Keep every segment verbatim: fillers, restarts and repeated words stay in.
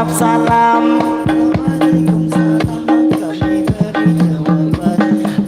Salam.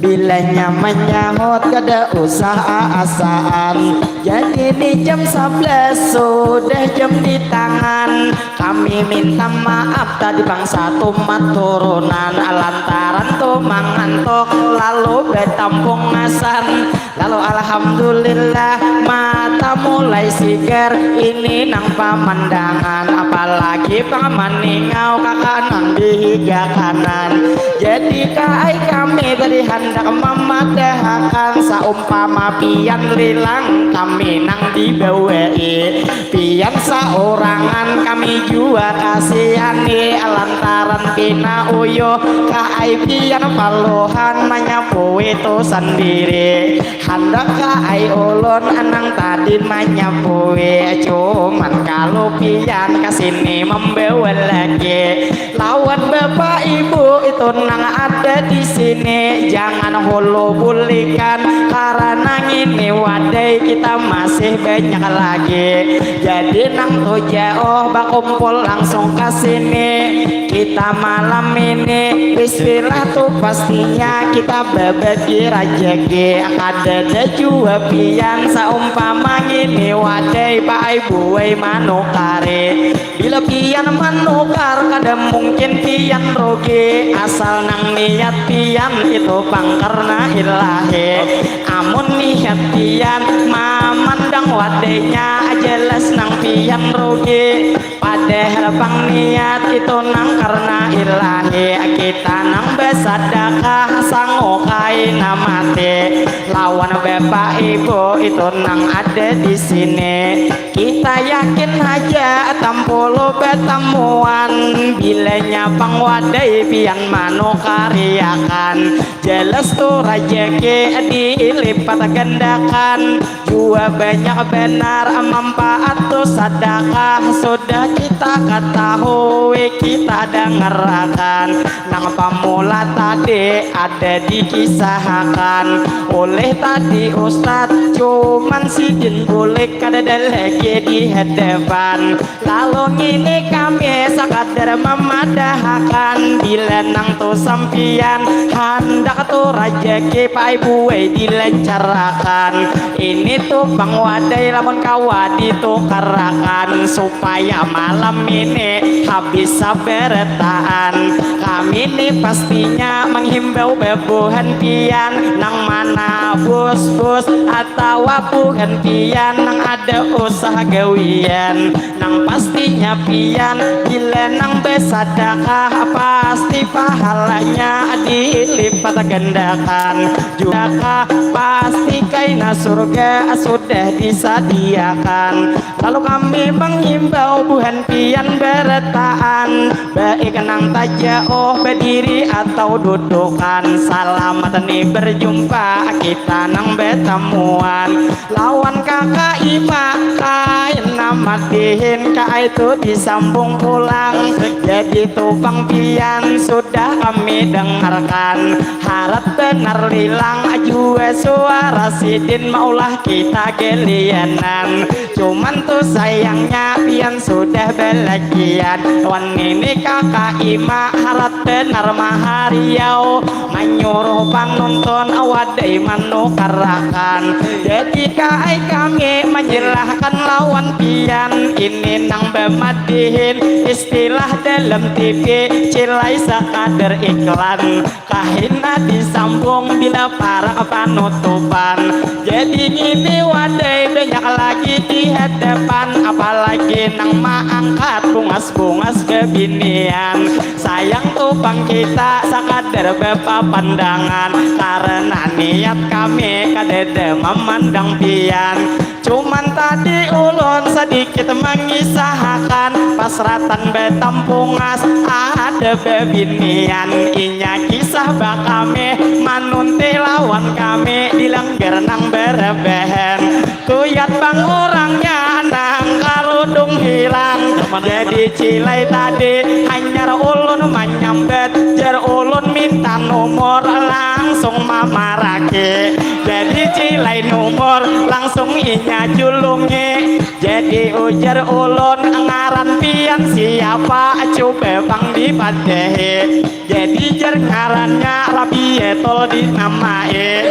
Bilanya menyahut kada usah aasaan. Jadi ni jam sebelas sudah jam di tangan. Kami minta maaf tadi bangsa tumat turunan lantaran tu mangantuk lalu betampung ngasan. Lalu alhamdulillah mata mulai sigar ini nang pamandangan apalagi pang maningau kaka nang di higa kanan. Jadi kaai kami tadi handak mamadahakan saumpama pian lilang kami nang dibawai pian saurangan kami jua kasihani lantaran pina uyuh kaai pian paluhan manyapui tu sandiri. Handak ka ai ulun nang tadi manyapui cuman kalu pian kasini membawa lagi lawan bapak ibu itu nang ada di sini jangan hulu bulikan karena ngini wadai kita masih banyak lagi jadi nang tu jauh bakumpul langsung ke sini kita malam ini istilah tu pastinya kita babagi rajaki kadada jua pian saumpama ngini wadai paai buai manukari bila pian manukar kada mungkin pian rugi asal nang niat pian itu pang karna ilahi amun niat pian mamandang wadainya jelas nang pian rugi Padahal pang niat itu nang karna ilahi kita nang basadakah sangu kaina mati lawan bapak ibu itu nang ada di sini kita yakin haja tampulu batamuan bilanya pang wadai pian manukariakan jelas tu rajaki dilipat gandakan Jua banyak banar manfaat tu sadakah sudah kita katahui kita dangarakan nang pamula tadi ada dikisahakan oleh tadi ustad cuman sidin bulik kadada lagi di hadapan Lalu ngini kami sakadar mamadahakan bila nang tu sampiyan handak tu rajaki paai buai dilancarakan. Ini tu pang wadai lamun kawa ditukarakan supaya malam ini habis sabarataan. Kami ni pastinya manghimbau babuhan pian nang mana bus-bus atawa buhan pian nang ada usah gawian. Nang pastinya pian bila nang basadakah pasti pahalanya dilipat gandakan. Judakah pasti kaina surga sudah disadiakan. Lalu kami manghimbau buhan pian barataan baik nang tajauh badiri atau dudukan. Salamat ni berjumpa kita nang batamuan. Lawan kaka ima kain nama dihin ka itu disambung pulang jadi tupang pian sudah kami dengarkan harat benar lilang jua suara sidin maulah kita gelianan cuman tu sayangnya pian sudah belagian wan ini kaka ima harat benar mahariau manyuruh panuntun wadai manukarakan jadi kaai kami manjilahkan lawan pian ini nang bamadihin istilah dalam T V cilai sakadar iklan kahina disambung bila parak panutupan jadi ngini wadai banyak lagi di hadapan apalagi nang maangkat bungas-bungas bebinian Sayang tu pang kita sakadar bapapandangan karena niat kami kadada mamandang pian. Cuman tadi ulun sadikit mangisahakan pasratan batampungas ada babinian inya kisah bakami manunti lawan kami di langgar nang barabahan. Tuyat bang orangnya nang karudung hilang jadi cilai tadi hanyar ulun manyambat jar ulun minta nomor langsung mamaraki Jadi cilai numur langsung inya julungi. Jadi ujar ulun, ngaran pian siapa? Cuba pang dipadehi. Jadi jar ngarannya Rabietol dinamai.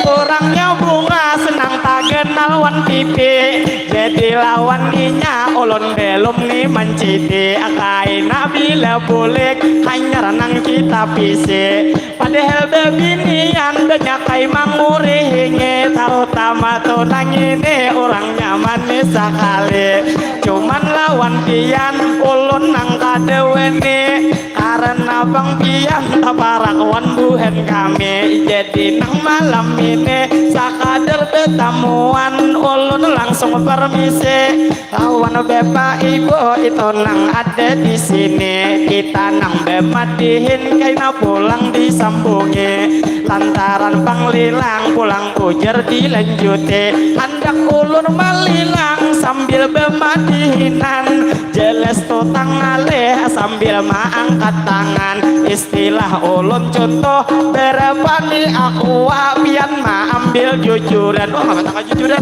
Urangnya bungas nang taganal wan pipi. Jadi lawan inya ulun belum ni manciti. Kaina bila bulik hanyar nang kita pisi. Padahal bebinian banyak ai mangurihingi, tarutama tu nang ini urangnya manis sakali. Cuman lawan pian ulun nang kada wani, karena pang pian taparak wan buhan kami. Jadi nang malam ini sakadar betamuan ulun langsung permisi. Lawan bapak ibu itu nang ada di sini, kita nang bemadihin kaina pulang disambungi. Lantaran panglilang pulang ujar dilanjuti, handak ulun malilang sambil bemadihinan. Jelas tutang ngalih sambil maangkat tangan. Istilah ulun contoh, berapa ni aqua pian maambil jujuran. Oh, apa tanggal jujuran?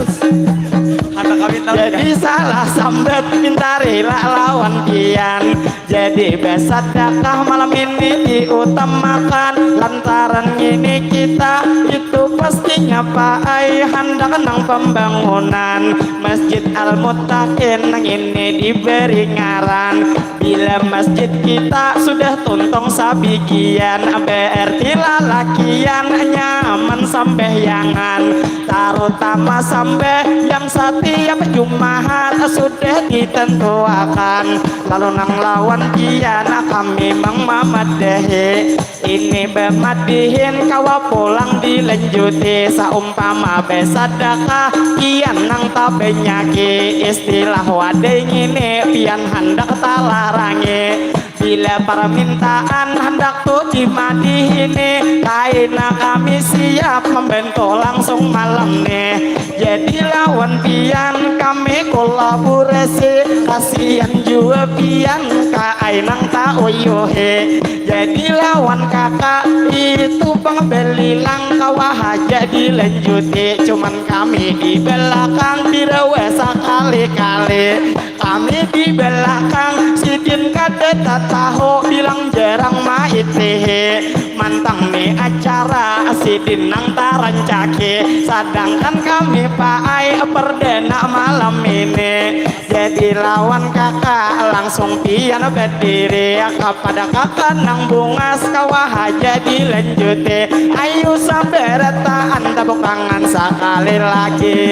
Jadi salah sambat minta rila lawan pian. Jadi besadakah malam ini diutamakan. Lantaran ini kita itu pastinya paai handak nang pembangunan Masjid Al Muttaqin nang ini diberi ngaran. Bila masjid kita sudah tuntung sabigian, berarti lalakian nyaman sambahyangan. Tarutama sambah yang satiap Jumahat sudah ditentuakan. Lalu nang lawan pian kami mang mamadahi. Ini bemadihin kawa pulang dilanjuti, saumpama besadakah pian nang tabenyaki. Istilah wadai ngini pian handak talarangi. Bila permintaan handak tu dimadihini, kaina kami siap membantu langsung malam nih. Jadi lawan pian kami kolaborasi, kasihan jua pian kaai nang tauyuhi. Jadi lawan kakak itu pang belilang kawa haja dilanjuti, cuman kami di belakang dirawa sakali-kali. Kami di belakang sidin kada tatahu bilang jarang maitihi. Mantang ni acara sidin nang tarancaki, sadangkan kami paai perdana malam ini. Jadi lawan kakak langsung pian badiri, kapada kakak nang bungas kawa haja dilanjuti. Ayu sabarataan tepuk tangan sakali lagi.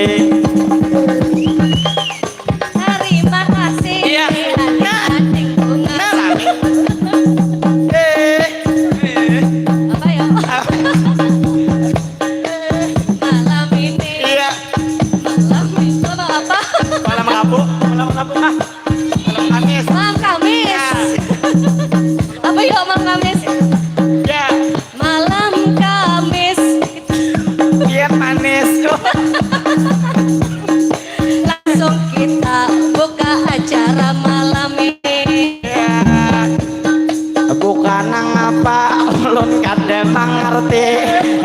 Terima kasih. Iya. Adik-adik bungas. Nah, lagi. Eh, eh. Apa ya? Malam ini. Iya. Malam ini. Malam apa? Malam rabu, malam rabu ah. Malam Kamis. Malam Kamis. Ya. Apa ya Malam Kamis? Ya. Malam Kamis. Iya manis. Langsung kita buka acara malam ini. Ya. Bukan nang apa ulun kada mangarti.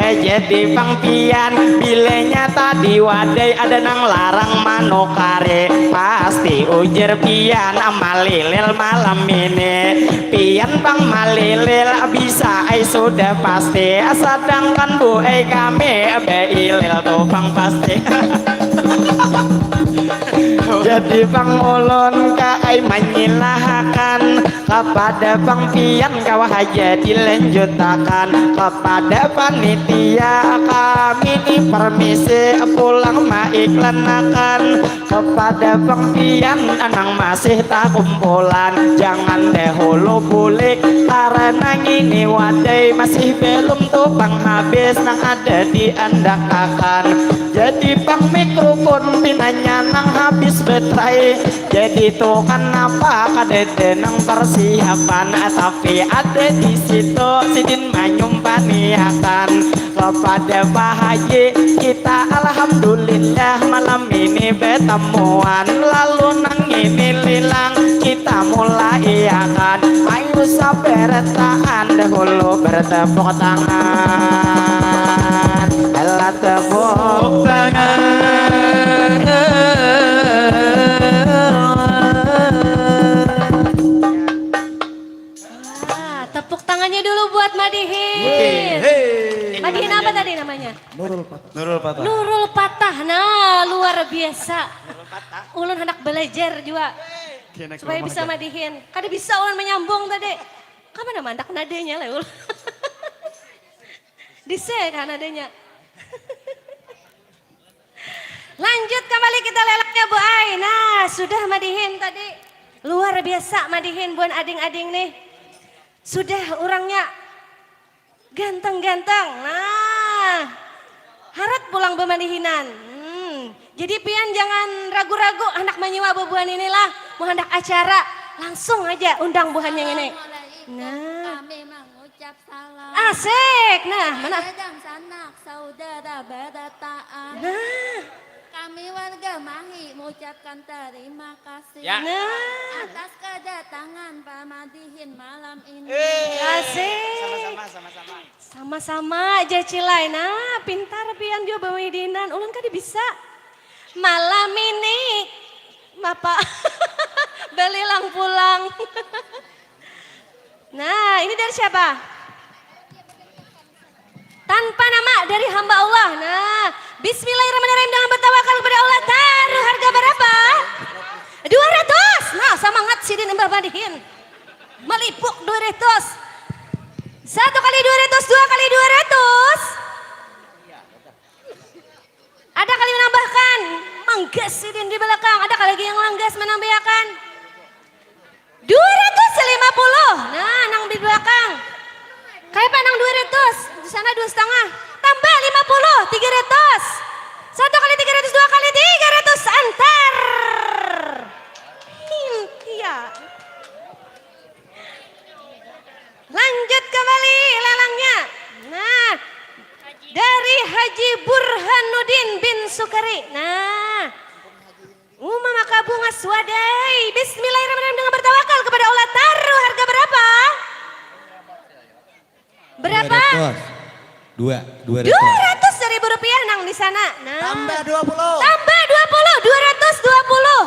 Eh, jadi pang pian bilanya tadi wadai ada nang larang manukari. Pasti ujar pian malilil malam ini. Pian pang malilil bisa ai sudah pasti. Sadangkan bu ai kami beilil tu pang pasti. Jadi pang ulun ka ai manyilahakan. Kapada pang pian kawa haja dilanjutakan. Kapada panitia kami ni permisi pulang maiklanakan. Kapada pang pian nang masih takumpulan, jangan dahulu bulik karana ngini wadai masih belum tu pang habis nang ada diandakakan. Jadi pang mikrofon pinanya nang habis baterai. Jadi tu kanapa kadada nang persiapan, tapi ada di situ sidin manyumpaniakan. Kepada Pak Haji kita alhamdulillah malam ini betamuan. Lalu nang ini lilang kita mulai akan. Ayu saberetaan dahulu bertepuk tangan. Ella Tepuk tangan. Ah, tepuk tangannya dulu buat Madihin. Hey. Madihin apa tadi namanya? Nurul Patah. Nurul Patah. Nurul Patah. Nah, luar biasa. Ulun hendak belajar juga. Supaya bisa madihin. Kada bisa ulun menyambung tadi. Kapan mandak nadanya lah ulun. Di C kan nadanya. Lanjut kembali kita lelaknya Bu Ai. Nah, sudah madihin tadi. Luar biasa madihin buan ading-ading nih. Sudah urangnya ganteng-ganteng. Nah, harat pulang bamadihinan. Hmm. Jadi pian jangan ragu-ragu handak manyiwa bubuhan ini lah. Mau handak acara, langsung aja undang buhannya ini. Nah. Kami mengucap salam. Asik. Nah, mana? Pada dangsanak saudara berataan. Nah. Kami warga Mahi mengucapkan terima kasih. Ya. Nah. Atas kedatangan Pak Madihin malam ini. Eh. Asik. Sama-sama, sama-sama. Sama-sama aja Cilai. Nah, pintar pian jua bamadihinan. Ulun kada bisa. Malam ini mapa balilang pulang. Nah, ini dari siapa? Tanpa nama, dari hamba Allah. Nah, bismillahirrahmanirrahim dengan bertawakal kepada Allah. Taruh harga berapa? Dua ratus. Nah, semangat sidin imbah madihin. Malipuk dua ratus. Satu kali dua ratus, dua kali dua ratus. Ada kali menambahkan, manggas sidin di belakang. Ada kali lagi yang langgas menambahakan. Dua ratus lima puluh. Nah, nang di belakang. Kayapa nang dua ratus? Di sana dua setengah. Tambah lima puluh, tiga ratus. Satu kali tiga ratus, dua kali tiga ratus, antar. Hintia. Lanjut kembali lelangnya. Nah, dari Haji Burhanuddin bin Sukari. Nah, Uma maka bungas wadai. Bismillahirrahmanirrahim dengan bertawakal kepada Allah. Taruh harga berapa? Berapa? Dua ratus. Dua, dua ratus. Dua ratus ribu rupiah nang di sana. Nah. Tambah dua puluh. Tambah dua puluh, dua ratus dua puluh.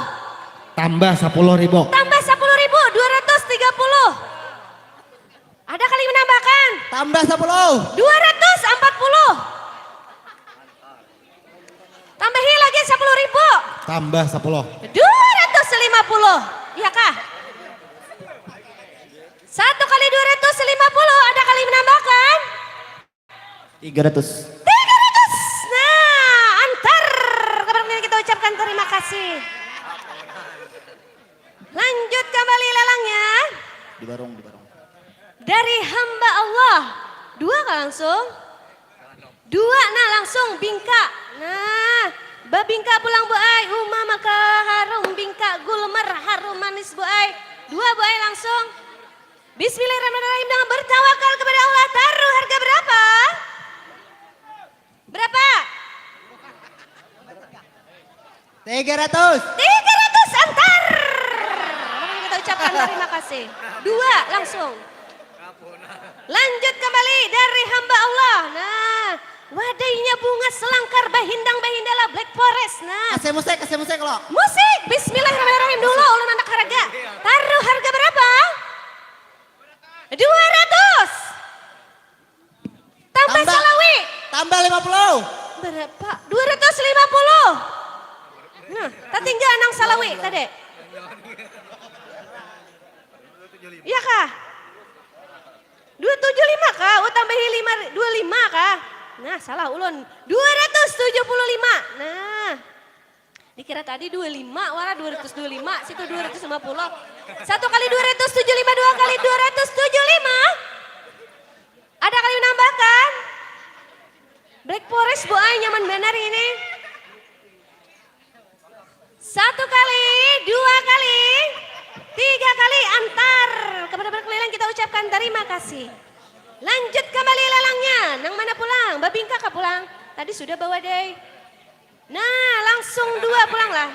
Tambah sepuluh ribu. Tambah sepuluh ribu, dua ratus tiga puluh. Ada kali menambahkan? Tambah sepuluh. Dua ratus empat puluh. Tambahi lagi sepuluh ribu. Tambah sepuluh. Dua ratus lima puluh. Iya kah? Satu kali dua ratus lima puluh, ada kali menambahkan? Tiga ratus. Tiga ratus. Nah, antar. Kabar kita ucapkan terima kasih. Lanjut kembali lelangnya. Di barung, di barung. Dari hamba Allah. Dua kah langsung? Dua, nah, langsung bingka. Nah, babingka pulang Bu Ai. Uma maka harum bingka gulmer harum manis Bu Ai. Dua Bu Ai langsung. Bismillahirrahmanirrahim dengan bertawakal kepada Allah. Taruh harga berapa? Berapa? Tiga ratus. Tiga ratus antar. Maka kita ucapkan terima kasih. Dua langsung. Lanjut kembali dari hamba Allah. Nah, wadainya bunga selangkar bahindang bahindalah Black Forest. Nah. Kasih musik, kasih musik lo. Musik. Bismillahirrahmanirrahim dulu. Ulun anak harga. Taruh harga berapa? Dua ratus. Tambah salawi. Tambah lima puluh. Berapa? Dua ratus lima puluh. Nah, tatinggal nang salawi tadi. Iya kah? Dua tujuh lima kah? Oh, tambahi lima, dua lima kah? Nah, salah ulun. Dua ratus tujuh puluh lima. Nah. Dikira tadi dua lima, wara dua ratus dua lima, situ dua ratus lima puluh. Satu kali dua ratus tujuh lima, dua kali dua ratus tujuh lima. Ada kali menambahkan? Black Forest Bu ai nyaman benar ini. Satu kali, dua kali, tiga kali antar. Kepada berkeliling kita ucapkan terima kasih. Lanjut kembali lelangnya. Nang mana pulang? Babingka kah pulang? Tadi sudah bawa deh. Nah, langsung dua pulang lah.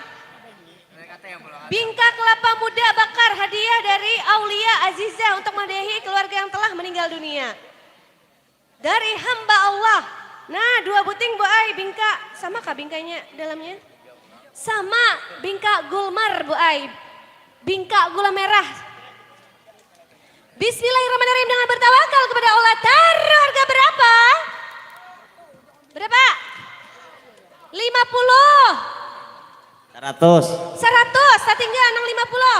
Bingka kelapa muda bakar hadiah dari Aulia Aziza untuk madahi keluarga yang telah meninggal dunia. Dari hamba Allah. Nah, dua buting, Bu ai, bingka. Sama kah bingkanya dalamnya? Sama, bingka gulmar, Bu ai. Bingka gula merah. Bismillahirrahmanirrahim, dengan bertawakal kepada Allah. Taruh harga berapa? Berapa? Lima puluh. Seratus. Seratus, tatinggal nang lima puluh.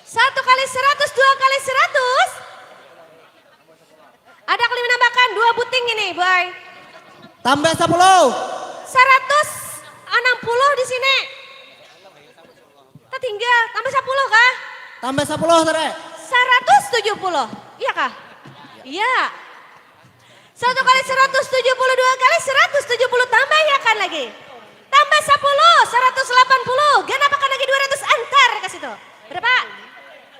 Satu kali seratus, dua kali seratus. Ada kali menambahkan dua buting ini, boy. Tambah sepuluh. Seratus enam puluh di sini. Tatinggal, tambah sepuluh kah? Tambah sepuluh, Sere. Seratus tujuh puluh, iya kah? Iya. Satu kali seratus tujuh puluh, dua kali seratus tujuh puluh, tambah ya kan lagi. Tambah sepuluh, seratus delapan puluh. Ganap akan lagi dua ratus, antar ke situ. Berapa?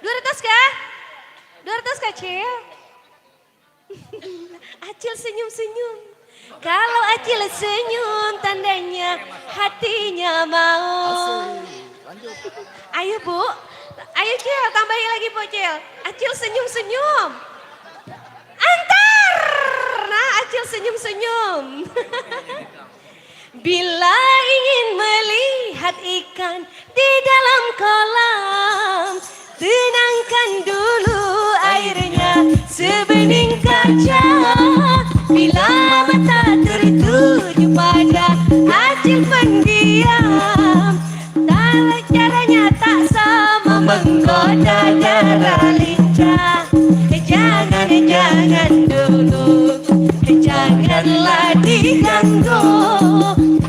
Dua ratus kah? Dua ratus kah, Cil? Acil senyum-senyum. Kalau Acil senyum, tandanya hatinya mau. Ayo, Bu. Ayo, Cil, tambahi lagi, Bu, Cil. Acil senyum-senyum. Antar! Nah, Acil senyum-senyum. Bila ingin melihat ikan di dalam kolam, tenangkan dulu airnya sebening kaca. Bila mata tertuju pada hasil pendiam, Caranya tak sama menggoda dara lincah. Jangan, jangan dulu, janganlah diganggu.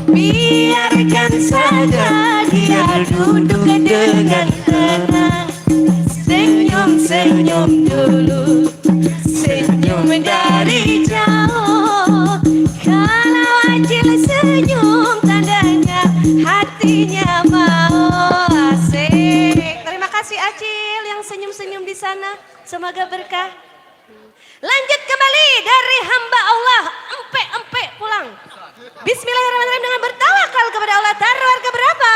Biarkan saja dia duduk dengan tenang. Senyum, senyum dulu, senyum dari jauh. Kalau acil senyum, tandanya hatinya mau. Asik. Terima kasih acil yang senyum-senyum di sana. Semoga berkah. Lanjut kembali dari hamba Allah, empe-empe pulang. Bismillahirrahmanirrahim, dengan bertawakal kepada Allah. Taruh harga berapa?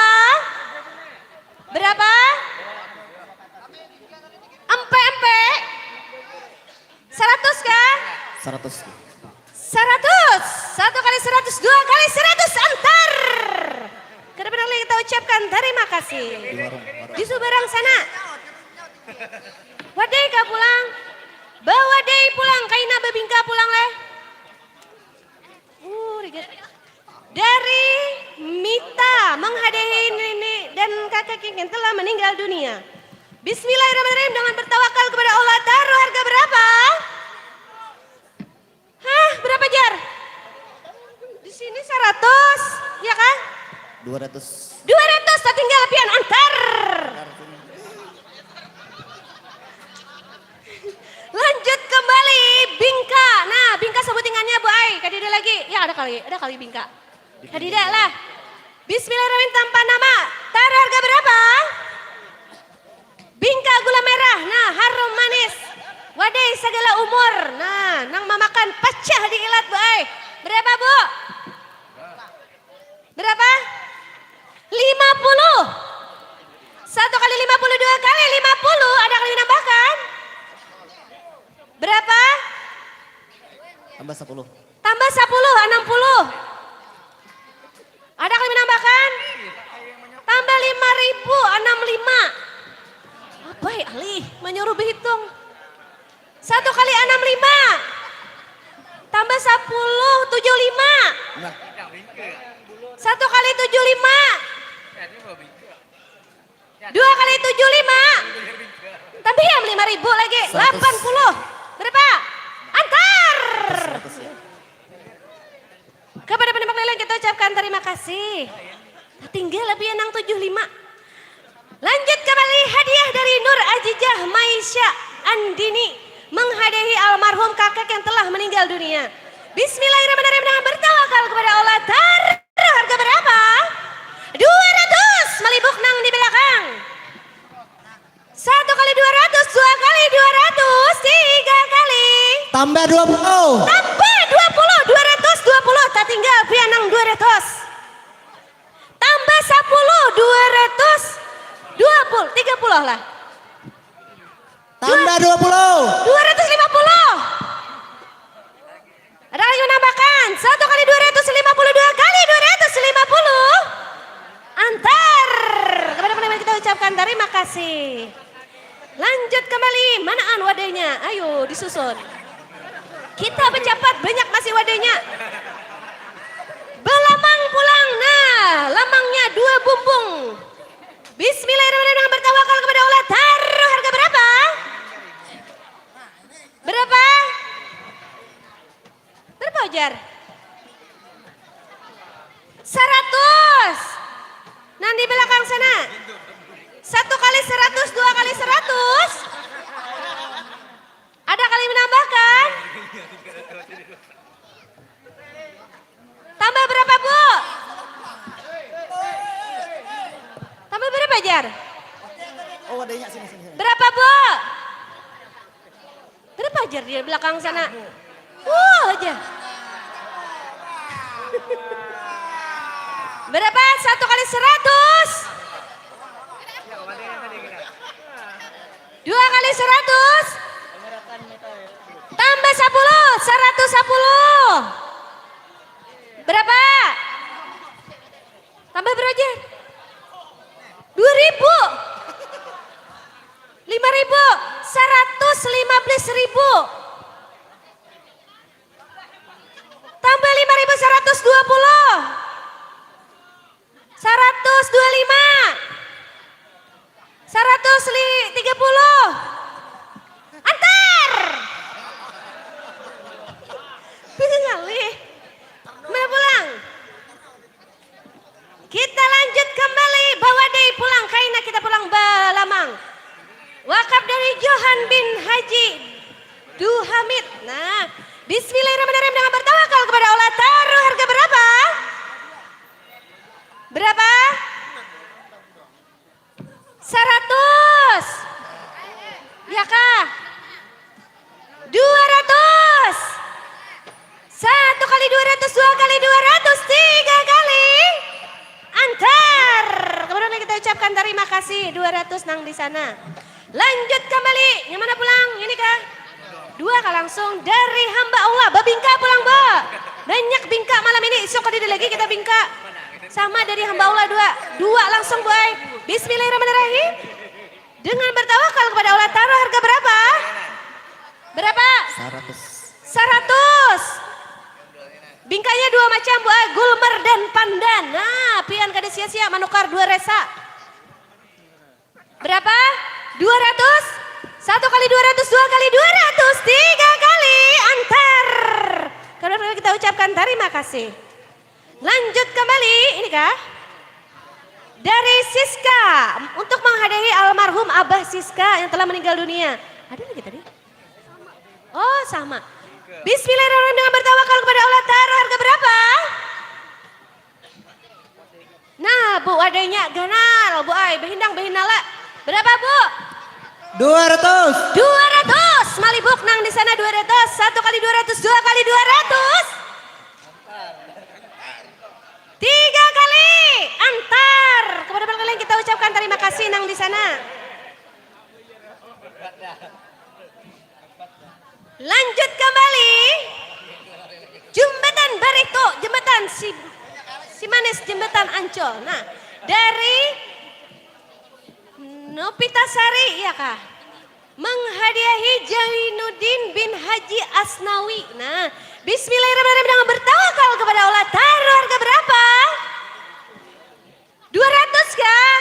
Berapa? Empe-empe? Seratus kah? Seratus. Seratus. Satu kali seratus, dua kali seratus, antar. Kada pernah lagi kita ucapkan terima kasih. Di subarang sana. Wadai kah pulang? Bawadai pulang, kaina babingka pulang leh. Uh, rigat. Dari Mita menghadahi nini dan kakak yang telah meninggal dunia. Bismillahirrahmanirrahim, dengan bertawakal kepada Allah. Taruh harga berapa? Hah, berapa jar? Di sini seratus, ya kan? Dua ratus. Dua ratus, tatinggal pian antar. Lanjut kembali, bingka. Nah, bingka sebutingannya, Bu ai. Kadida lagi. Ya, ada kali, ada kali bingka. Kadida lah. Bismillahirrahmanirrahim, tanpa nama. Taruh harga berapa? Bingka gula merah. Nah, harum manis. Wadai segala umur. Nah, nang mamakan pecah di ilat, Bu ai. Berapa, Bu? Berapa? Lima puluh. Satu kali lima puluh, dua kali lima puluh. Ada kali menambahkan? Berapa? Tambah sepuluh. Tambah sepuluh, enam puluh. Ada kali menambahkan? Tambah lima ribu, enam lima. Apa ya, alih, menyuruh berhitung. Satu kali enam lima. Tambah sepuluh, tujuh lima. Nah. Satu kali tujuh lima. Dua kali tujuh lima. Tambah ya lima ribu lagi. Seratus. Delapan puluh. Berapa? Antar. Seratus ya. Kepada penembak lilin kita ucapkan terima kasih. Tinggal lebih enang tujuh lima. Lanjut kembali hadiah dari Nur Ajijah Maisha Andini menghadiahi almarhum kakak yang telah meninggal dunia. Bismillahirrahmanirrahim, dengan bertawakal kepada Allah. Taruh harga berapa? Dua ratus, malibuk nang di belakang. Satu kali dua ratus, dua kali dua ratus, tiga kali. Tambah dua puluh. Tambah dua puluh, dua ratus dua puluh, tatinggal pian nang dua ratus. Tambah sepuluh, dua ratus dua puluh, tiga puluh lah. Tambah dua puluh. Dua ratus lima puluh. Satu kali dua ratus lima puluh, dua kali dua ratus lima puluh. Antar. Kepada pemenang kita ucapkan terima kasih. Lanjut kembali, manaan wadahnya? Ayo disusun. Kita becapat, banyak masih wadahnya. Belamang pulang. Nah, lamangnya dua bumbung. Bismillahirrahmanirrahim, bertawakal kepada Allah. Taruh harga berapa? Berapa? Berapa ujar? Seratus. Nang di belakang sana. Satu kali seratus, dua kali seratus. Ada kali menambahkan? Tambah berapa, Bu? Tambah berapa, Jar? Oh, adanya sini, sini, sini. Berapa, Bu? Berapa, Jar, di belakang sana? Uh, aja. Berapa? Satu kali seratus? Dua kali seratus? Tambah sepuluh, seratus sepuluh. Berapa? Tambah berapa, Jar? Dua ribu. Lima ribu. Seratus lima belas ribu. Tambah lima ribu, seratus dua puluh. Seratus dua lima. Seratus tiga puluh. Antar. Pingalih. Mana pulang? Kita lanjut kembali, bawa deh pulang, kaina kita pulang balamang. Wakaf dari Johan bin Haji Duhamit. Nah, bismillahirrahmanirrahim, dengan bertawakal kepada Allah. Taruh harga berapa? Berapa? Seratus. Ya kah? Dua ratus. Satu kali dua ratus, dua kali dua ratus, tiga kali. Antar. Kemudian kita ucapkan terima kasih dua ratus nang di sana. Lanjut kembali. Yang mana pulang? Ini kah? Dua kah langsung dari hamba Allah. Babingka pulang, Bu. Banyak bingka malam ini. Isuk kada ada lagi kita bingka. Sama dari hamba Allah dua. Dua langsung, Bu ai. Bismillahirrahmanirrahim. Dengan bertawakal kepada Allah, taruh harga berapa? Berapa? Seratus. Seratus. Bingkanya dua macam, Bu ai. Gulmer dan pandan. Nah, pian kada sia-sia manukar dua resa. Berapa? Dua ratus? Satu kali dua ratus, dua kali dua ratus, tiga kali antar. Kalau kita ucapkan terima kasih. Lanjut kembali, ini kah? Dari Siska, untuk menghadiahi almarhum Abah Siska yang telah meninggal dunia. Ada lagi tadi? Oh, sama. Bismillahirrahmanirrahim, dengan bertawakal kepada Allah, taruh harga berapa? Nah, Bu, adanya ganal, Bu ai, behindang, behinala. Berapa, Bu? Dua ratus. Dua ratus. Malibuk nang di sana dua ratus. Satu kali dua ratus, dua kali dua ratus. Tiga kali. Antar. Kepada paling kita ucapkan terima kasih nang di sana. Lanjut kembali. Jembatan Barito, jembatan si, si manis, jembatan Ancol. Nah, dari Nopitasari, ya kah? Menghadiahi Jainuddin bin Haji Asnawi. Nah, bismillahirrahmanirrahim, dengan bertawakal kepada Allah. Taruh harga berapa? Dua ratus kah?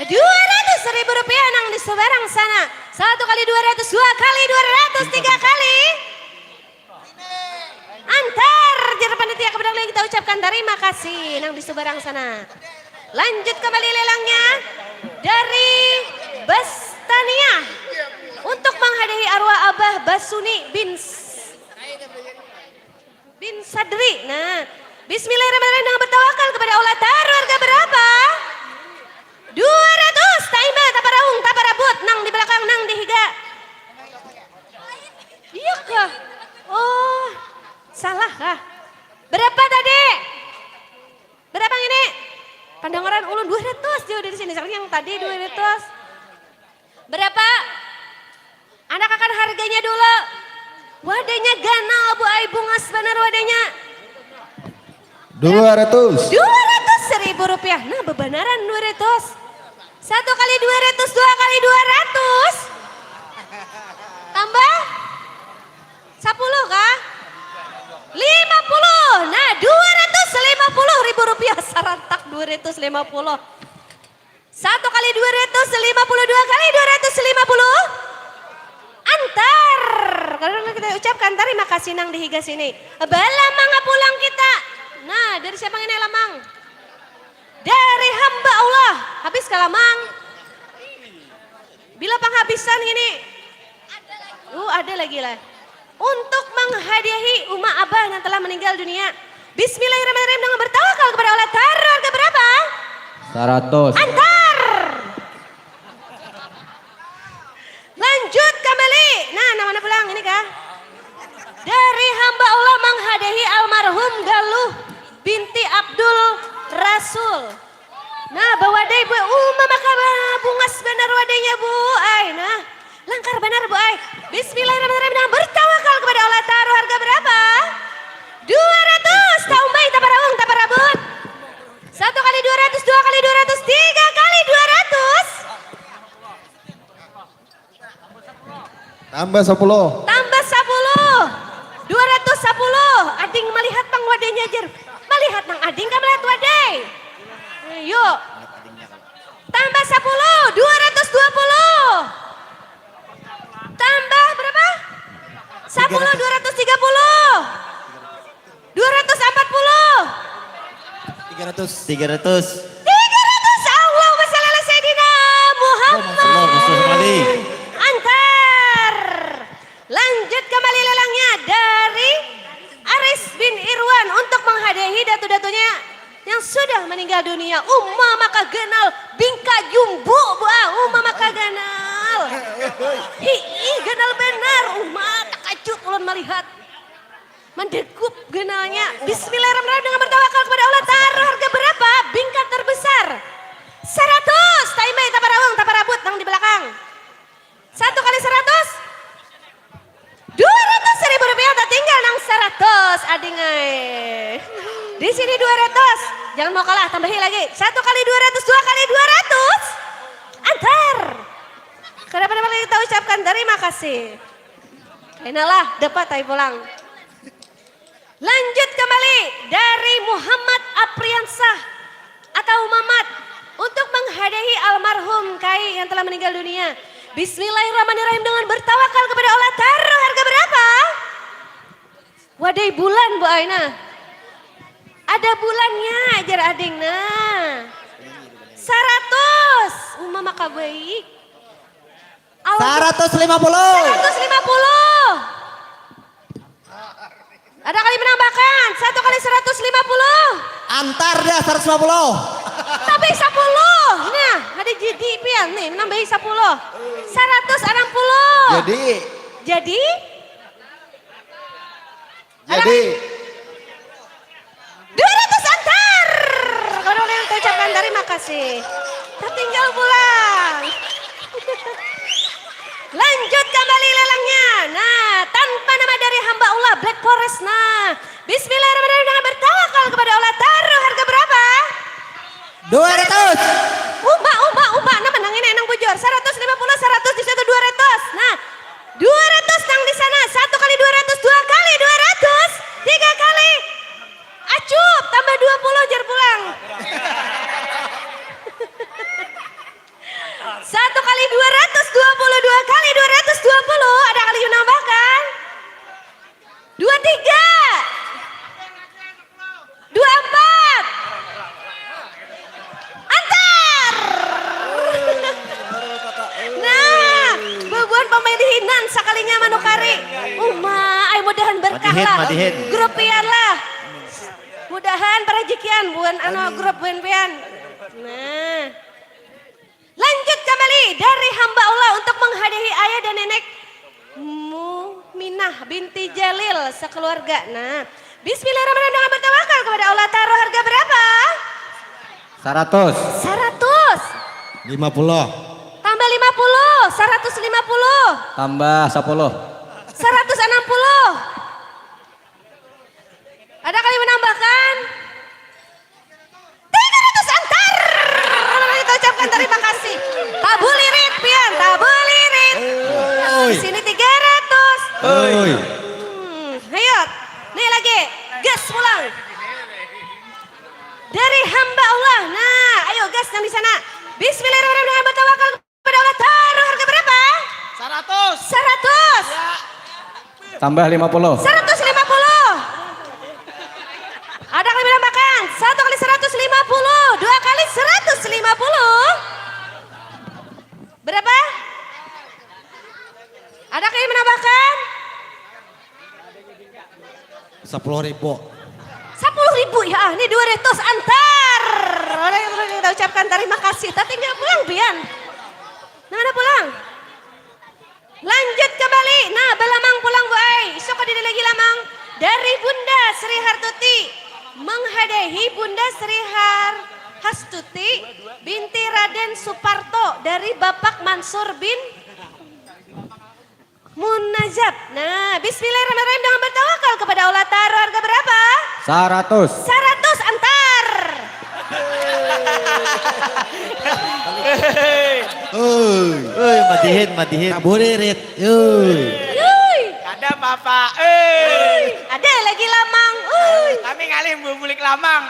Dua ratus ribu rupiah nang di seberang sana. Satu kali dua ratus, dua kali dua ratus, tiga kali. Antar, jar panitia, kemudian kita ucapkan terima kasih nang di seberang sana. Lanjut kembali lelangnya dari Bastania untuk menghadiahi arwah Abah Basuni bin S-, bin Sadri. Nah, bismillahirrahmanirrahim, dengan bertawakal kepada Allah, taruh harga berapa? Dua ratus. Taima, taparaung, taparabut, nang di belakang, nang di higa. Iya kah? Oh, salah kah? Berapa tadi? Berapa ini? Pandangaran ulun dua ratus jauh dari sini. Sekarang yang tadi dua ratus. Berapa? Anak akan harganya dulu. Wadahnya ganal, Bu ai, bungas banar wadahnya. Dua ratus. Dua ratus ribu rupiah. Nah, bebanaran dua ratus. Satu kali dua ratus, dua kali dua ratus. Tambah? Sapuluh kah? Lima puluh. Nah, dua ratus lima puluh ribu rupiah sarantak, dua ratus lima puluh. Satu kali dua ratus lima puluh, dua kali dua ratus lima puluh. Antar. Karena kita ucapkan terima kasih nang di higa sini. Bala manga pulang kita. Nah, dari siapa ini lamang? Dari hamba Allah. Habis kah lamang? Bila panghabisan ini. Uh, ada lagi lah. Untuk menghadiahi uma abah yang telah meninggal dunia. Bismillahirrahmanirrahim, dengan bertawakal kepada Allah Ta'ala, harga berapa? Saratus. Antar. Lanjut kembali. Nah, nang mana pulang ini kah? Dari hamba Allah menghadiahi almarhum Galuh binti Abdul Rasul. Nah, bawadai bua uma maka bungas banar wadainya, Bu ai. Nah, langkar banar, Bu ai. Bismillahirrahmanirrahim. Nah, bertawakal kepada Allah Ta'ala, harga berapa? Dua ratus. Taumbai, taparaung, taparabut. Satu kali dua ratus, dua kali dua ratus, tiga kali dua ratus. Tambah sapuluh. Tambah sapuluh. Dua ratus sapuluh. Ading malihat pang wadahnya, jar. Malihat nang ading kah malihat wadai? Ayo. Tambah sapuluh. Dua ratus dua puluh. Tambah berapa? Sapuluh, dua ratus tiga puluh. Dua ratus empat puluh. Tiga ratus. Tiga ratus. Tiga ratus. Allahumma shalli ala Sayyidina Muhammad. Allahumma shalli ala. Antar. Lanjut kembali lelangnya dari Aris bin Irwan untuk menghadiahi datu-datunya yang sudah meninggal dunia. Uma maka ganal bingka jumbo, Bu ah. Uma maka ganal. Hiih, ganal banar. Uma, takajut ulun malihat. Mandagup ganalnya. Bismillahirrahmanirrahim, dengan bertawakal kepada Allah Ta'ala, harga berapa? Bingka terbesar. Saratus. Taimbai, taparaung, taparabut nang di belakang. Satu kali saratus. Dua ratus ribu rupiah, tatinggal nang saratus, ading ai. Di sini dua ratus. Jangan mau kalah, tambahi lagi. Satu kali dua ratus, dua kali dua ratus. Antar. Kenapa-napa lagi kita ucapkan terima kasih. Enalah, dapat ai pulang. Lanjut kembali dari Muhammad Apriansah atau Mamat untuk menghadiahi almarhum Kai yang telah meninggal dunia. Bismillahirrahmanirrahim, dengan bertawakal kepada Allah Ta'ala, harga berapa? Wadai bulan, Bu Aina. Ada bulannya, jar ading, nah. Saratus. Uma maka baik. Saratus lima puluh. Saratus lima puluh. Ada kali menambahkan, satu kali seratus lima puluh. Antar dah seratus lima puluh. Tapi sapuluh. Nah, ada jadi pian nih, menambahi sapuluh. Saratus anam puluh. Jadi? Jadi? Ada kali? Dua ratus antar. Kalau kita ucapkan terima kasih. Tertinggal pulang. Lanjut kembali lelangnya. Nah, tanpa nama dari hamba Allah, Black Forest. Nah, bismillahirrahmanirrahim, dengan bertawakal kepada Allah Ta'ala, harga berapa? Dua ratus. Uma, uma, uma. Nah, menang ini, nang bujur. Seratus lima puluh, seratus di situ, dua ratus. Nah, dua ratus nang di sana. Satu kali dua ratus, dua kali dua ratus, tiga kali. Acup, tambah dua puluh, jar pulang. Satu kali dua ratus dua puluh, dua kali dua ratus dua puluh, ada kali menambahkan? Dua tiga. Dua empat. Antar. Nah, bubuhan pemain hinan sakalinya manukari. Uma, ai mudahan berkah lah. Madihin, madihin. Grup pian lah. Mudahan parajikian buhan anu grup buhan pian. Nah. Lanjut kembali dari hamba Allah untuk menghadiahi ayah dan nenek Muminah binti Jalil sekeluarga. Nah, bismillahirrahmanirrahim, dengan bertawakal kepada Allah Ta'ala, harga berapa? Saratus. Saratus. Lima puluh. Tambah lima puluh, saratus lima puluh. Tambah sapuluh. Saratus anam puluh. Ada kali menambahkan? Tiga ratus antar. Kita ucapkan terima kasih. Tabulirit, pian, tabulirit. Di sini tiga ratus. Oi. Hmm, ayo. Nih lagi. Gas pulang. Dari hamba Allah. Nah, ayo gas yang di sana. Bismillahirrahmanirrahim. Bertawakal kepada Allah Ta'ala. Harga berapa? Seratus. Seratus. Ya. Tambah lima puluh. Seratus lima puluh. Ada kali menambahkan. Satu kali seratus lima puluh. Dua kali seratus lima puluh. Berapa? Ada kali menambahkan? Sepuluh ribu. Sepuluh ribu ya, ini dua ratus antar. Orang yang kita ucapkan terima kasih. Tatinggal pulang, pian. Nah, mana pulang? Lanjut kembali. Nah, balamang pulang, Bu ai. Isuk kada lagi lamang. Dari Bunda Sri Hartuti. Menghadahi Bunda Sri Har-, Hastuti binti Raden Suparto dari Bapak Mansur bin Munajab. Nah, bismillahirrahmanirrahim dengan bertawakal kepada Allah Ta'ala. Harga berapa? Seratus. Seratus antar. Oi. Oi, madihin, madihin. Tabulirit. Oi. Yui. Ada apa-apa. Eh. Ada lagi lamang. Oi. Kami ngalih bulik lamang.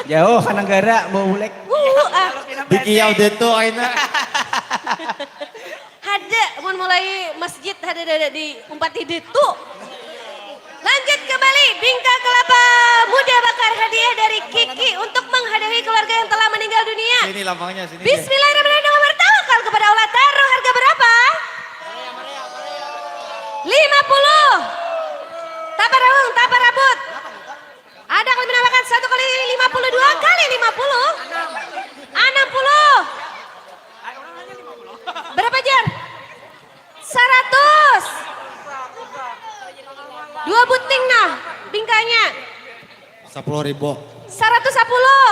Jauh ka negara bulik. Uh, ah. Di kiau deto aina. Hada, mun mulai masjid hada, hada, hada di umpat di ditu. Lanjut kembali, bingka kelapa muda bakar hadiah dari Kiki untuk menghadahi keluarga yang telah meninggal dunia. Sini lambangnya, sini. Bismillahirrahmanirrahim. Dengan bertawakal kepada Allah Ta'ala. Harga berapa? Lima puluh. Taparawung, taparabut. Ada kali menambahkan satu kali lima puluh, dua kali lima puluh. Enam puluh. Berapa, Jar? Seratus. Dua buting nah, bingkanya. Sepuluh ribu. Seratus sepuluh.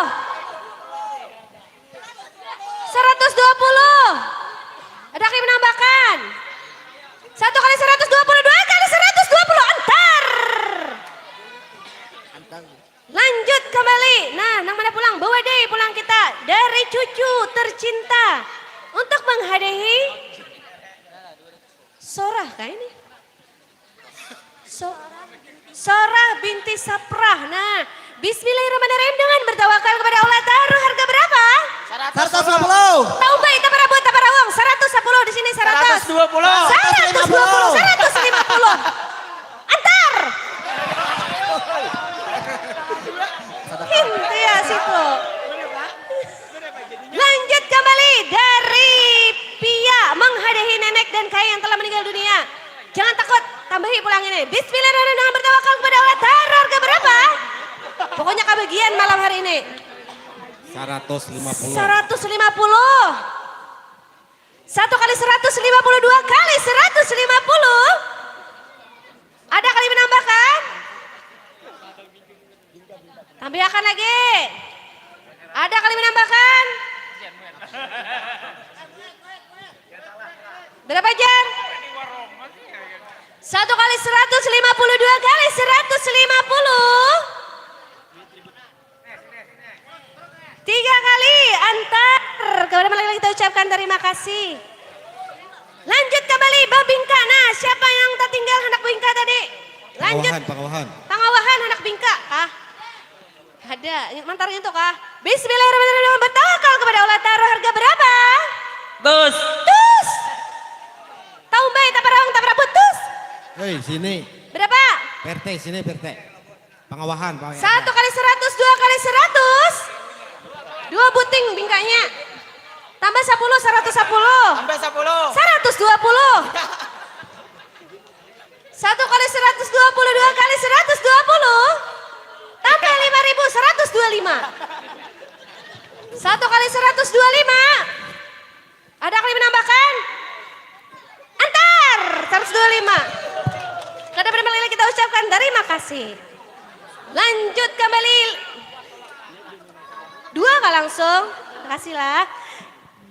Seratus dua puluh. Ada kali menambahkan. Satu kali seratus dua puluh, dua kali seratus dua puluh. Antar. Lanjut kembali. Nah, nang mana pulang? Bawa deh pulang kita. Dari cucu tercinta. Untuk menghadahi Sorah kah ini? So-, Sorah binti Saprah. Nah, bismillahirrahmanirrahim dengan bertawakal kepada Allah Ta'ala. Harga berapa? Seratus sepuluh. Tahu baik, taparabut, taparawung. Seratus sepuluh di sini, seratus. Seratus dua puluh. Seratus dua puluh, seratus lima puluh. Antar. Hint ya situ. Lanjut kembali dari Pia menghadahi nenek dan Kai yang telah meninggal dunia. Jangan takut, tambahi pulang ini. Bismillahirrahmanirrahim, bertawakal kepada Allah Ta'ala. Harga berapa? Pokoknya kebagian malam hari ini. Seratus lima puluh. Seratus lima puluh. Satu kali seratus lima puluh, dua kali seratus lima puluh. Ada kali menambahkan? Tambahakan lagi. Ada kali menambahkan? Berapa, Jar? Satu kali seratus lima puluh, dua kali seratus lima puluh. Tiga kali antar. Kepada mana lagi kita ucapkan terima kasih. Lanjut kembali, babingka. Nah, siapa yang tertinggal hendak bingka tadi? Lanjut. Pangawahan, pangawahan. Pangawahan hendak bingka. Ah. Ada, mantarnya tuh kah? Bismillahirrahmanirrahim. Bertawakal kepada Allah Ta'ala. Harga berapa? Tus. Tus. Tahu baik, taparawung, taparabut, tus. Hei, sini. Berapa? P R T, sini P R T. Pangawahan, pangawahan. Satu kali seratus, dua kali seratus. Dua buting bingkanya. Tambah sepuluh, seratus sepuluh. Tambah sepuluh. Seratus dua puluh. Satu kali seratus dua puluh, dua kali seratus dua puluh. Tambah lima ribu, seratus dua lima. Satu kali seratus dua lima. Ada kali menambahkan? Antar! Seratus dua lima. Kada berapa lagi kita ucapkan terima kasih. Lanjut kembali. Dua kah langsung? Makasih lah.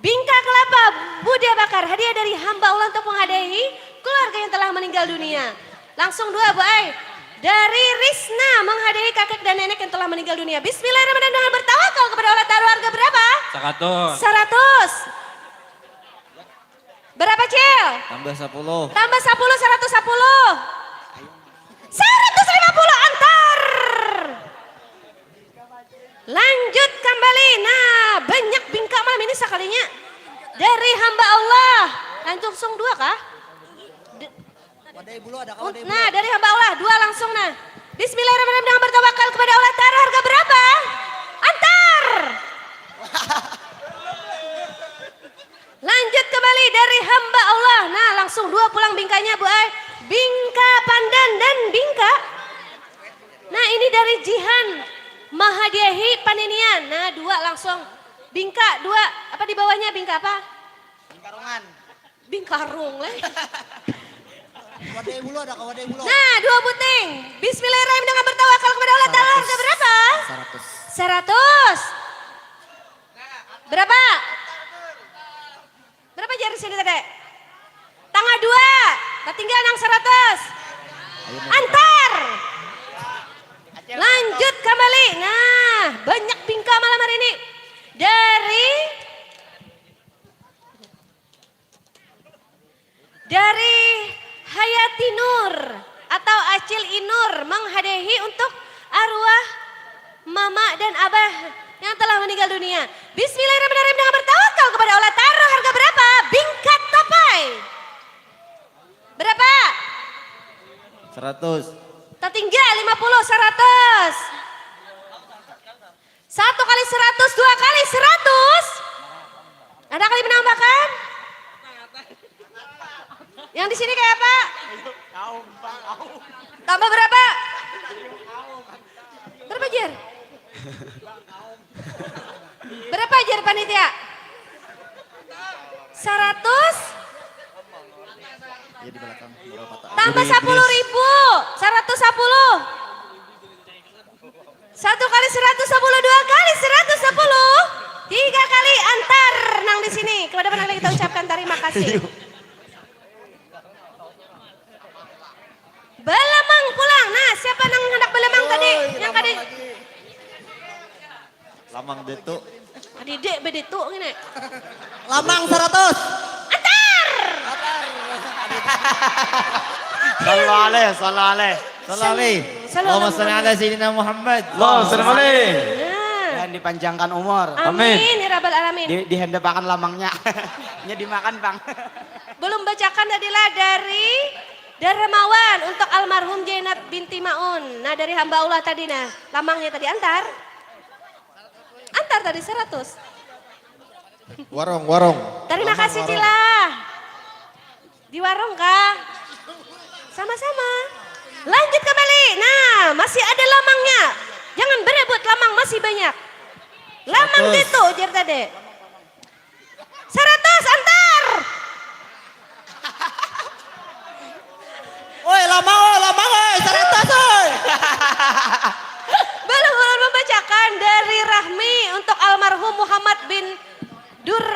Bingka kelapa, muda bakar, hadiah dari hamba Allah untuk menghadahi keluarga yang telah meninggal dunia. Langsung dua, Bu ai. Dari Risna menghadiahi kakek dan nenek yang telah meninggal dunia. Bismillahirrahmanirrahim, dengan bertawakal kepada Allah Ta'ala, harga berapa? Seratus. Seratus. Berapa, Cil? Tambah sepuluh. Tambah sepuluh, seratus sepuluh. Seratus lima puluh, antar. Lanjut kembali. Nah, banyak bingka malam ini sakalinya. Dari hamba Allah. Langsung dua kah? D- Wadai bulu ada kah wadai bulu? Nah, dari hamba Allah, dua langsung nah. Bismillahirrahmanirrahim, dengan bertawakal kepada Allah Ta'ala, harga berapa? Antar. Lanjut kembali dari hamba Allah. Nah, langsung dua pulang bingkanya, Bu ai. Bingka pandan dan bingka. Nah, ini dari Jihan mahadiahi paninian. Nah, dua langsung. Bingka dua. Apa di bawahnya bingka apa? Bingkarungan. Bingkarung leh. Wadai bulu ada kah wadai bulu? Nah, dua buting. Bismillahirrahmanirrahim, dengan bertawakal kepada Allah Ta'ala, harga berapa? Seratus. Seratus. Berapa? Berapa jar di sini tadi? Tangah dua. Nah, tinggal nang seratus. Antar. Lanjut kembali. Nah, banyak bingka malam hari ini. Dari Dari Hayati Nur atau Acil Inur menghadiahi untuk arwah mama dan abah yang telah meninggal dunia. Bismillahirrahmanirrahim, dengan bertawakal kepada Allah Ta'ala, harga berapa? Bingkat tapai. Berapa? Seratus. Tatinggal lima puluh, seratus. Satu kali seratus, dua kali seratus. Ada kali menambahkan? Yang di sini kayak apa? Tambah berapa? Berapa, Jer? Berapa, Jer, panitia? Seratus? Ya di belakang. Berapa tak? Tambah sepuluh ribu. Seratus sepuluh. Satu kali seratus sepuluh, dua kali seratus sepuluh, tiga kali antar nang di sini. Kepada mana lagi kita ucapkan terima kasih. Balamang pulang. Nah, siapa nang hendak balamang tadi? Yang kada Lamang detu. Kadede bedetu ngini. Lamang seratus. Antar. Sallu alaih, sallu alaih. Salali. Sallu Allahumma ala salli ala sayyidina Muhammad. Allahumma salli alaih. Nah, Dan dipanjangkan umur. amin ya rabbal alamin. Di, dihendapakan lamangnya. Nya dimakan, Bang. Belum bacakan tadi lah dari Darmawan untuk almarhum Jainab binti Maun. Nah, dari hamba Allah tadi nah, lamangnya tadi antar. Antar tadi seratus. Warung, warung. Terima Lamang kasih warung. Cila. Di warung kah? Sama-sama. Lanjut kembali. Nah, masih ada lamangnya. Jangan berebut, lamang masih banyak. Lamang Seratus. Ditu, jar tadi. Seratus, antar. Oi, lamang, oi, lamang, oi, seratus, oi. Belum ulun membacakan dari Rahmi untuk almarhum Muhammad bin Dur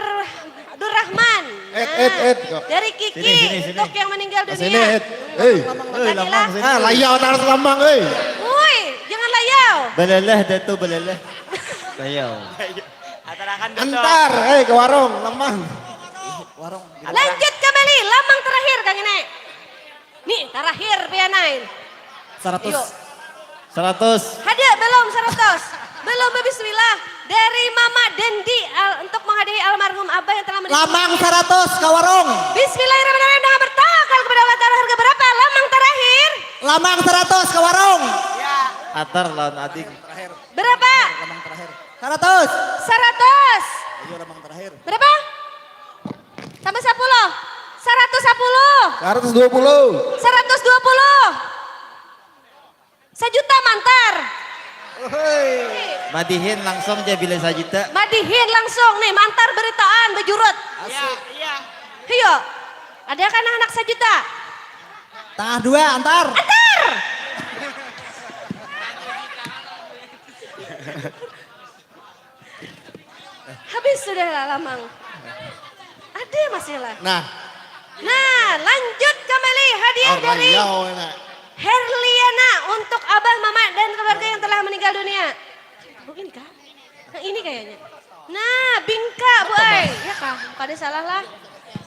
Durrahman. Et, Nah, et, et, kok. Dari Kiki Sini, sini, sini. Untuk yang meninggal Nah, dunia. sini, et. Hei, Tadilah. hei, lamang sini. Ah, layau taras lamang, hei. Woi, jangan layau. Beleleh deh tuh, beleleh. Layau. Atarakan dulu. Antar, hei, ke warung, lamang. Warung. Lanjut kembali, lamang terakhir Kang Inai. Nih, terakhir pianai. Seratus. Yuk. Seratus. Hadiah belum seratus. Belum berbismillah. Dari Mama Dendi al- untuk menghadiahi almarhum Abah yang telah meninggal. Lamang seratus ke warung. Bismillahirrahmanirrahim dengan bertawakal kepada Allah Ta'ala harga berapa? Lamang terakhir. Lamang seratus ke warung. Atar lawan ading. Berapa? Lamang terakhir. Seratus. Seratus. Ayo lamang terakhir. Berapa? Tambah sepuluh. Seratus sepuluh. Seratus dua puluh. Seratus dua puluh. Sajuta mantar. Madihin langsung ja bila sajuta. Madihin langsung nih, mantar beritaan bejurut. Iya, iya. Hiyo. Ada kan anak sajuta? Tangah dua antar. Antar. Habis sudah lah lamang. Ada masih lah. Nah. Nah, lanjut kembali hadiah Oh, dari layau enak. Herliana untuk abah, mama, dan keluarga yang telah meninggal dunia. Bukan kah? Nah, ini kayaknya. Nah, bingka, Bu ai. Ya kah? Kada salah lah.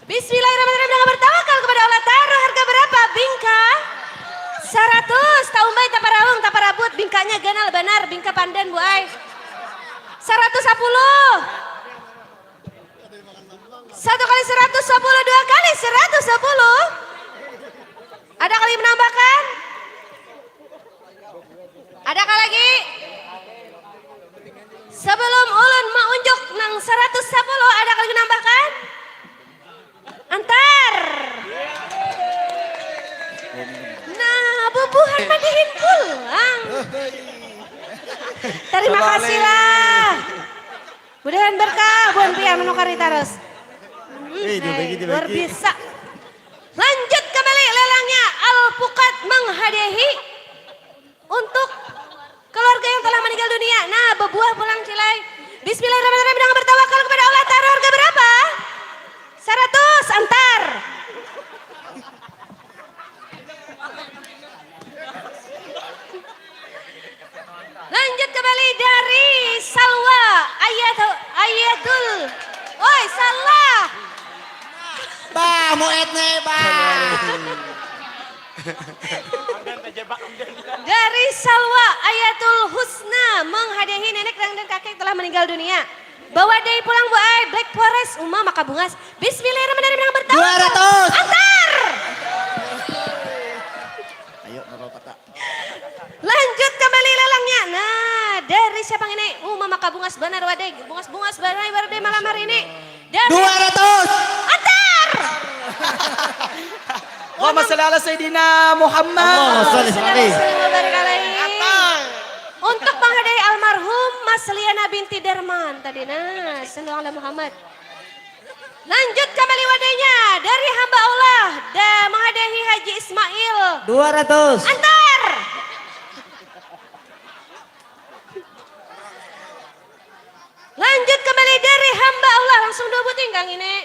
Bismillahirrahmanirrahim. Dengan bertawakal kepada Allah Ta'ala, harga berapa? Bingka? Saratus. Taumbai, taparaung, taparabut. Bingkanya ganal banar. Bingka pandan, Bu ai. Saratus sapuluh. Satu kali seratus sepuluh, dua kali seratus sepuluh. Ada kali menambahkan? Ada kah lagi? Sebelum ulun maunjuk nang seratus sepuluh, ada kali menambahkan? Antar. Nah, bubuhan madihin pulang. Terima kasih lah. Mudahan berkah buhan pian menukari tarus. Hmm, Wih, dibagi, hai, luar dibagi. Biasa. Lanjut kembali lelangnya Alpukat menghadiahi untuk keluarga yang telah meninggal dunia. Nah, bebuah pulang, Cilai. Bismillahirrahmanirrahim, dengan bertawakal kepada Allah Ta'ala, harga berapa? Seratus, antar. Lanjut kembali dari Salwa Ayat-, Ayatul. Oi, salah. Bah, muet nih, bah. Dari Salwa Ayatul Husna menghadiahi nenek dan kakek telah meninggal dunia. Bawa deh pulang, Bu ai, Black Forest, uma maka bungas. Bismillahirrahmanirrahim, nang bertawakal. Dua ratus. Antar. Ayo, nol kata. Lanjut kembali lelangnya. Nah, dari siapa ini? Uma maka bungas banar, wadai. Bungas-bungas banar, wadai, malam hari ini. Dari dua ratus. Antar. Allahumma sholli ala Sayyidina Muhammad. Allahumma sholli alaihi. Allahumma barik alaihi. Untuk menghadiahi almarhum Mas Liana binti Darman tadi, nah, sallu ala Muhammad. Lanjut kembali wadainya dari hamba Allah, da menghadiahi Haji Ismail. Dua ratus. Antar. Lanjut kembali dari hamba Allah, langsung dua buting kang ini.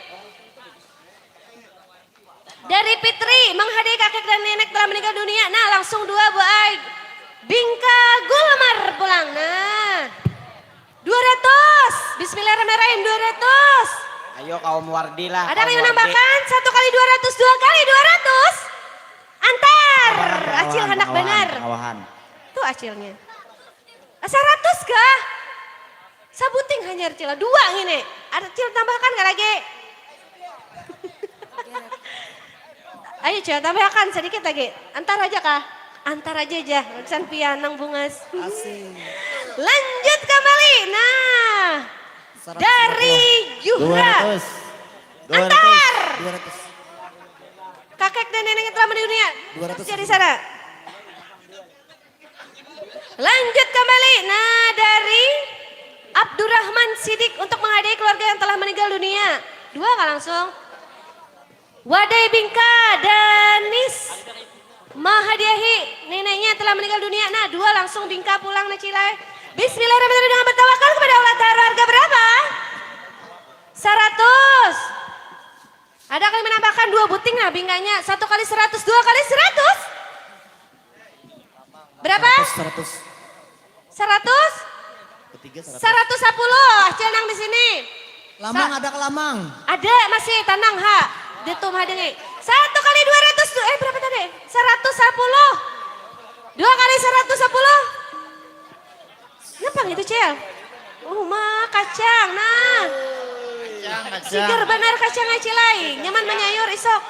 Dari Fitri, menghadiahi kakek dan nenek telah meninggal dunia. Nah, langsung dua, Bu ai. Bingka gulmar pulang. Nah. Dua ratus. Bismillahirrahmanirrahim, dua ratus. Ayo, kaum Wardi lah, ada kaum yang Wardi. Menambahkan? Satu kali dua ratus, dua kali dua ratus. Antar. Pengawahan, acil pengawahan, handak banar. Pengawahan. Tuh acilnya. Saratus kah? Sabuting hanyar, Cil. Dua ngini. Ada, Cil, tambahkan kah lagi? Ayo, Cil, tambahkan sedikit lagi. Antar aja kah? Antar aja, jah. Urusan pian nang bungas. Asik. Lanjut kembali. Nah, seratus lima puluh. Dari Juhra. Dua ratus. Antar. Dua ratus. Kakek dan nenek yang telah meninggal dunia. Dua ratus. Jadi sana. Lanjut kembali. Nah, dari Abdurrahman Sidik untuk menghadiahi keluarga yang telah meninggal dunia. Dua kah langsung? Wadai Bingka Danis menghadiahi neneknya telah meninggal dunia. Nah, dua langsung Bingka pulang, nah, Cilai. Bismillahirrahmanirrahim, dengan bertawakal kepada Allah Ta'ala. Harga berapa? Saratus. Ada kali menambahkan dua buting, nah, Bingkanya. Satu kali seratus, dua kali seratus. Berapa? Seratus, seratus. Seratus? Ketiga seratus. Seratus sepuluh, Acil nang di sini. Lamang, sa- ada ke Lamang? Ada, masih, tanang, ha. Ditum, ha, dengi. Satu kali dua ratus tu, eh, berapa tadi? Seratus sepuluh. Dua kali seratus sepuluh. Napa ngitu, Cil? Uma kacang, nah. Kacang, kacang. Sigar banar kacang, Acil ai. Nyaman manyayur isuk.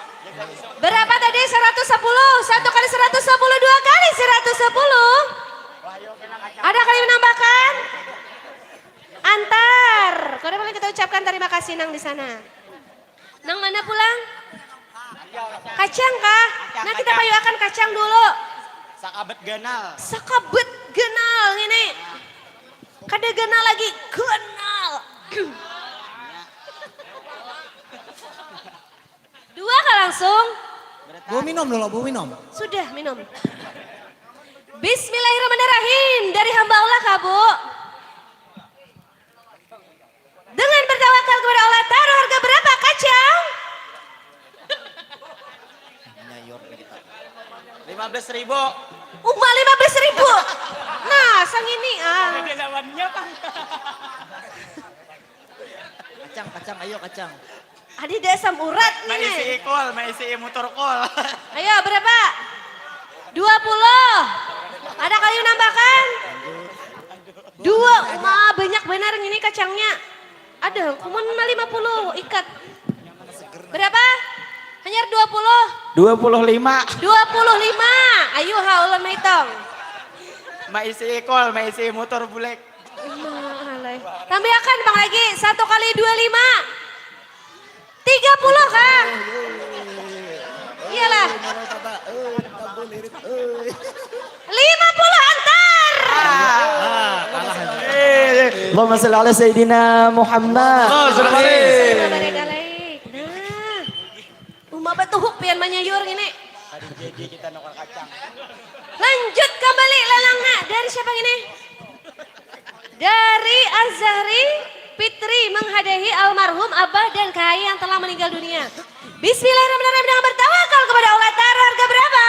Berapa tadi? Seratus sepuluh. Satu kali seratus sepuluh, dua kali seratus sepuluh. Ada kali menambahkan? Antar. Kada boleh kita ucapkan terima kasih nang di sana. Nang mana pulang? Kacang kah? Nah, kita payuakan kacang dulu. Sakabet ganal. Sakabet ganal ngini. Kada ganal lagi, ganal. Dua kah langsung? Bu minum dulu, Bu minum. Sudah minum. Bismillahirrahmanirrahim. Dari hamba Allah kah, Bu? Dengan bertawakal kepada Allah, taruh harga berapa kacang? Nyayor nih kita. Lima belas ribu. Uma lima belas ribu. Nah, sangini ah. Ada lawannya pang. Kacang, kacang, ayo kacang. Ada asam urat nih. Maisi ikol, maisi mutur kol. Ayo berapa? Dua puluh. Ada kali nambahkan? Dua. Uma banyak benar ini kacangnya. Ada, kuman lima puluh ikat. Berapa? Hanyar dua puluh. Dua puluh lima. Dua puluh lima. Ayu ha ulun maitong. Maisi ikol, maisi mutur bulek. Tambahakan bang lagi, satu kali dua lima. Tiga puluh kang. Iyalah. Lima puluh antar. Allahumma salli ala sayyidina Muhammad. Nah. Uma batuhuk pian manyayur ngini. Lanjut kambali lelangnya. Dari siapa ngini? Dari Azahri Fitri menghadahi almarhum abah dan kahayang yang telah meninggal dunia. Bismillahirrahmanirrahim dengan bertawakal kepada Allah Ta'ala harga berapa?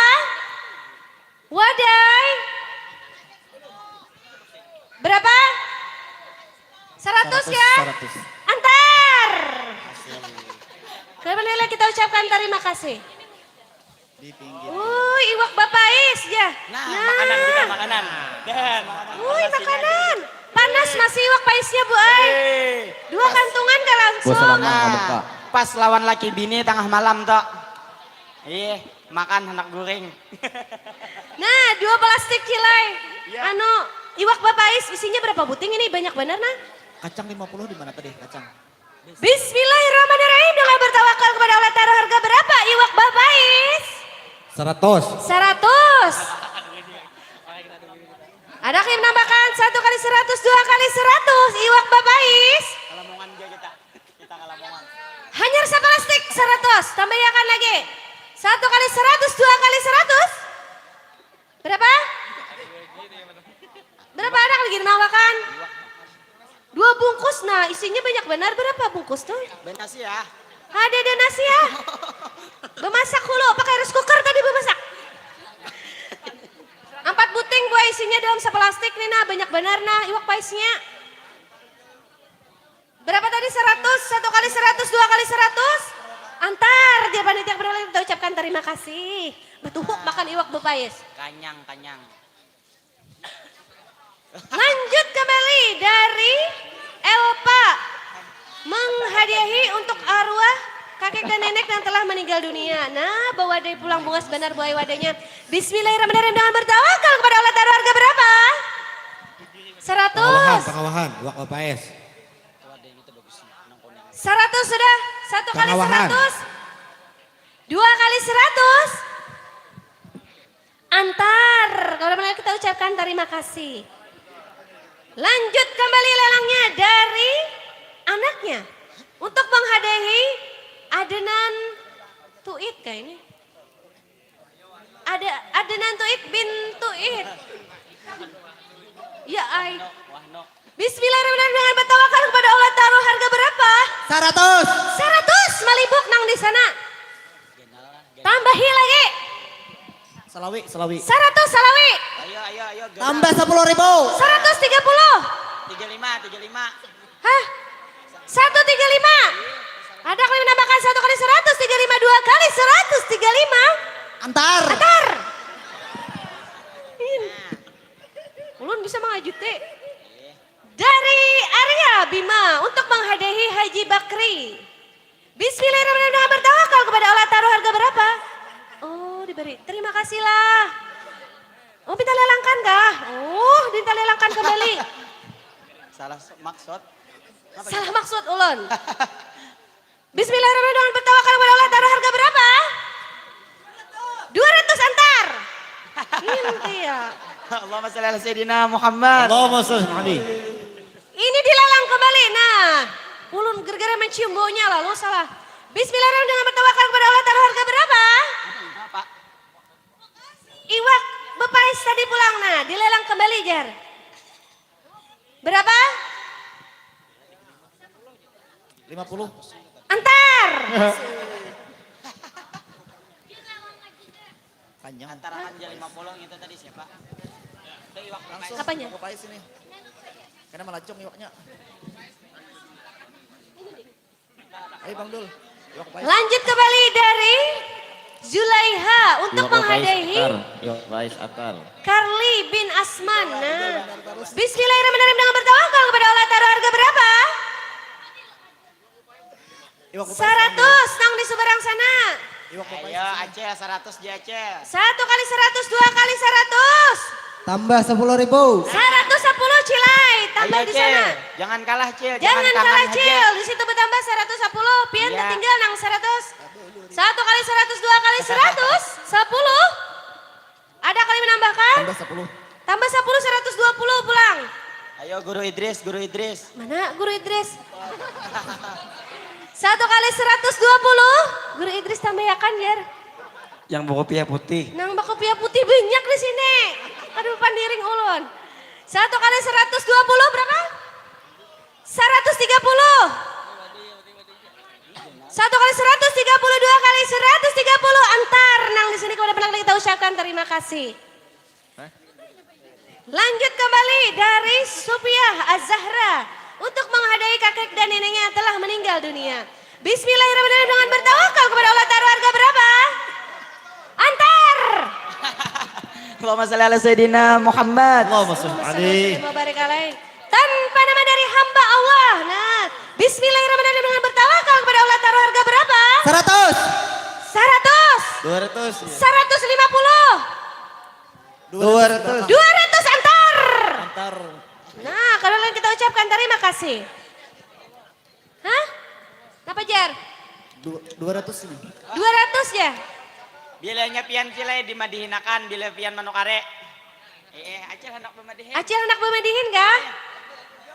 Wadai. Berapa? Seratus ya? Antar. Kalian kita ucapkan terima kasih. Di pinggir. Uy, iwak bapais ya. Nah, nah. Makanan kita makanan. Dan makanan. Uy, makanan. Panas masih iwak paisnya bu ay. Dua kantungan kah langsung. Nah, pas lawan laki bini tengah malam toh. Ih, makan anak guring. Nah, dua plastik cilai. Ya. Anu, iwak bapais isinya berapa buting ini? Banyak benar nah. Kacang lima puluh di mana tadi? Kacang. Bismillahirrahmanirrahim. Dengan bertawakal kepada Allah Ta'ala harga berapa iwak babais? Seratus. Seratus. Ada yang menambahkan satu kali seratus, dua kali seratus iwak babais. Kalamongan juga kita. Kita kalamongan. Hanyar sepalastik seratus. Tambahiakan lagi. Satu kali seratus, dua kali seratus. Berapa? Berapa anak lagi makan? Dua bungkus nah isinya banyak benar berapa bungkus tuh? Benasi ya. Ada ada nasi ya. Bemasak hulu pakai rice cooker tadi bemasak. Empat buting buah isinya dalam sepelastik nih nah banyak benar nah iwak paisnya. Berapa tadi seratus? Satu kali seratus, dua kali seratus. Antar dia panitia berapa kita ucapkan terima kasih. Betuhuk makan iwak bepais. Kanyang, kanyang. Lanjut kembali dari Elpa menghadiahi untuk arwah kakek dan nenek yang telah meninggal dunia. Nah, bawa dari pulang bungas benar buai wadahnya. Bismillahirrahmanirrahim dengan bertawakal kepada Allah Ta'ala harga berapa? Seratus. Pangawahan, pangawahan, wak lepaes. Seratus sudah. Satu kali seratus. Dua kali seratus. Antar. Kalau benar kita ucapkan terima kasih. Lanjut kembali lelangnya dari anaknya untuk menghadahi adenan tuit kayak ini. Ada ada nantuit bintuit. Ya ai. Bismillahirrahmanirrahim dengan bertawakal kepada Allah Ta'ala harga berapa? Seratus. Seratus malibuk nang di sana. Tambahi lagi. Salawi, salawi. Seratus salawi. Ayo, ayo, ayo. Tambah sepuluh ribu. Seratus tiga puluh. Tiga lima, tiga lima. Hah? Satu tiga lima. Ada kali menambahkan satu kali seratus tiga lima dua kali seratus tiga lima. Antar. Antar. Ulun bisa mengajut deh. Dari Arya Bima untuk menghadiahi Haji Bakri. Bismillahirrahmanirrahim dengan bertawakal kepada Allah taruh harga berapa? Oh diberi. Terima kasihlah. Oh minta lelangkan kah? Oh minta lelangkan kembali. Salah maksud. Salah maksud ulun. Bismillahirrahmanirrahim. Bertawakal kepada Allah. Taruh harga berapa? Dua ratus antar. Inti ya. Allahumma salli ala sayyidina Muhammad. Allahumma salli ala Muhammad. Ini dilalang kembali. Nah, ulun gara-gara mencium baunya lalu salah. Bismillahirrahmanirrahim. Dengan bertawakal kepada Allah. Taruh harga berapa? Iwak bepais tadi pulang. Nah, dilelang kembali jar. Berapa? Lima puluh. Antar. Antara kan jadi lima puluh gitu tadi siapa? Itu iwak. Langsung apanya? Iwak pais ini. Karena melacung iwaknya. Ayo Bang Dul. Iwak pais. Lanjut kembali dari Zulaiha untuk menghadahi Karli bin Asman. Nah, bismillahirrahmanirrahim dengan bertawakal kepada Allah taruh harga berapa? Saratus nang di subarang sana. Ayo Acil, saratus ja Acil. Satu kali saratus, dua kali saratus. Tambah sepuluh ribu. Saratus sapuluh Cilai, tambah di sana. Jangan kalah Cil, jangan kalah Cil. Di situ bertambah saratus sapuluh, pian tatinggal nang saratus. Satu kali saratus, dua kali saratus, sapuluh. Ada kali menambahkan? Tambah sapuluh. Tambah sapuluh, saratus dua puluh pulang. Ayo Guru Idris, Guru Idris. Mana Guru Idris? Satu kali saratus dua puluh, Guru Idris tambahakan jar. Yang bakupiah putih. Nang bakupiah putih banyak di sini. Aduh, pandiring ulun. Satu kali saratus dua puluh berapa? Saratus tiga puluh. Satu kali seratus tiga puluh, dua kali seratus tiga puluh, antar nang di sini kepada penang kita ucapkan terima kasih. Lanjut kembali dari Supiah Az-Zahra untuk menghadai kakek dan neneknya yang telah meninggal dunia. Bismillahirrahmanirrahim dengan bertawakal kepada Allah taruh harga berapa? Antar. Allahumma shalli ala sayyidina Muhammad. Allahumma shalli Allahumma shalli wa sallim wa barik alaih. Tanpa nama dari hamba Allah. Nah, bismillahirrahmanirrahim dengan bertawakal kepada Allah taruh harga berapa? Seratus. Seratus. Dua ratus. Seratus lima puluh. Dua ratus. Dua ratus antar. Antar. Nah, kalau kita ucapkan terima kasih. Hah? Napa jar? Dua ratus ini. Dua ratus ya? Bilanya pian Cilai dimadihinakan bila pian manukari. Eh, eh, Acil handak bamadihin. Acil handak bamadihin kah?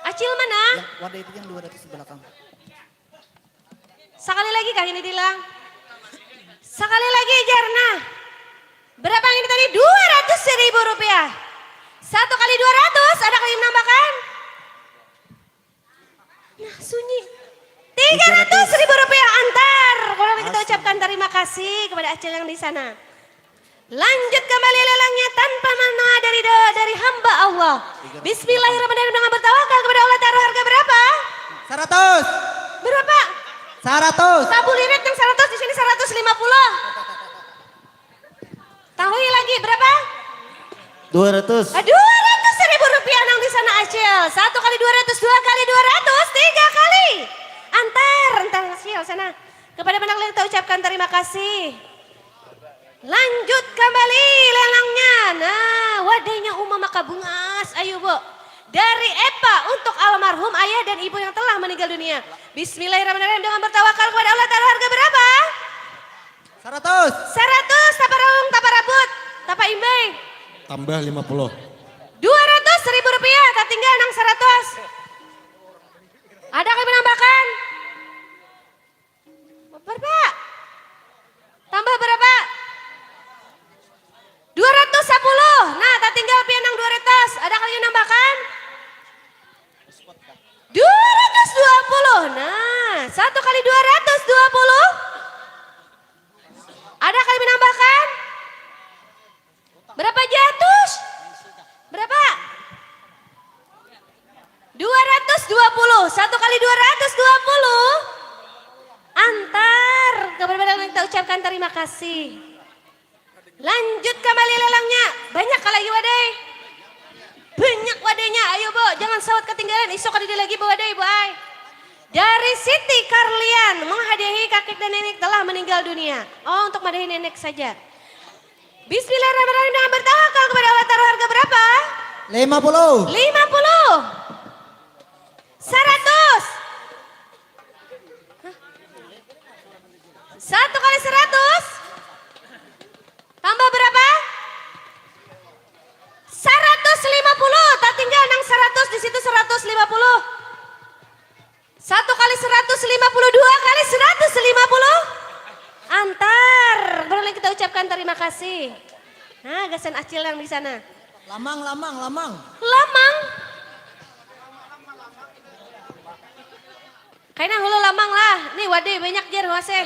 Acil mana? Yang wadah itu yang dua ratus di belakang. Sakali lagi kah ini dilang? Sakali lagi jar nah. Berapa ini tadi? Dua ratus ribu rupiah. Satu kali dua ratus, ada kali menambahkan? Nah, sunyi. Tiga ratus ribu rupiah antar. Kurang kita ucapkan terima kasih kepada Acil yang di sana. Lanjut kembali lelangnya tanpa mana dari do- dari hamba Allah. Bismillahirrahmanirrahim dengan bertawakal kepada Allah taruh harga berapa? Seratus. Berapa? Seratus. Sabulirit yang seratus di sini seratus lima puluh. Tahui lagi berapa? Dua ratus. Ah, dua ratus ribu rupiah nang di sana Acil. Satu kali dua ratus, dua kali dua ratus, tiga kali. Antar, antar Acil sana. Kepada menang kita ucapkan terima kasih. Lanjut kembali lelangnya. Nah, wadahnya Uma Maka Bungas. Ayo, Bu. Dari Epa untuk almarhum ayah dan ibu yang telah meninggal dunia. Bismillahirrahmanirrahim dengan bertawakal kepada Allah taruh harga berapa? Seratus. Seratus, tapa raung, tapa rabut, tapa imbai. Tambah lima puluh. Dua ratus ribu rupiah, tatinggal nang seratus. Ada kami menambahkan? Berapa? Tambah berapa? Dua ratus sepuluh. Nah, tatinggal pian nang dua ratus. Ada kali nambahkan? Dua ratus dua puluh. Nah, satu kali dua ratus dua puluh. Ada kali menambahkan? Berapa jatuh? Berapa? Dua ratus dua puluh. Satu kali dua ratus dua puluh. Antar. Kepada kita ucapkan terima kasih. Lanjut kembali lelangnya. Banyak kah lagi wadai? Banyak wadainya. Ayo, Bu, jangan sawat ketinggalan. Isuk ada lagi, Bu, wadai, Bu, ai. Dari Siti Karlian menghadiahi kakek dan nenek telah meninggal dunia. Oh, untuk madahi nenek saja. Bismillahirrahmanirrahim dengan bertawakal kepada Allah taruh harga berapa? Lima puluh. Lima puluh. Seratus. Hah? Satu kali seratus. Tambah berapa? Seratus lima puluh. Tatinggal nang seratus di situ seratus lima puluh. Satu kali seratus lima puluh, dua kali seratus lima puluh. Antar. Baru lagi kita ucapkan terima kasih. Nah, gasan Acil yang di sana. Lamang, lamang, lamang. Lamang. Kaina hulu lamang lah. Nih, wadai banyak jar, huaseh.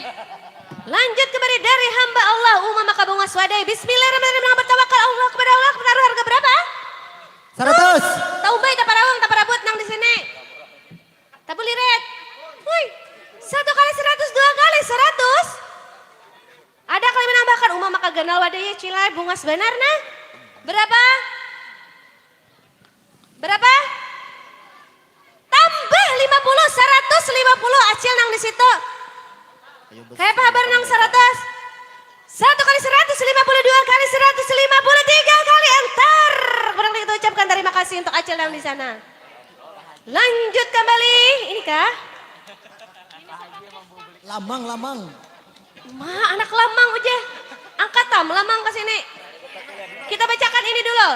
Lanjut kembali dari hamba Allah Uma Maka Bunga Swadai. Bismillahirrahmanirrahim. Nang bertawakal Allah kepada Allah, taruh harga berapa? Seratus. Taumbai, taparawang, taparabut nang di sini. Tabulirit. Hui. Satu kali seratus, dua kali seratus. Ada kali menambahkan Uma Maka Ganal Wadai, cilai bungas banar nah. Berapa? Berapa? Tambah lima puluh, seratus lima puluh acil nang di situ. Kayapa habar nang seratus? Satu kali seratus lima puluh, dua kali seratus lima puluh, tiga kali antar. Kurang kita ucapkan terima kasih untuk acil nang di sana. Lanjut kembali, ini kah? Lamang, lamang. Ma, anak lamang uja. Angkat tam lamang ke sini. Kita bacakan ini dulu.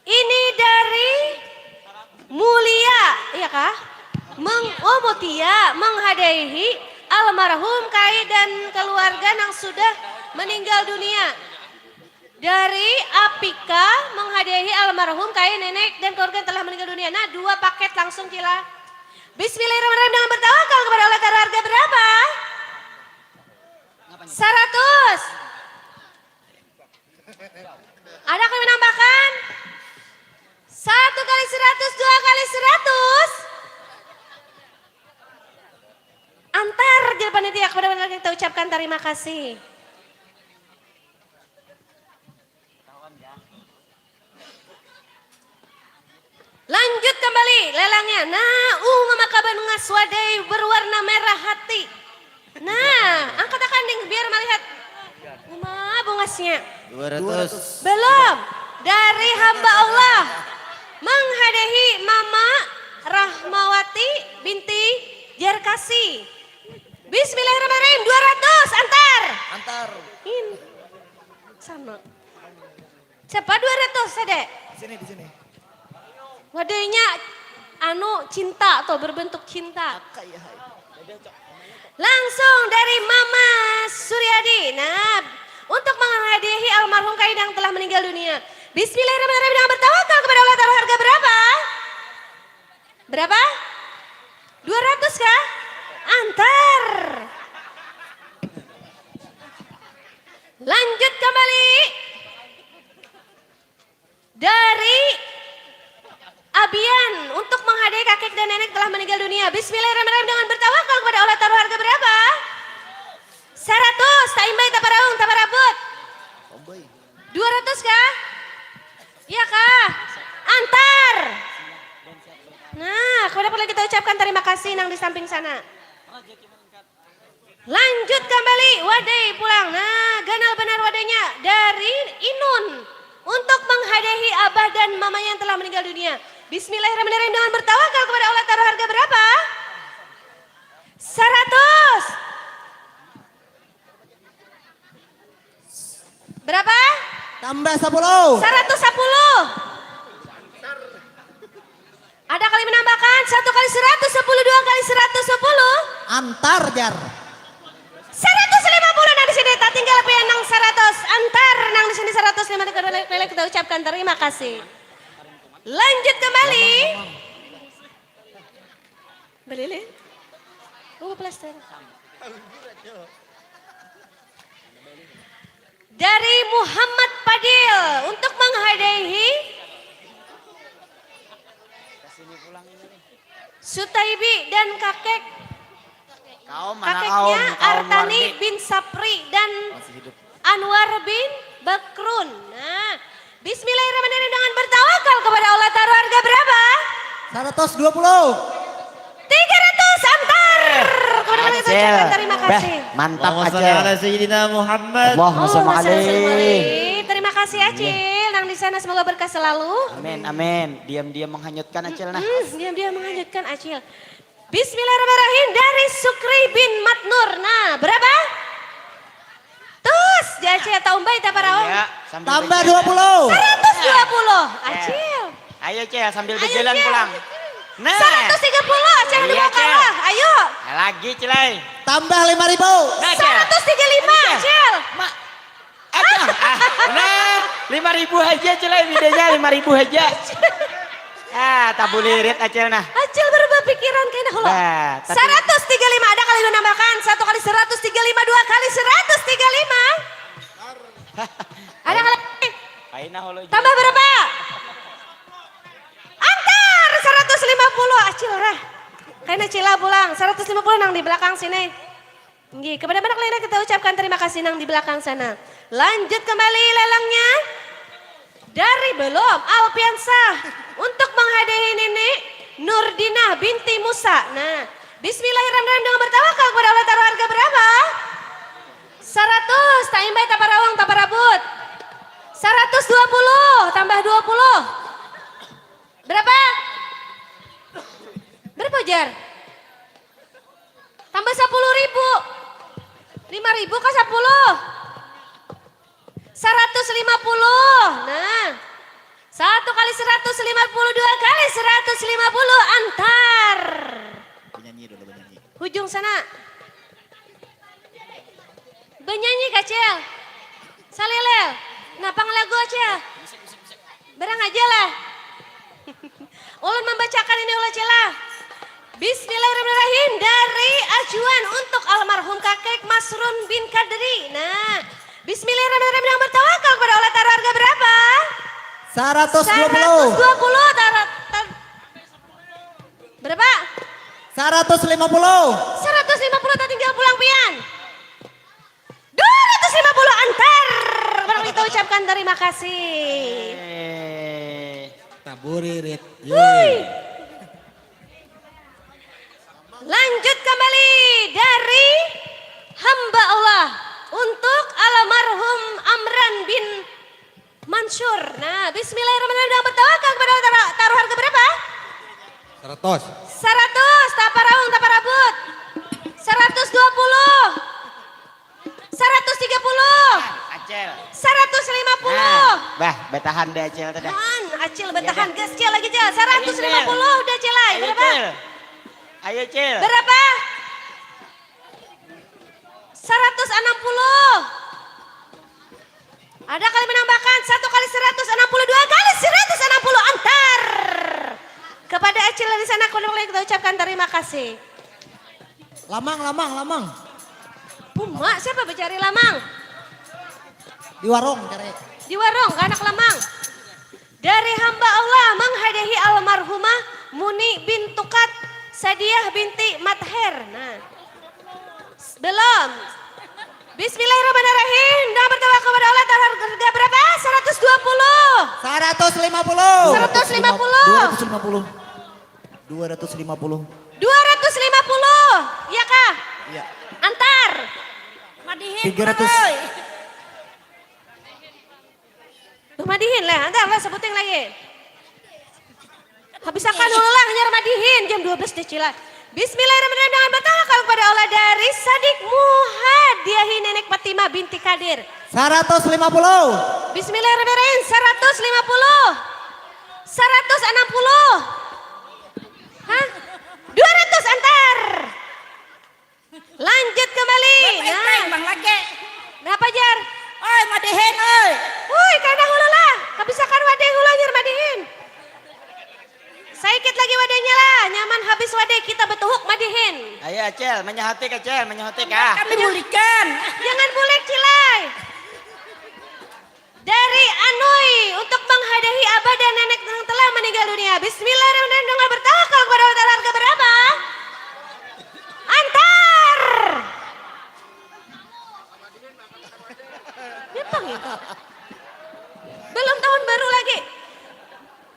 Ini dari Mulia, iya kah? Meng, oh Mutia menghadaihi almarhum Kai dan keluarga nang sudah meninggal dunia. Dari Apika menghadaihi almarhum Kai, nenek dan keluarga yang telah meninggal dunia. Nah, dua paket langsung Cila. Bismillahirrahmanirrahim, dengan bertawakal kepada Allah, taruh harga berapa? Seratus. Ada kami menambahkan? Satu kali seratus, dua kali seratus. Antar jadi panitia kepada panitia kita ucapkan terima kasih. Lanjut kembali lelangnya. Nah, uh mama kaban ngaswadai berwarna merah hati. Nah, angkat akan ding biar melihat uma bungasnya. Dua ratus. Belum. Dari hamba Allah menghadahi Mama Rahmawati binti Jarkasi. Bismillahirrahmanirrahim. Dua ratus antar. Antar. In. Sama. Siapa dua ratus ada? Di sini, di sini. Wadainya anu cinta tuh, berbentuk cinta. Kayak hai. Langsung dari Mama Suryadi. Nah, untuk menghadiahi almarhum Kaidang telah meninggal dunia. Bismillahirrahmanirrahim, dengan bertawakal kepada Allah, taruh harga berapa? Berapa? Dua ratus kah? Antar. Lanjut kembali. Dari Abian untuk menghadai kakek dan nenek telah meninggal dunia. Bismillahirrahmanirrahim, dengan bertawakal kepada Allah, taruh harga berapa? Seratus, taimbai, taparawang, taparabut. Dua ratus kah? Iya kah? Antar. Nah, kepada kita ucapkan terima kasih nang di samping sana. Lanjut kembali, wadai pulang. Nah, ganal banar wadainya dari Inun untuk menghadahi abah dan mamanya yang telah meninggal dunia. Bismillahirrahmanirrahim, dengan bertawakal kepada Allah, taruh harga berapa? Seratus. Berapa? Tambah sepuluh. Seratus sepuluh. Ada kali menambahkan, satu kali seratus sepuluh, dua kali seratus sepuluh. Antar jar. Seratus lima puluh nang di sini, tak tinggal pian nang seratus. Antar nang di sini seratus lima puluh, kita ucapkan terima kasih. Lanjut kembali. Belilin. Oh, plaster. Dari Muhammad Padil untuk menghadaihi Sutaibi dan kakek kaum, kakeknya kaum, Artani wardi. Bin Sapri dan Anwar bin Bakrun. Nah, Bismillahirrahmanirrahim, dengan bertawakal kepada Allah, taruh harga berapa? Seratus dua puluh. Tiga ratus antar. Kepada kita ucapkan terima kasih. Bah, mantap Allahumma salli ala Sayyidina Muhammad. Allahumma salli. Terima kasih Acil. Nang di sana semoga berkah selalu. Amin, amin. Diam-diam menghanyutkan Acil nah. Hmm, diam-diam menghanyutkan Acil. Bismillahirrahmanirrahim dari Sukri bin Matnur. Nah, berapa? Tus, jacil taumbai taparaung. Iya, tambah dua puluh. Seratus dua puluh. Acil. Ayo Cil, sambil berjalan pulang. Nah. Seratus tiga puluh, Acil iya, mau kalah. Ayo. Nah, lagi Cilai. Tambah lima ribu. Nah, Seratus tiga lima, Acil. Ma ah, nah, lima ribu aja Cilai, bedanya lima ribu aja. Ah, tabulirit Acil nah. Acil berubah pikiran kena hula. Bah, tapi seratus tiga lima, ada kali menambahkan. Satu kali seratus tiga lima, dua kali seratus tiga lima. Ada kali. Kaina hulu. Tambah berapa? Antar seratus lima puluh, Acil lah. Kaina Cila pulang, seratus lima puluh nang di belakang sini. Nggih, kepada manuk lainnya kita ucapkan terima kasih nang di belakang sana. Lanjut kembali lelangnya. Dari belum, Alpiansah. Untuk menghadiahi Nini Nurdinah binti Musa. Nah, bismillahirrahmanirrahim dengan bertawakal kepada Allah taruh harga berapa? Seratus, tak imbai, tak parawang, tak parabut. Seratus dua puluh tambah dua puluh. Berapa? Berapa, Jar? Tambah sepuluh ribu. Lima ribu kah sepuluh? Seratus lima puluh. Nah. Satu kali seratus lima puluh, dua kali seratus lima puluh, antar. Penyanyi dulu, penyanyi. Hujung sana. Benyanyi, Kacil. Salilil. Nah, pang lagu, Acil. Barang aja lah. Ulun membacakan ini, Ula Cila. Bismillahirrahmanirrahim, dari Ajuan untuk almarhum kakek Masrun bin Kadri. Nah, bismillahirrahmanirrahim, yang bertawakal kepada Allah taruh harga berapa? Seratus dua puluh. Seratus dua puluh, taruh, tar-, berapa? Seratus lima puluh. Seratus lima puluh, tak tinggal pulang pian. Dua ratus lima puluh antar. Barang kita ucapkan terima kasih. Eh, taburirit. Hui. Lanjut kembali dari hamba Allah untuk almarhum Amran bin Mansur. Nah, bismillahirrahmanirrahim. Dengan bertawakal kepada Allah Ta'ala. Taruh harga berapa? Seratus. Seratus. Tak paraung, tak parabut. Seratus dua puluh. Seratus tiga puluh. Ah, Acil. Seratus lima puluh. Nah, bah, batahan deh Acil tuh dah. Han, Acil batahan. Gas, Cil, lagi, Cil. Seratus lima puluh udah, Cil, ai. Ayo, berapa? Cil. Ayo, Cil. Berapa? Seratus enam puluh. Ada kali menambahkan, satu kali seratus enam puluh, dua kali seratus enam puluh, antar kepada Acil di sana, kembali kita ucapkan terima kasih. Lamang, lamang, lamang. Buma, siapa bacari lamang? Di warung, cari. Di warung, anak lamang. Dari hamba Allah menghadiahi almarhumah Muni bin Tukat Sadiah binti Mather. Nah. Belum. Bismillahirrahmanirrahim. Dengan bertawakal kepada Allah, taruh harga berapa? Seratus dua puluh. Seratus lima puluh. Seratus lima puluh. Dua ratus lima puluh. Dua ratus lima puluh. Dua ratus lima puluh. Iya kah? Iya. Antar. Madihin, tiga ratus. Bang, oi. Duh, madihin lah, antar lah sebuting lagi. Habisakan dulu lah, hanyar madihin, jam dua belas deh, Cila. Bismillahirrahmanirrahim, dengan bertawakal kepada Allah dari Sadik Muhadiahi Nenek Fatimah binti Kadir. Seratus lima puluh. Bismillahirrahmanirrahim, seratus lima puluh. Seratus enam puluh. Hah? Dua ratus antar. Lanjut kembali. Nah. Bang laki. Napa, Jar? Oi, madihin, oi. Hui, kada hulu lah. Habisakan wadai hulu, Jar, madihin. Saikit lagi wadainya lah. Nyaman habis wadai, kita betuhuk madihin. Ayo, Acil, manyahutik, Acil, manyahutik, ah. Kami bulikan. Jangan bulik, Cilai. Dari Anui untuk menghadiahi abah dan nenek yang telah meninggal dunia. Bismillahirrahmanirrahim. Dengan bertawakal kepada Allah Ta'ala, harga berapa? Antar. Apa gitu? Belum tahun baru lagi.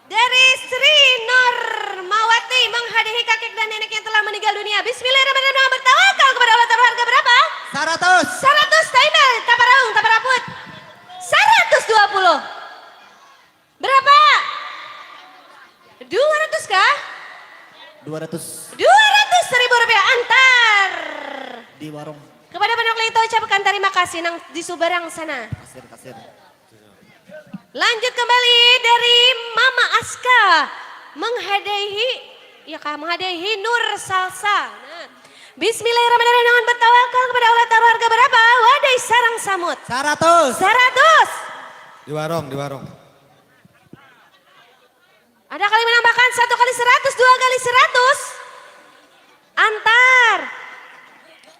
Dari Sri Nurmawati menghadiahi kakek dan nenek yang telah meninggal dunia. Bismillahirrahmanirrahim. Bertawakal kepada Allah, taruh harga berapa? Seratus. Seratus, taimel, taparaung, taparabut. Seratus dua puluh. Berapa? Dua ratus kah? Dua ratus. Dua ratus ribu rupiah, antar. Di warung. Kepada penduduk lain, kita ucapkan terima kasih nang di subarang sana. Kasir, kasir. Lanjut kembali dari Mama Aska menghadiahi, ya kah, menghadiahi Nur Salsa. Nah. Bismillahirrahmanirrahim, dengan bertawakal kepada Allah, taruh harga berapa? Wadai sarang samut. Seratus. Seratus. Di warung, di warung. Ada kali menambahkan Satu kali seratus, dua kali seratus. Antar.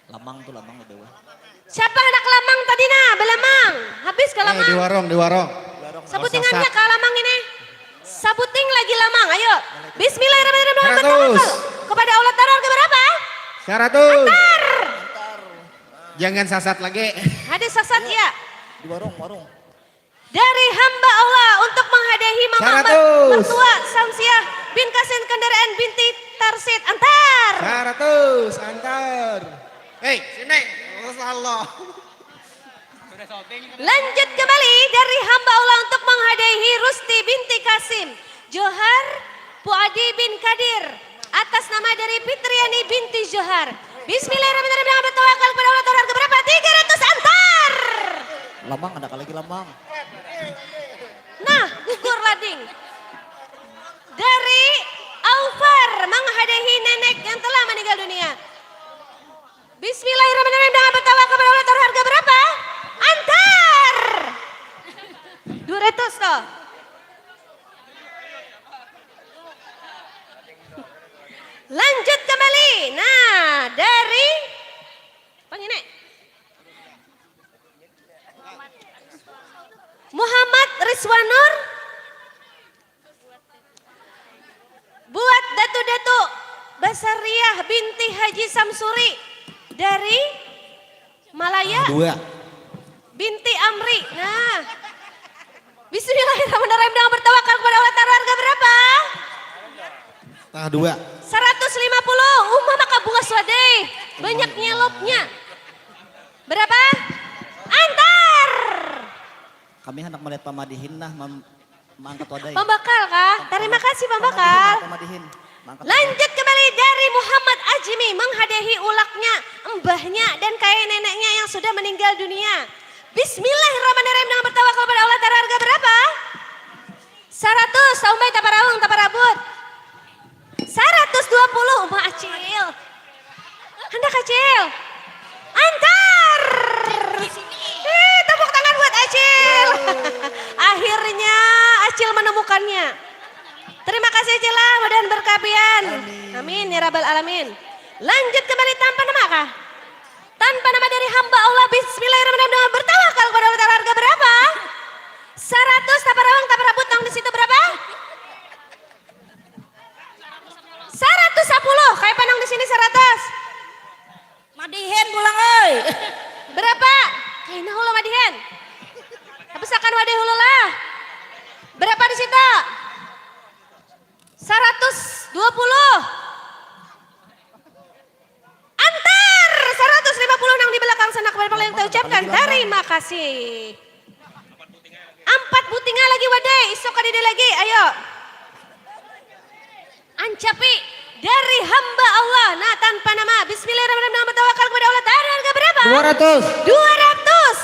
Lamang tu, lamang lebih wah. Siapa hendak lamang tadi nah? Belamang. Habis ke lamang. Eh, di warung, di warung. Sabutingannya ke lamang ini. Sabuting lagi lamang. Ayo. Bismillahirrahmanirrahim. Dengan bertawakal kepada Allah Ta'ala, harga berapa? Seratus. Antar. Jangan sasat lagi. Ada sasat ya. Di warung, warung. Dari hamba Allah untuk menghadiahi Mama Mer-, Mertua Samsiah bin Kasin Kendaraan binti Tarsid. Antar. Seratus, antar. Hei, sini. Masya Allah. Lanjut kembali dari hamba Allah untuk menghadiahi Rusti binti Kasim Johar Puadi bin Kadir atas nama dari Fitriani binti Johar. Bismillahirrahmanirrahim. Dengan bertawakal kepada Allah Ta'ala, harga berapa? Tiga ratus, antar. Lamang, ada lagi lamang. Nah, gugur lading. Dari Aufar menghadiahi nenek yang telah meninggal dunia. Bismillahirrahmanirrahim. Dengan bertawakal kepada Allah Ta'ala, harga berapa? Antar. Dua ratus toh. Lanjut kembali. Nah, dari apa ini? Muhammad Rizwanur buat Datu-Datu Basariah binti Haji Samsuri dari Malaya. Dua. Binti Amri. Nah. Bismillahirrahmanirrahim. Dengan bertawakal kepada Allah Ta'ala, harga berapa? Setengah dua. Seratus lima puluh. Uma maka bungas wadai. Banyak nyelopnya. Berapa? Antar. Kami hendak melihat pamadihin nah mem-, mangkat wadai. Pambakal kah? Terima kasih, pambakal. Pamadihin, pamadihin. Mangkat wadai. Lanjut kembali dari Muhammad Ajmi menghadiahi ulaknya, embahnya, dan kaya neneknya yang sudah meninggal dunia. Bismillahirrahmanirrahim. Dengan bertawakal kepada Allah Ta'ala, harga berapa? Seratus. Taumbai, taparawang, taparabut. Saratus dua puluh, uma acil. Handak acil. Antar. Ih, tepuk tangan buat acil. Akhirnya acil menemukannya. Terima kasih acil lah, mudahan berkah pian. Amin. Amin ya rabbal alamin. Lanjut kembali tanpa nama kah? Tanpa nama dari hamba Allah, bismillahirrahmanirrahim, dengan bertawakal kepada Allah Ta'ala, harga berapa? Saratus, taparawang, taparabut, nang di situ berapa? Saratus sapuluh, kaya panang di sini saratus. Madihin pulang, oi. Berapa? Kaina hulu madihin. Habisakan wadai hulu lah. Berapa di situ? Saratus dua puluh. Antar saratus lima puluh nang di belakang sana kepada paling kita ucapkan terima kasih. Ampat butinga lagi wadai, isuk kadada lagi, ayo. Ancapi dari hamba Allah, nah tanpa nama. Bismillahirrahmanirrahim, dengan bertawakal kepada Allah Ta'ala, harga berapa? Dua ratus. Dua ratus.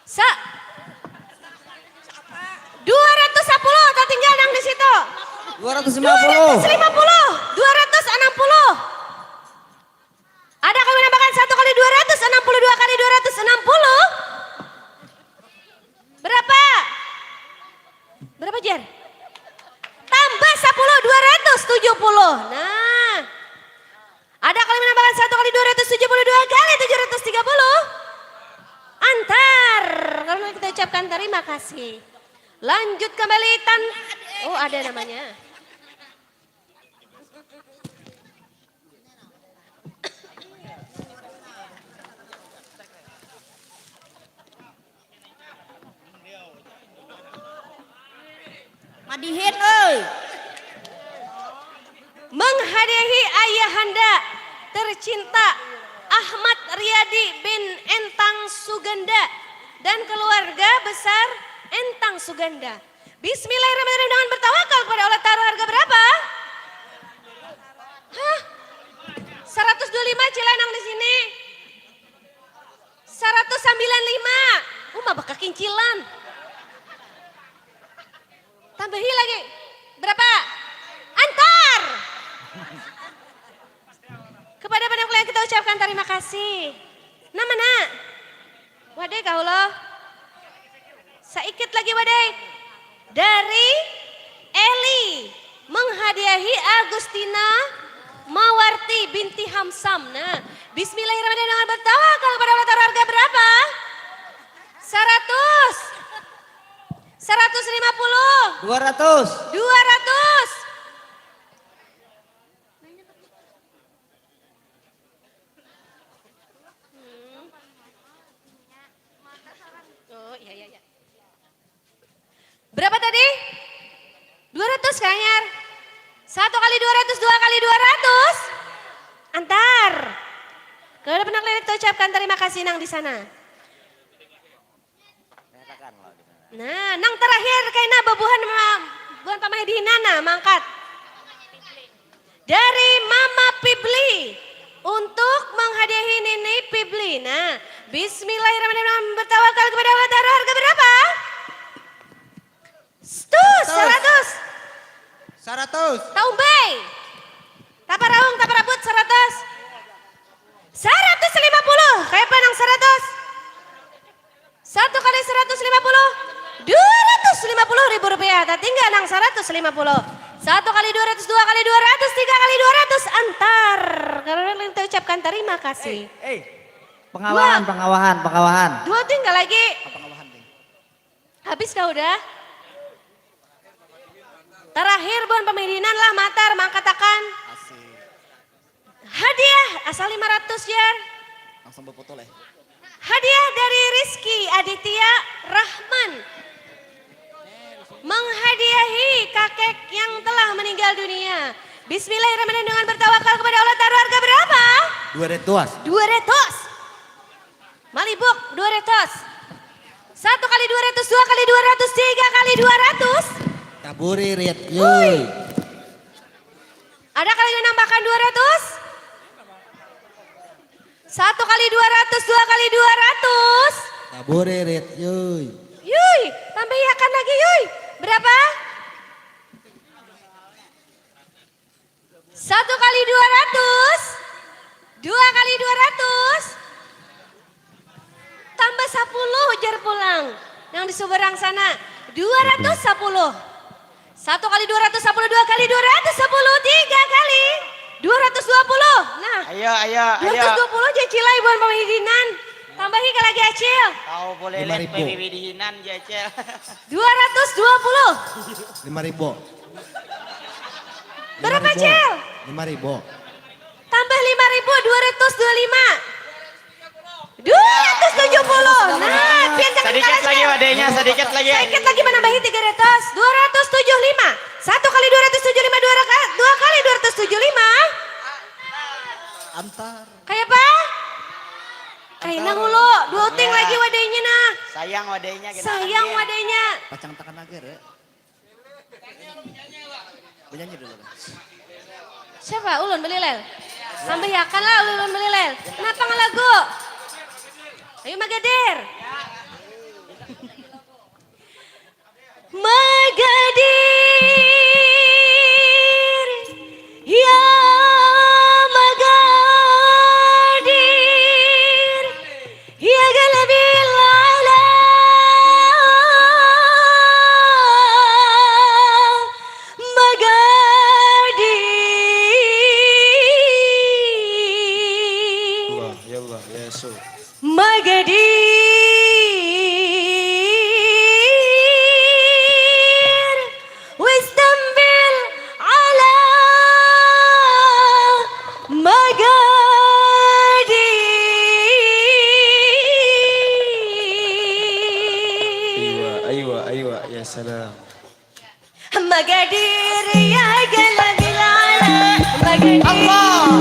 Sa-, dua ratus sapuluh, tatinggal nang di situ. Dua ratus lima puluh. Dua ratus lima puluh, dua ratus enam puluh. Ada kami nambahkan satu kali dua ratus enam puluh, dua kali dua ratus enam puluh. Berapa? Berapa, Jer? Tambah sapuluh, dua ratus tujuh puluh. Nah. Ada kali menambahkan satu kali dua ratus tujuh puluh, dua kali tujuh ratus tiga puluh. Antar. Karena kita ucapkan terima kasih. Lanjut kembali tan-, oh, ada namanya. Madihin, oi. Menghadiahi ayahanda tercinta Ahmad Riyadi bin Entang Suganda dan keluarga besar Entang Suganda. Bismillahirrahmanirrahim, dengan bertawakal kepada Allah Ta'ala, harga berapa? Hah? Saratus dua lima, cila nang di sini. Saratus sambilan lima. Uma bakakincilan. Tambahi lagi. Berapa? Antar. Kepada penonton yang kita ucapkan terima kasih. Nama, Nak? Wadai kah, Ulo? Saikit lagi, wadai. Dari Eli. Hadiahi Agustina Mawarti binti Hamsam. Nah, bismillahirrahmanirrahim, dengan bertawakal kepada Allah Ta'ala, harga berapa? Seratus. Seratus lima puluh. Dua ratus. Dua ratus. Hmm. Oh, iya, iya, iya. Berapa tadi? Dua ratus, Kak Anyar. Satu kali dua ratus, dua kali dua ratus. Antar. Kepada penaklir kita ucapkan terima kasih nang di sana. Nah, nang terakhir kaina babuhan ma-, buhan pamahidina, nah, mangkat. Dari Mama Pibli untuk menghadiahi Nini Pibli. Nah, bismillahirrahmanirrahim, bertawakal kepada Allah Ta'ala, harga berapa? Seratus. Seratus. Seratus. Taumbai. Taparaung, taparabut, seratus. Seratus lima puluh. Kayapa nang seratus? Satu kali seratus lima puluh, dua ratus lima puluh ribu rupiah. Tatinggal nang seratus lima puluh. Satu kali dua ratus, dua kali dua ratus, tiga kali dua ratus. Antar. Karena kita ucapkan terima kasih. Eh, eh. Pengawahan, pengawahan, pengawahan. Dua tinggal lagi. Apa pengawahan, Ting? Habis kah udah? Terakhir, buhan pamilinan lah, matar, mangkatakan. Asik. Hadiah, asal lima ratus, Jar. Langsung berfoto, leh. Hadiah dari Rizky Aditya Rahman. Menghadiahi kakek yang telah meninggal dunia. Bismillahirrahmanirrahim, dengan bertawakal kepada Allah Ta'ala, harga berapa? Dua ratus. Dua ratus. Malibuk, dua ratus. Satu kali dua ratus, dua kali dua ratus, tiga kali dua ratus. Taburi, Rit. Hui. Yoi. Ada kali menambahkan dua ratus? Satu kali dua ratus, dua kali dua ratus. Taburi, Rit. Yoi. Yoi, tambahiakan lagi, yoi. Berapa? Satu kali dua ratus, dua kali dua ratus, tambah sapuluh, ujar pulang nang di subarang sana. Dua ratus sapuluh. Satu kali dua ratus sapuluh, dua kali dua ratus sapuluh, tiga kali dua ratus dua puluh. Nah, ayo, ayo, ayo. Dua ratus dua puluh aja, Cila, ibuan pamahidinan. Tambahi ka lagi, Acil. Tahu boleh. Lima ribu. Lihat P B B dihinan, Acil. Dua ratus dua puluh. Lima ribu. Berapa, Cil? Lima ribu. Tambah lima ribu, dua ratus dua lima. Dua ratus tujuh puluh. Nah, pian jangan kalah. Sedikit lagi wadainya, sedikit lagi. Sedikit lagi menambahi tiga ratus. Dua ratus tujuh lima. Satu kali dua ratus tujuh lima, dua raka-, dua kali dua ratus tujuh lima. Antar. Kayapa? Kaina hulu, dua uting lagi wadainya, nah. Sayang wadainya, sayang wadainya. Pacang takan agar, ya. Benyanyi dulu, Bang. Siapa? Ulun Belilel. Tambahiakan lah, Ulun Belilel. Kenapa ngalagu? Ayo, Magadir. Magadir, ya Magadir, ya Galbil Ala, Magadir. Wah, ya Allah, ya Yesus. Magadir, wis dambil ala Magadir. Aywa, aywa, aywa, ya salam. Magadir ya galbil ala, Magadir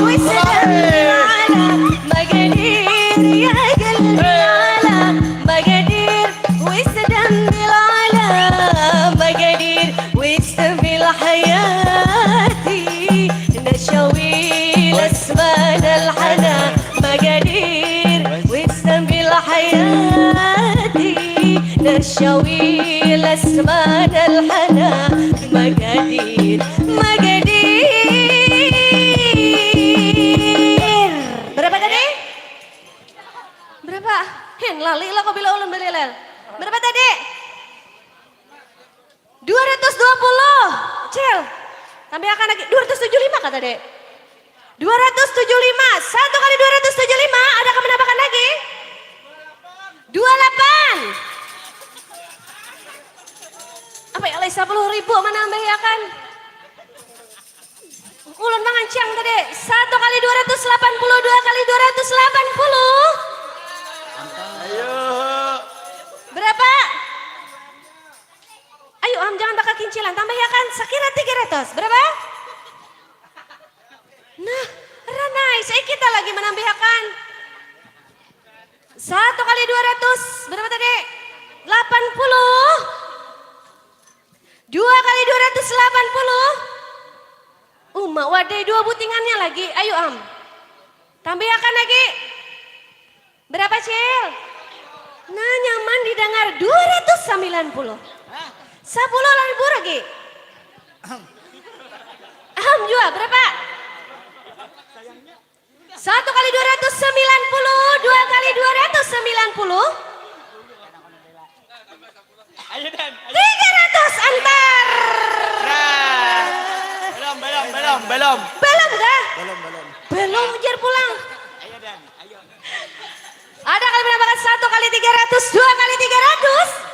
wis dambil ala, Magadir ya galbil ala, Magadir wis dambil ala, Magadir wis dambil hayati, nasyawi lasmanal hana, Magadir wis dambil hayati, nasyawi lasmanal hana, Magadir, Magadir. Berapa tadi? Berapa? Hen, lali lah kau bila Ulun Belilel. Berapa tadi? Dua ratus dua puluh, Cil. Tambahakan lagi, dua ratus tujuh lima kah tadi? Dua ratus tujuh lima, satu kali dua ratus tujuh lima, ada kah manambahakan lagi? Dua lapan. Apa ya, alai sapuluh ribu manambahakan. Ulun mangancang tadi, satu kali dua ratus lapan puluh, dua kali dua ratus lapan puluh. Ayo. Berapa? Ayo am, jangan bakakincilan, tambahakan sakira tiga ratus. Berapa? Nah, ranai, saya kita lagi manambahakan. Satu kali dua ratus, berapa tadi? Lapan puluh. Dua kali dua ratus lapan puluh. Uma, wadai dua butingannya lagi. Ayo am. Tambahakan lagi. Berapa, Cil? Nah, nyaman didangar, dua ratus sambilan puluh. Sapuluh ribu lagi. Am jua, berapa? Satu kali dua ratus sembilan puluh, dua kali dua ratus sembilan puluh. Ayo, Dan. Ayo. Tiga ratus, antar. Nah. Belum, belum, belum, belum. Belum kah? Belum, belum. Belum, ujar pulang. Ayo, Dan. Ayo. Ada kali manambahakan satu kali tiga ratus, dua kali tiga ratus.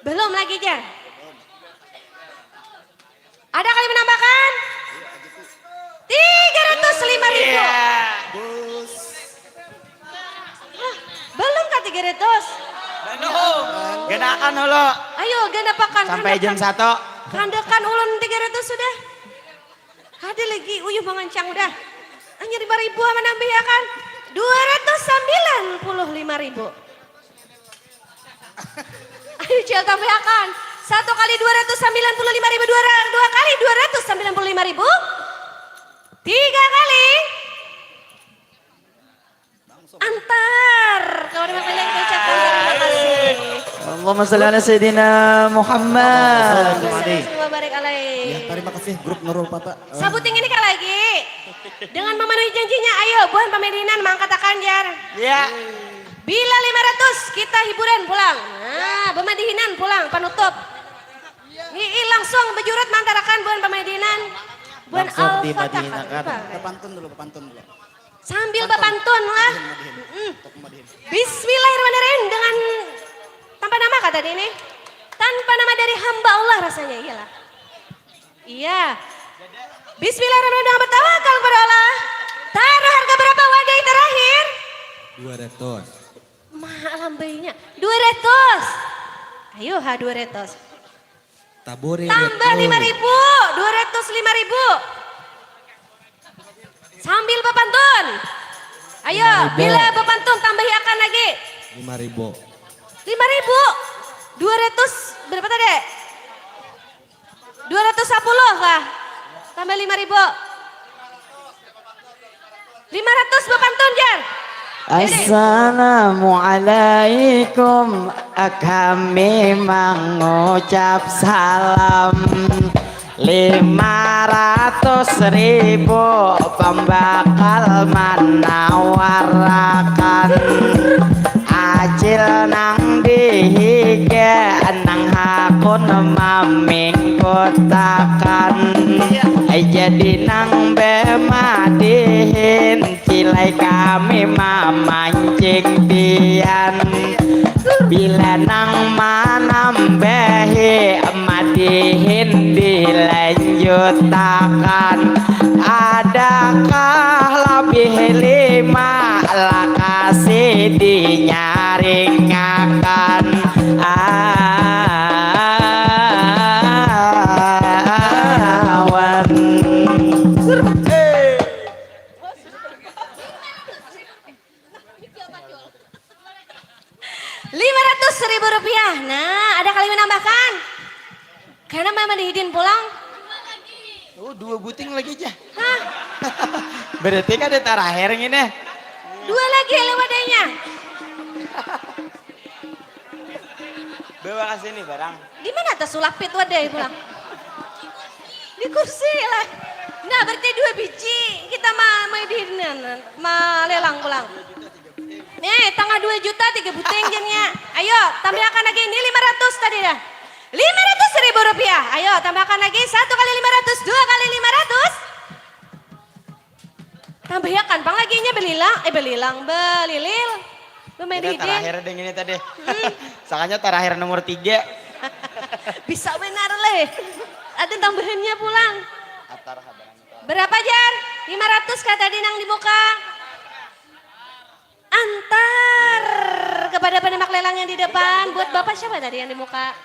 Belum lagi, jar. Ada kali manambahakan? Tiga ratus lima ribu. Iya. Hah, belum kah tiga ratus? Belum. Ganakan dulu. Ayo, ganapakan. Sampai jam satu. Kandakan ulun tiga ratus sudah. Kada lagi, uyuh mangancang udah. Hanya lima ribu manambahakan. Dua ratus sambilan puluh lima ribu. Ayo, Cil, tambahakan. Satu kali dua ratus sambilan puluh lima ribu, dua ra-, dua kali dua ratus sambilan puluh lima ribu. Tiga kali. Antar. Kawan Imam Bilal, kita ucapkan terima kasih. Allahumma shalli ala Sayyidina Muhammad. Allahumma shalli wa sallim wa barik alaih. Ya, terima kasih grup Nurul Fata. Sabuting ini kah lagi. Dengan memenuhi janjinya, ayo, buhan pamadihinan mangkatakan, jar. Ya. Bila lima ratus, kita hiburan pulang. Nah, pamadihinan pulang, panutup. Hi'i langsung bajurut mantarakan buhan pamadihinan. Buhan Al-Fatah. Bapantun dulu, bapantun dulu. Sambil bapantun lah. Madihin, madihin. Mm-mm. Untuk madihin. Bismillahirrahmanirrahim. Dengan tanpa nama kah tadi nih? Tanpa nama dari hamba Allah rasanya, iyalah. Iya. Bismillahirrahmanirrahim. Dengan bertawakal kepada Allah. Taruh harga berapa wadai terakhir? Dua ratus. Mak lambainya. Dua ratus. Ayo ha, dua ratus. Taburi. Tambah lima ribu, dua ratus lima ribu. Sambil bapantun. Ayo, lima ribu. Bila bapantun tambahi akan lagi. Lima ribu. Lima ribu. Dua ratus berapa tadi? Dua ratus sapuluh kah? Tambah lima ribu. Lima ratus bapantun, jar. Assalamualaikum, kami mangucap salam. Lima ratus ribu pambakal manawarakan. Acil nang di higa nang hakun mamingkutakan. Jadi nang bemadihin cilai kami mamancing pian. Bila nang manambahi madihin dilanjutakan. Adakah labih lima lakasi dinyaringakan awan. Lima ratus ribu rupiah. Nah, ada kali menambahkan? Karena mama dihidin pulang. Oh, dua buting lagi aja. Hah? Berarti kada terakhir ini. Dua lagi lewat adanya. Bawa ke sini barang. Di mana tas sulapit wadai pulang? Di kursi lah. Nah, berarti dua biji kita ma, ma di, malelang pulang. Nih, tangah dua juta tiga buting jadinya. Ayo, tambahakan lagi. Ini lima ratus tadi dah. Lima ratus ribu rupiah. Ayo tambahkan lagi, satu kali lima ratus, dua kali lima ratus. Tambahiakan pang lagi nya belilang, eh belilang, belilil. Bemain Kita hidin. Terakhir deh ini tadi. Sakanya terakhir nomor tiga. Bisa benar leh. Ada tambahannya pulang. Atar habaran itu. Berapa jar? Lima ratus kah tadi nang di muka? Antar kepada penembak lelang yang di depan. Buat bapak siapa tadi yang di muka?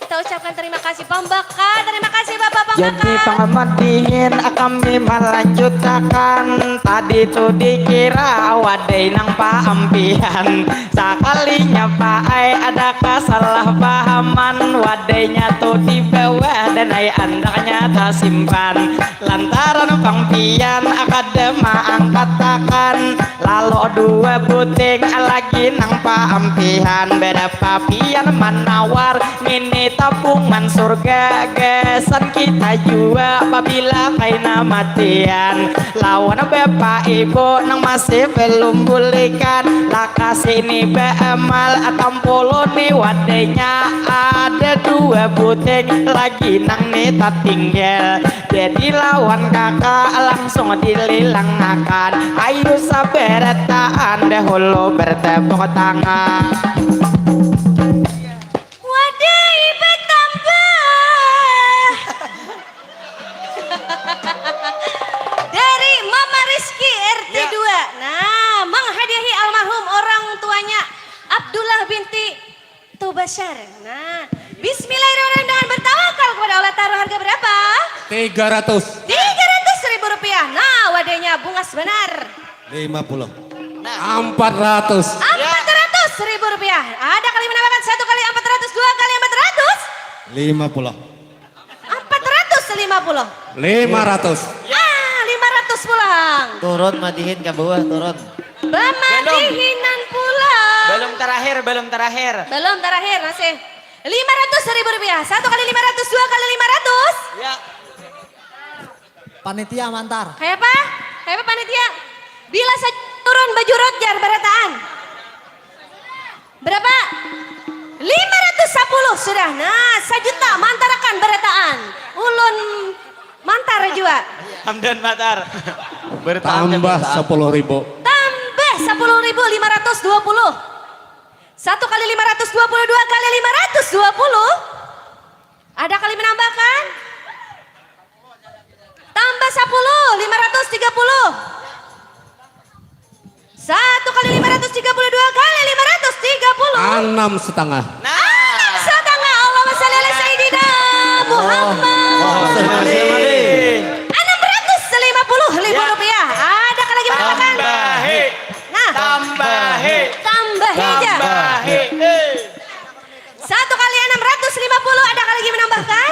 Kita ucapkan terima kasih pembaka. Terima kasih bapak pembaka. Jadi pang madihin kami melanjutakan. Tadi tu dikira wadai nang paampihan. Sakalinya paai ada kasalahpahaman. Wadainya tu di bawah dan ai andaknya tasimpan. Lantaran pang pian kada maangkatakan. Lalo dua buting lagi nang paampihan. Berapa pian manawar ngini tabungan surga. Gasan kita jua pabila kaina matian. Lawan bapa ibu nang masih belum bulikan. Lakasi ni baamal tampuluni wadainya. Ada dua buting lagi nang ni tatinggal. Jadi lawan kaka langsung dililangakan. Ayu sabarataan dahulu bertepuk tangan. Wadai batambah. Dari Mama Rizky R T dua. Nah, menghadiahi almarhum orang tuanya Abdullah binti Tubasyar. Nah, bismillahirrahmanirrahim dengan bertawakal kepada Allah, taruh harga berapa? Tiga ratus. Tiga ratus ribu rupiah. Nah, wadainya bungas benar. Lima puluh. Empat ratus. Empat ratus ribu rupiah. Ada kali menambahkan, satu kali empat ratus, dua kali empat ratus. Lima puluh. Empat ratus lima puluh. Lima ratus. Ah, lima ratus pulang. Turun madihin ka bawah, turun. Bamadihinan pulang. Belum terakhir, belum terakhir. Belum terakhir, masih. Lima ratus ribu rupiah. Satu kali lima ratus, dua kali lima ratus. Ya. Panitia mantar. Kayak apa? Kayak apa panitia? Bila saja turun bajurut jar barataan. Berapa? Lima ratus sapuluh sudah. Nah, sajuta mantarakan barataan. Ulun mantar jua. Hamdan Matar. Tambah sepuluh ribu. Tambah sepuluh ribu, lima ratus dua puluh. Satu kali lima ratus dua puluh, dua kali lima ratus dua puluh. Ada kali menambahkan? Tambah sepuluh, lima ratus tiga puluh. Satu kali lima ratus tiga puluh, dua kali lima ratus tiga puluh. Enam setengah. Enam setengah. Allahumma sholli ala sayyidina Muhammad. Enam ratus lima puluh ribu rupiah. Ada kah lagi menambahkan? Tambahi. Nah. Tambahi. Tambahi aja. Tambahi. Satu kali enam ratus lima puluh, ada kah lagi menambahkan?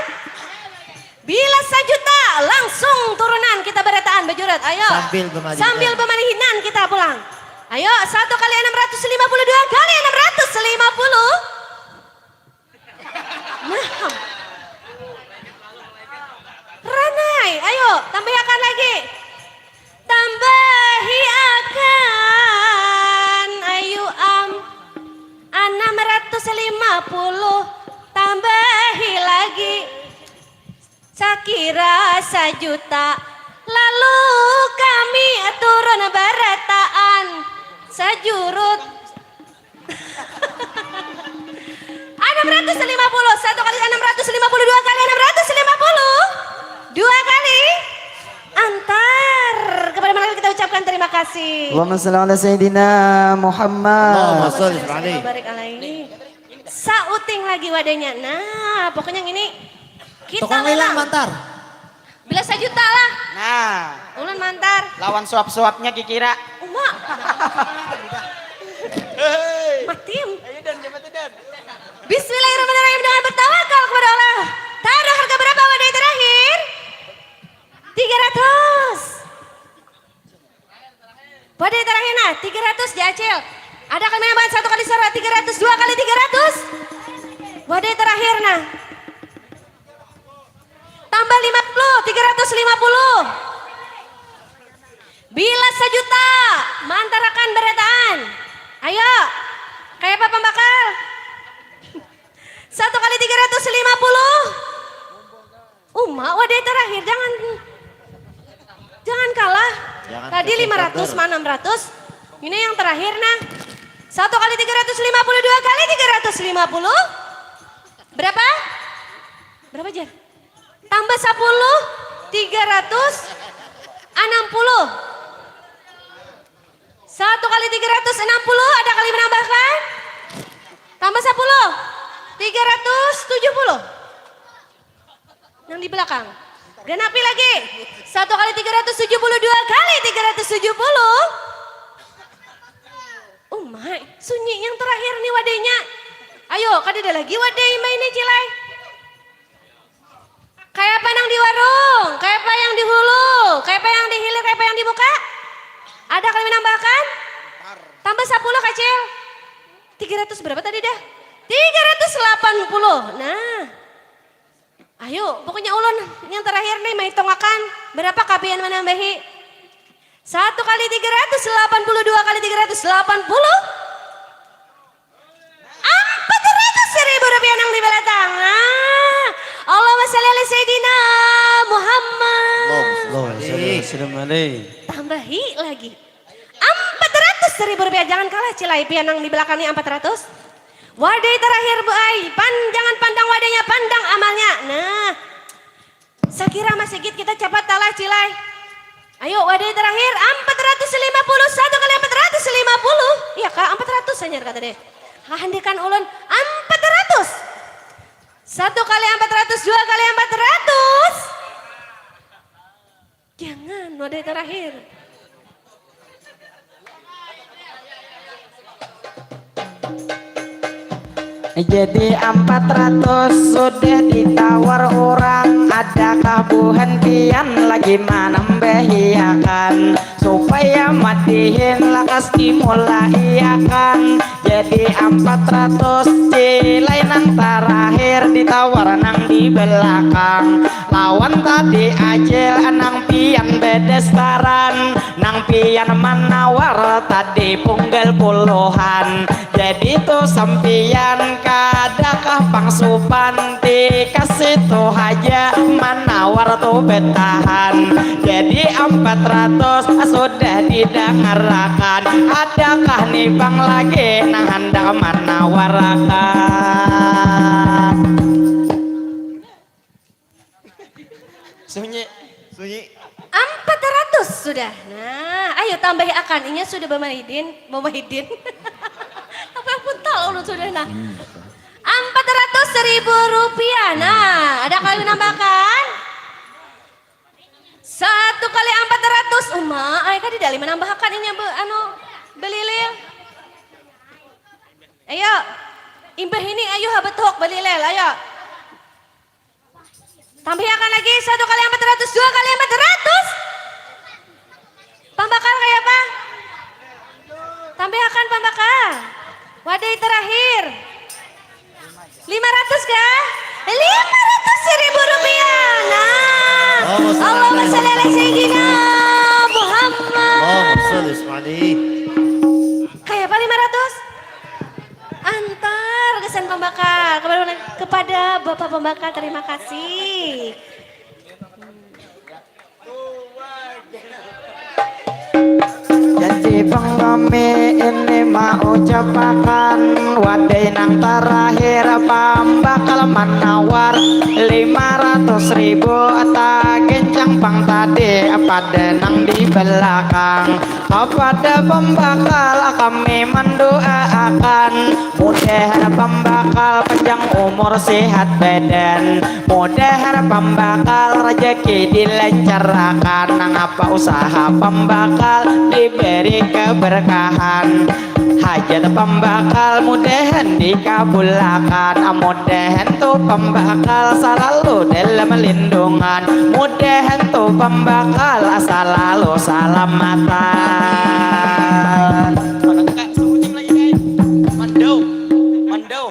Bila sajuta, langsung turunan kita barataan bajurut. Ayo. Sambil bamadihinan. Sambil bamadihinan kita pulang. Ayo, satu kali enam ratus lima puluh, dua kali enam ratus lima puluh. Nah. Ranai, ayo tambahiakan lagi. Tambahi akan, ayu am. Anam ratus lima puluh, tambahi lagi. Sakira sajuta, lalu kami turun barataan. Sajurut. Anam ratus lima puluh, satu kali anam ratus lima puluh, dua kali anam ratus lima puluh. Dua kali. Antar. Kepada mereka kita ucapkan terima kasih. Allahumma shalli ala sayyidina Muhammad. Allahumma sholli alaihi. Barik alaihi. Sauting lagi wadahnya. Nah, pokoknya ini kita Tukang lelang mantar. Bila sajuta lah. Nah, Ulun mantar. Lawan suap-suapnya kikira. Uma. Hei. Matim. Ayo dan coba tuh dan. Bismillahirrahmanirrahim dengan bertawakal kepada Allah. Taruh harga berapa wadai terakhir? Tiga ratus. Wadai terakhir nah, tiga ratus diacil. Ada kami nambahan satu kali suara, tiga ratus, dua kali tiga ratus. Wadai terakhir nah. Tambah lima puluh, tiga ratus lima puluh. Bila sajuta, mantarakan barataan. Ayo, kayak apa pambakal? Satu kali tiga ratus lima puluh. lima ratus ma enam ratus. Ini yang terakhir nah. Satu kali tiga ratus lima puluh, dua kali tiga ratus lima puluh. Berapa? Berapa, Jar? Tambah sapuluh, tiga ratus anam puluh. Satu kali tiga ratus enam puluh, ada kali menambahkan? Tambah sapuluh, tiga ratus tujuh puluh. Yang di belakang. Genapi lagi. Satu kali tiga ratus tujuh puluh, dua kali tiga ratus tujuh puluh. Umai, sunyi yang terakhir nih wadainya. Ayo, kadada lagi wadai main nih, Cilai. Kayapa nang di warung? Kayapa yang di hulu? Kayapa yang di hilir? Kayapa yang di muka? Ada kali menambahkan? Tambah sapuluh, Kacil. Tiga ratus berapa tadi dah? Tiga ratus delapan puluh. Nah. Ayo, pokoknya ulun yang terakhir nih mahitungakan. Berapa kapian menambahi? Satu kali tiga ratus delapan puluh, dua kali tiga ratus delapan puluh. Empat ratus ribu rupiah nang di balakang. Nah, Allahumma sholli ala Sayyidina Muhammad. Allahumma sholli ala Sayyidina Muhammad. Tambahi lagi. Empat ratus ribu rupiah. Jangan kalah, Cilai, pian nang di balakang ni empat ratus. Wadai terakhir, Bu ai. Pan-, jangan pandang wadainya, pandang amalnya. Nah. Sakira masigit kita capat talah, Cilai. Ayo, wadai terakhir, empat ratus lima puluh, satu kali empat ratus lima puluh. Iya, Kak, empat ratus hanyar kata deh. Handikan ulun, empat ratus. Satu kali empat ratus, dua kali empat ratus. Jangan, wadai terakhir. Jadi empat ratus sudah ditawar orang, adakah buhan pian lagi manambahiakan? Supaya madihin lakas dimulaiakan. Jadi empat ratus, Cilai nang terakhir ditawar nang di belakang. Lawan tadi Acil nang pian bedastaran, nang pian manawar tadi punggal puluhan. Jadi tu sampian kadakah pang supan, ti ka situ haja manawar tu betahan. Jadi empat ratus sudah didangarakan, adakah ni pang lagi nang handak manawarakan? Sunyi. Sunyi. Empat ratus sudah. Nah, ayo tambahi akan. Inya sudah bamaidin, bamaidin. Apa pun tahu ulun sudah nah. Empat ratus ribu rupiah. Nah, ada kali menambahkan? Satu kali empat ratus. Uma, ay kada dali menambahkan inya be, anu, belilil. Ayo. Imbah ini ayo ha betuhuk belilil, ayo. Tambihakan lagi, satu kali empat ratus, dua kali empat ratus. Pambakal kaya apa? Tambihakan pambakal. Wadai terakhir. Lima ratus kah? Lima ratus ribu rupiah. Nah. Allahumma sholli ala Sayyidina Muhammad. Allahumma sholli ala Sayyidina. Kaya apa lima ratus? Antar gasan pambakal. Kepada, kepada Bapak Pembakal, terima kasih. Jadi pang kami ini maucapakan, wadai nang terakhir pambakal manawar lima ratus ribu, tagencang pang tadi pada nang di belakang. Kepada pembakal kami mendoakan, mudahan pembakal panjang umur, sehat badan, mudahan pembakal rezeki dilancarkan, nangapa usaha pembakal diberi keberkahan, hajat pembakal mudahan dikabulakan, mudahan tu pembakal salalu dalam lindungan, mudahan tu pembakal salalu salamatan. Mana tuh, Kak? Kucing lagi, guys. Mandau. Mandau.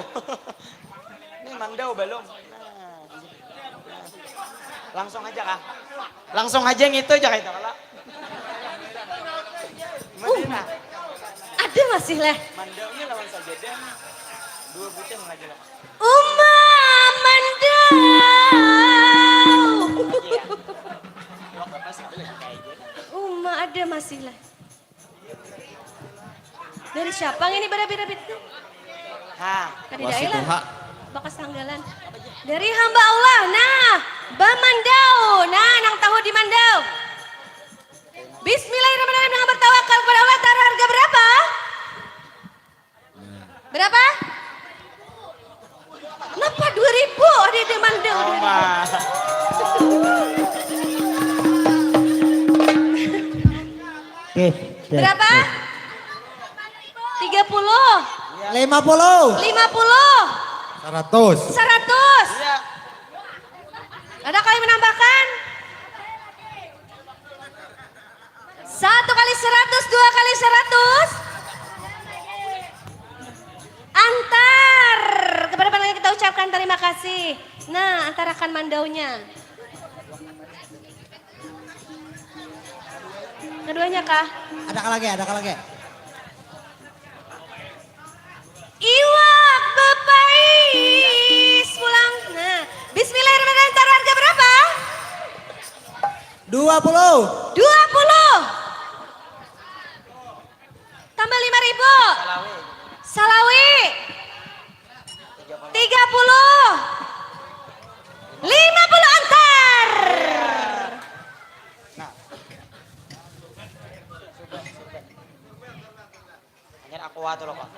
Ini mandau belum. Nah. Langsung aja kah? Langsung aja ngitu aja kayak itu, kalau. Madina. Ada masih lah. Mandau ini lawan sajadah. Dua bucin lagi lah. Uma mandau. Iya. Uma ada masih lah. Dari siapa ini barabit-rabit? Ha. Tadi Wasi dai lah. Tuha. Bakas tanggalan. Dari hamba Allah. Nah, bamandau. Nah, nang tahu di mandau. Bismillahirrahmanirrahim dengan bertawakal kepada Allah Ta'ala harga berapa? Berapa? Napa dua ribu? Ada di mandau dua ribu. Oma. Oke. Oke. Berapa? Tiga puluh. Lima puluh. Lima puluh. Seratus. Seratus. Iya. Ada kali menambahkan? Satu kali seratus, dua kali seratus. Antar. Kepada pendengar kita ucapkan terima kasih. Nah, antarakan mandaunya. Keduanya kah? Ada lagi, ada lagi. Iwak bepais pulang. Nah, bismillahirrahmanirrahim. Taruh harga berapa? Dua puluh. Dua puluh. Tambah lima ribu. Salawi. Tiga puluh. Lima puluh antar. Hanyar aqua tuh loh kok.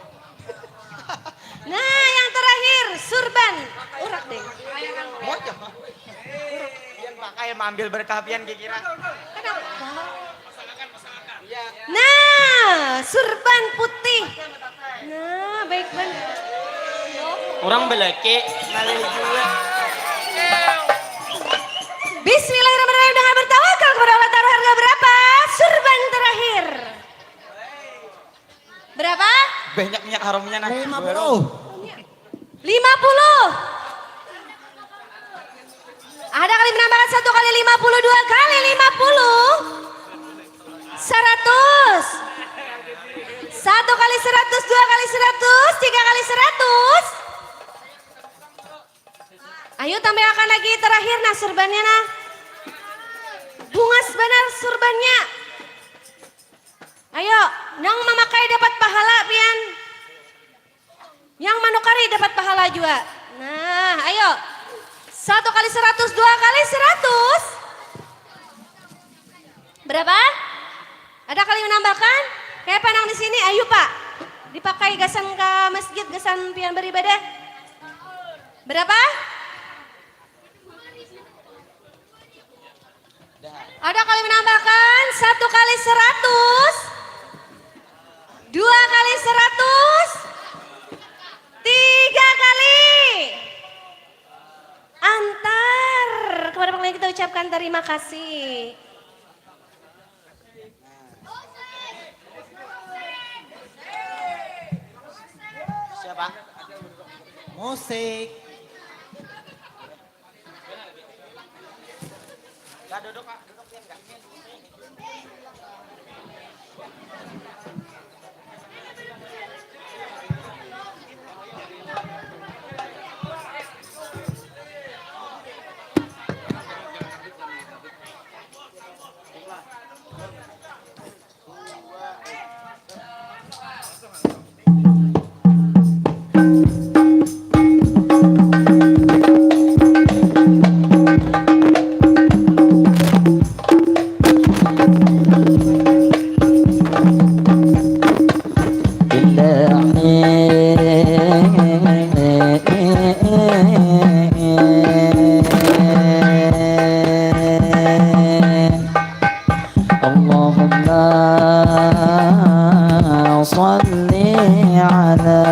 Nah, yang terakhir surban. Urak deh. Mojo. Pian pakai maambil berkah pian kikira. Kenapa? Nah, surban putih. Nah, baik banget. Orang beleke. Malih jua. Bismillahirrahmanirrahim dengan bertawakal kepada Allah Ta'ala harga berapa? Surban terakhir. Berapa? Banyak minyak harumnya nah. Lima puluh. Lima puluh. Ada kali menambahkan satu kali lima puluh, dua kali lima puluh. Seratus. Satu kali seratus, dua kali seratus, tiga kali seratus. Ayo tambahakan lagi terakhir nah surbannya nah. Bungas banar surbannya. Ayo, nang mamakai dapat pahala pian. Yang manukari dapat pahala jua. Nah, ayo. Satu kali seratus, dua kali seratus. Berapa? Ada kali menambahkan? Kayak panang di sini, ayo Pak. Dipakai gasan ke masjid, gasan pian beribadah. Berapa? Ada kali menambahkan satu kali seratus, dua kali seratus, tiga kali antar. Kepada pengelola kita ucapkan terima kasih. Siapa? Musik. Kak, duduk kak, duduk pian kak. اللهم صل على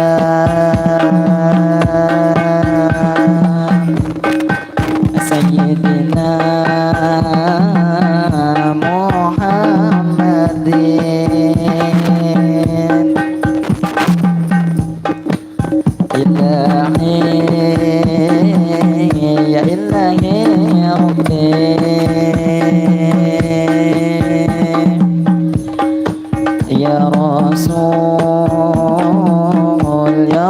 سيدنا محمد. إلهي يا إلهي ربي يا رسول يا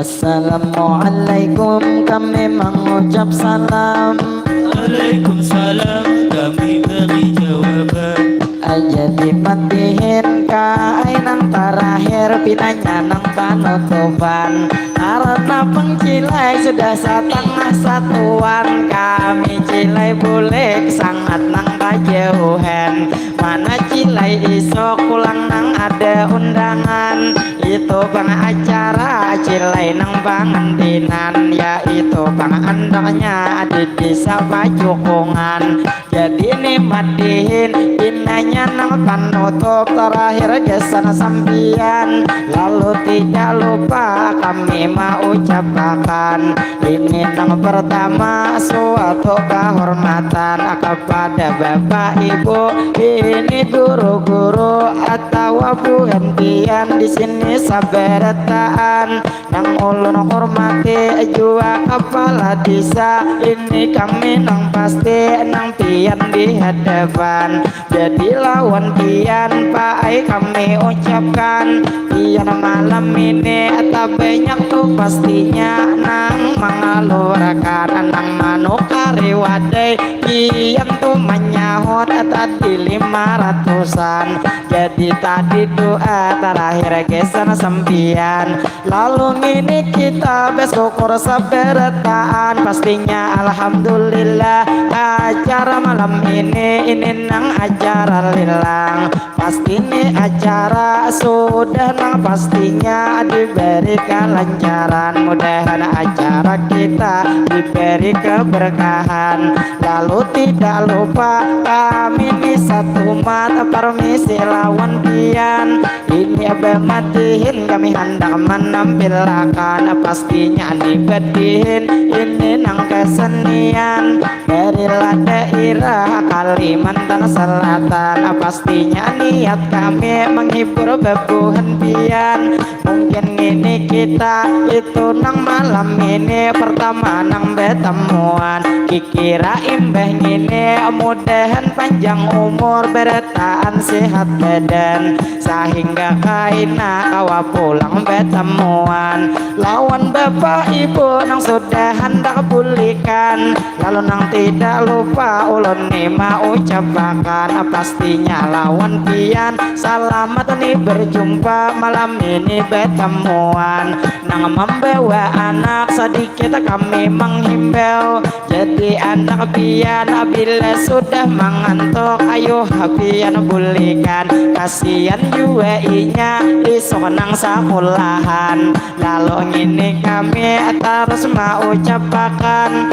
Assalamualaikum, kami mengucap salam. Waalaikumsalam, kami beri jawaban. Aja dimatihin kain nang terakhir, pinanya nang panutupan. Karena pengcilai sudah setengah satuan, kami cilai bulik sangat nang kajauhan. Mana cilai isok pulang nang ada undangan. Itu pang acara cilai nang pangantinan, yaitu pang andaknya di desa Pajukungan. Jadi ni matihin pinanya nang panutup terakhir gasan sampian. Lalu tidak lupa kami mau ucapakan ini nang pertama suatu kehormatan kepada bapak ibu ini guru-guru atawa buhan pian di sini sabarataan. Nang ulun hormati jua kepala desa ini kami nang pasti nang pian di hadapan. Jadi lawan pian paai kami ucapkan pian malam ini tak banyak tu pastinya nang mangalurakan nang manukari wadai pian tu manyahut tadi lima ratusan. Jadi tadi doa terakhir gasan sampian. Lalu ngini kita bersyukur sabarataan. Pastinya alhamdulillah acara malam ini ini nang acara lilang. Pasti ni acara sudah nang pastinya diberi kelancaran. Mudahan acara kita diberi keberkahan. Lalu tidak lupa kami ni satumat permisi lawan pian. Ini abah matihin kami handak manampilakan pastinya ni badihin ini nang kesenian. Darilah daerah Kalimantan Selatan pastinya niat kami menghibur bebuhan pian. Mungkin ini kita itu nang malam ini pertama nang betemuan. Kikira imbah ngini mudahan panjang umur berataan sehat badan sehingga kaina kawa pulang betemuan lawan bapak ibu nang sudah handak bulikan. Lalu nang tidak lupa ulun ni mau ucapakan pastinya lawan pian selamat ni berjumpa malam ini betemuan. Nang membawa anak sedikit kami menghimbau. Jadi anak pian bila sudah mengantuk ayo pian bulikan. Kasian jua inya isuk nang sakulahan. Lalu ngini kami terus maucapakan.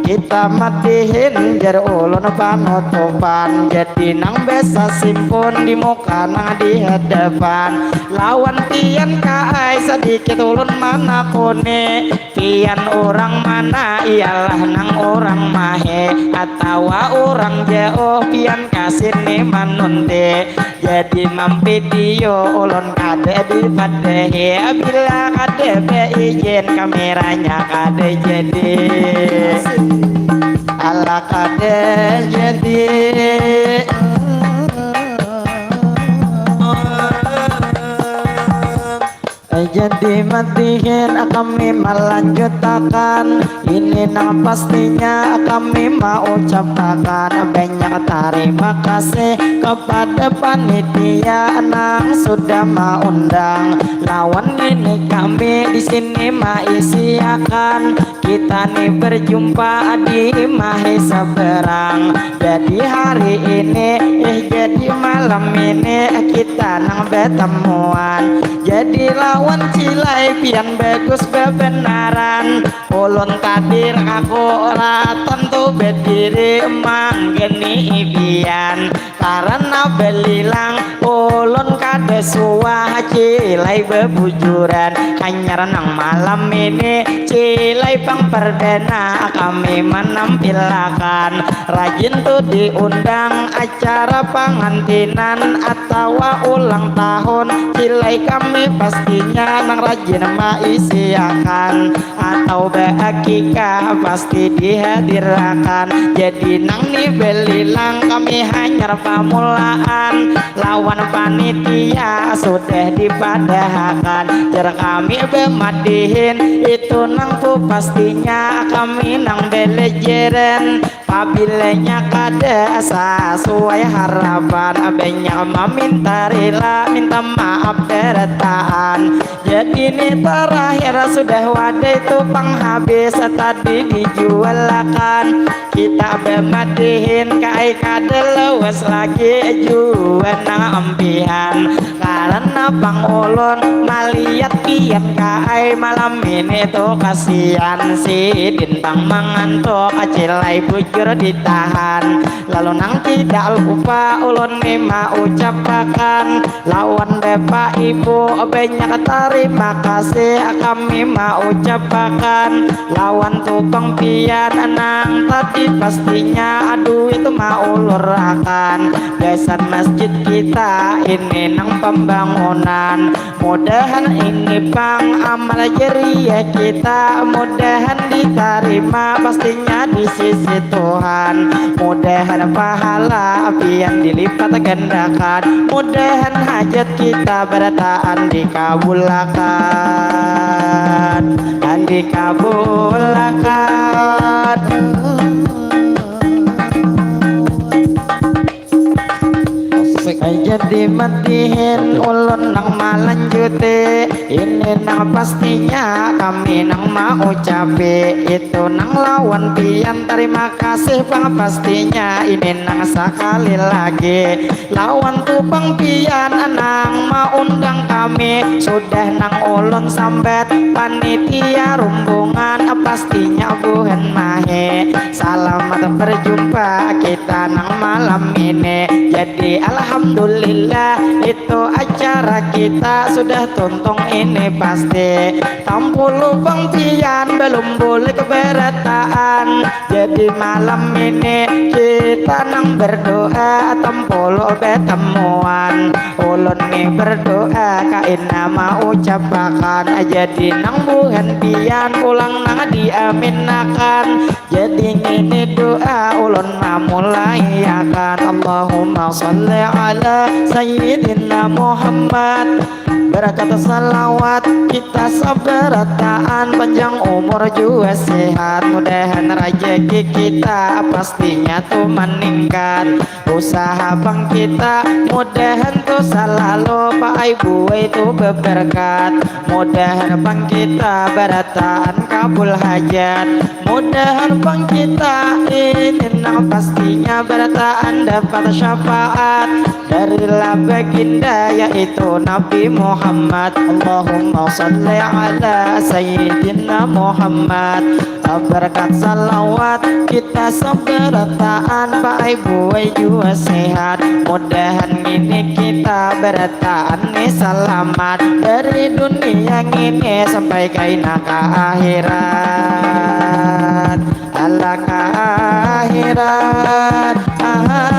Kita matihin jar ulun panutupan. Jadi nang besa simpun di muka nang di hadapan. Lawan pian kaai sedikit ulun manakuni. Pian urang mana ialah nang urang mahe atawa urang jauh pian kasini manunti. Jadi mampidio ulun kada dipadahi bila kada beijin kameranya kada jadi. Ala kada jadi. Jadi matihin kami melanjutakan ini nang pastinya kami maucapakan banyak tarima kasih kepada panitia nang sudah maundang lawan ini kami di sini maisiakan. Kita ni berjumpa di mahe seberang. Jadi hari ini, eh jadi malam ini kita nang betemuan. Jadi lawan cilai pian bagus bebenaran. Ulun tadi aku ora tentu bediri manggeni pian. Karena belilang ulun kada suah cilai bebujuran. Hanyar nang malam ini cilai pang perdana kami menampilakan. Rajin tu diundang acara pangantinan atawa ulang tahun. Cilai kami pastinya nang rajin maisiakan atau beakikah pasti dihadirakan. Jadi nang ni belilang kami hanyar mulaan lawan panitia sudah dipadahakan. Jar kami bemadihin itu nang tu pastinya kami nang belejeran. Pabilanya kada sasuai harapan, banyak maminta rila, minta maaf berataan. Jadi ni terakhir sudah wadai tu pang habis tadi dijualakan. Kita bemadihin kaai kada lawas lagi jua nang ampihan. Karena pang ulun malihat kian kaai malam ini tu kasian sidin pang mangantuk cilai bujur ditahan. Lalu nang tidak lupa ulun ni maucapakan lawan bapa ibu banyak terima kasih kami maucapakan lawan tu pang pian nang tadi pastinya duit maulurakan gasan masjid kita ini nang pembangunan. Mudahan ini pang amal jariah kita, mudahan ditarima pastinya di sisi Tuhan. Mudahan pahala pian dilipat gandakan, mudahan hajat kita berataan dikabulakan, dikabulakan. Jadi madihin ulun nang malanjuti ini nang pastinya kami nang maucapi itu nang lawan pian terima kasih pang pastinya ini nang sakali lagi lawan tu pang pian nang maundang kami sudah nang ulun sambat panitia rumbungan pastinya buhan mahe. Salamat berjumpa kita nang malam ini. Jadi alhamdulillah itu acara kita sudah tuntung ini pasti. Tampulu pang pian belum bulik berataan. Jadi malam ini kita nang berdoa tampulu betemuan. Ulun ni berdoa kaina maucapakan jadi nang buhan pian pulang nang diaminakan. Jadi ngini doa ulun mamulaiakan. Allahumma salli ala Sayyidina Muhammad. Barakat salawat kita sabarataan panjang umur jua sehat mudahan rajaki kita pastinya tu maningkat. Usaha pang kita mudahan tu salalu paai buai tu beberkat. Mudahan pang kita barataan kabul hajat. Mudahan pang kita ini nang pastinya barataan dapat syafaat dari lah baginda yaitu Nabi Muhammad. Allahumma salli ala Sayyidina Muhammad. Berkat salawat kita sabarataan paai buai jua sehat. Mudahan ini kita barataan ni salamat dari dunia ngini sampai kaina ka akhirat. Ala ka akhirat awan.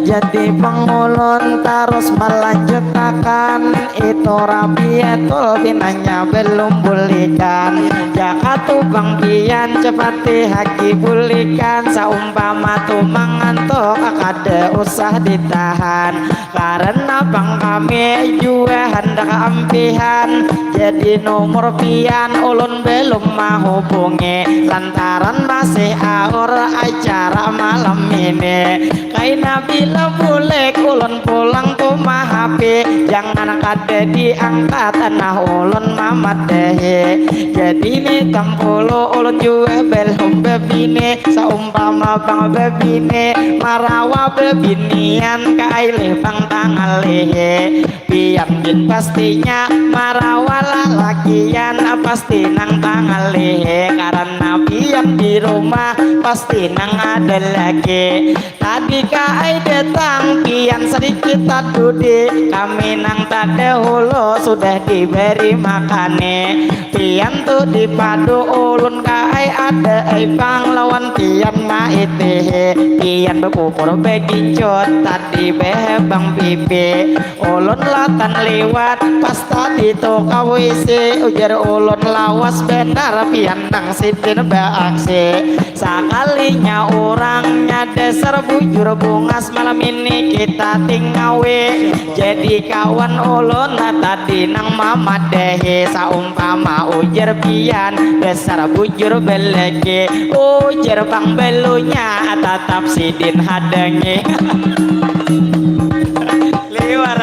Jadi pang ulun tarus malanjutakan itu Rabiatul binanya belum bulikan. Jaka tu pang pian cepati haki bulikan saumpama tu mangantuk kada usah ditahan. Karena pang kami jua handak ampihan. Jadi nomor pian ulun belum mahubungi lantaran masih aur acara malam ini. Kaina bila bulik ulun pulang tu mahapi jangan kada diangkat nah ulun mamadahi. Jadi ni tampulu ulun jua belum bebini saumpama pang bebini marawa bebinian kailih pang tangalihi. Pian gin pastinya marawa lalakian pasti nang tangalihi karena pian di rumah pasti nang ada lagi. Tadi ka aida Tang pian sedikit tadudi, kami nang tadahulu sudah diberi makani. Pian tu dipadu ulun kaai ada ai pang lawan pian maitihi. Pian bapupur bagincut tadi behebang pipi. Ulun latan liwat pas tadi tu kawisi, ujar ulun lawas benar pian nang sidin baaksi. Sakalinya urangnya dasar bujur bungas malam ini kita tingawi. Jadi kawan ulun tadi nang mamadahi saumpama ujar pian dasar bujur beleki. Ujar pang belunya tatap sidin hadangi. Liwar.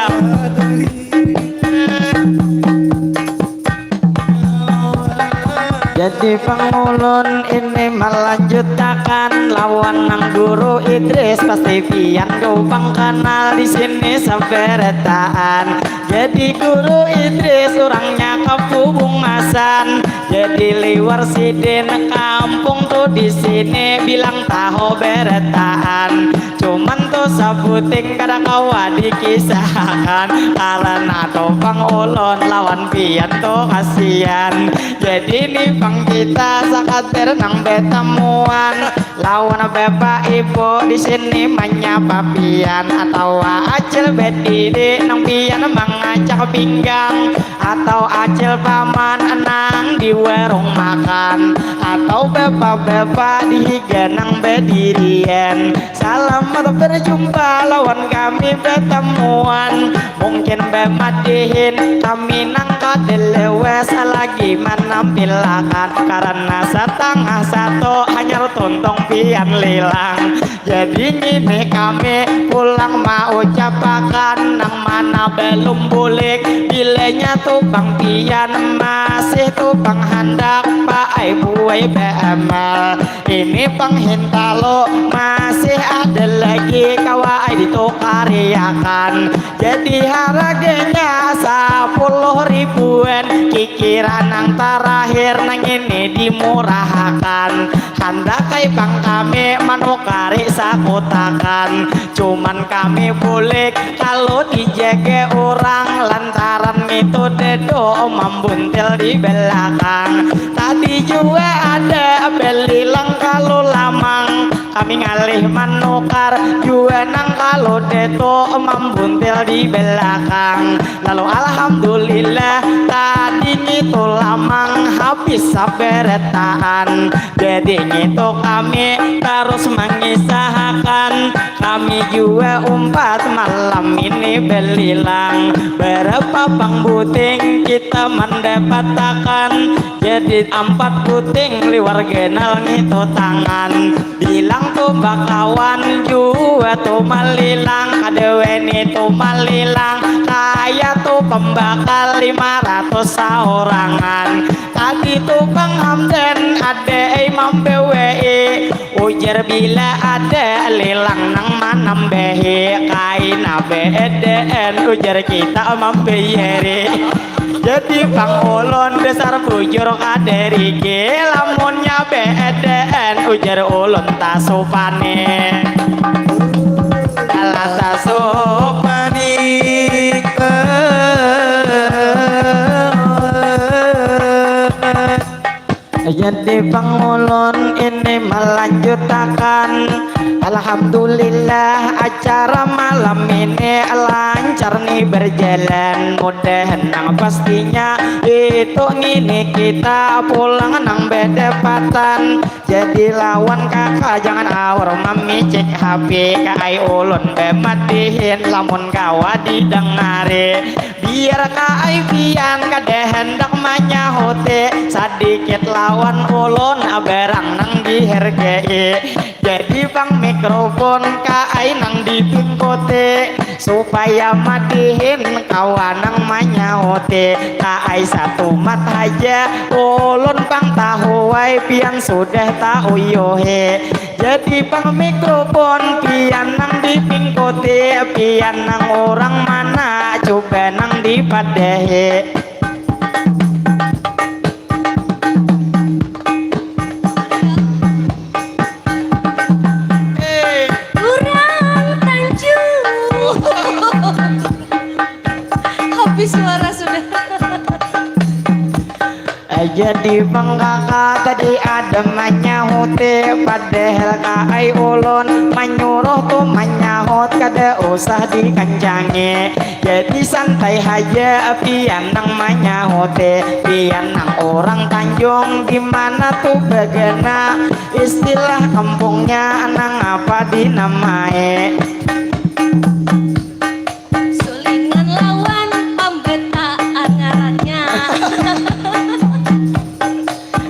Jadi pang ulun ini melanjutakan lawan nang guru Idris, pasti pian jauh pang kenal di sini sabarataan. Jadi guru Idris urangnya kabubungasan. Jadi liwar sidin kampung tu di sini bilang tahu barataan. Cuman tu sabuting kada kawa dikisahakan karena tu pang ulun lawan pian tu kasian. Jadi ni pang kita sakatir nang betamuan lawan bapak ibu di sini manyapa pian atawa acil bediri nang pian mangacak pinggang atau acil paman nang di warung makan atau bapak-bapak di higa nang bedirian. Salamat berjumpa lawan kami betamuan. Mungkin bemadihin kami nang kada lewes lagi manampilakan karena satangah satu hanyar tuntung pian lilang. Jadi ngini kami pulang maucapakan nang mana belum bulik bilanya tu pang pian masih tu pang handak paai buai beamal. Ini pang hintalo masih ada lagi kawa ai ditukariakan. Jadi harganya sapuluh ribuan kikira nang tarakhir nang ini dimurahakan. Handak ai pang kami manukari sakutakan. Cuman kami bulik kalu dijaga urang lantaran mitu dedo mambuntil di belakang. Tadi jua ada belilang kalu lamang. Kami ngalih manukar jua nang kalu dedo mambuntil di belakang. Lalu alhamdulillah tadi ngitu lamang habis sabarataan. Jadi ngitu kami tarus mangisahakan kami jua umpat malam ini belilang. Berapa pang buting kita mandapatakan. Jadi ampat buting liwar ganal ngitu tangan. Bilang tu bakawan jua tu malilang, kada wani tu malilang, kaya tu pambakal lima ratus saurangan. Tadi tu Bang Hamdan ada ai mambawai, ujar bila ada lilang nang manambahi, kaina beedaan ujar kita mambayari. Jadi pang ulun dasar bujur kadariki, lamunnya beedaan ujar ulun tasupani. Alah tasupani. Jadi pang ulun ini melanjutakan. Alhamdulillah acara malam ini lancar nih berjalan. Mudahan nang pastinya itu ngini kita pulang nang bedepatan. Jadi lawan kakak jangan awur mamicik H P, kaai ulun bematihin lamun kawa didengari. Biar kaai pian kada handak manyahuti, sadikit lawan ulun barang nang dihargai. Jadi pang mikrofon kaai nang dipingkuti, supaya madihin kawa nang manyahuti. Kaai satumat haja ulun pang tahu ai pian sudah tauyuhi. Jadi pang mikrofon pian nang dipingkuti, pian nang urang mana cuba nang dipadahi. Urang Tanjung Suara sudah. Jadi pang kaka tadi ada manyahuti, padahal kaai ulun manyuruh tu manyahut kada usah dikancangi. Jadi santai haja pian nang manyahuti, pian nang orang Tanjung di mana tu bagana, istilah kampungnya nang apa dinamai. Sulingan lawan pambetaan ngarannya.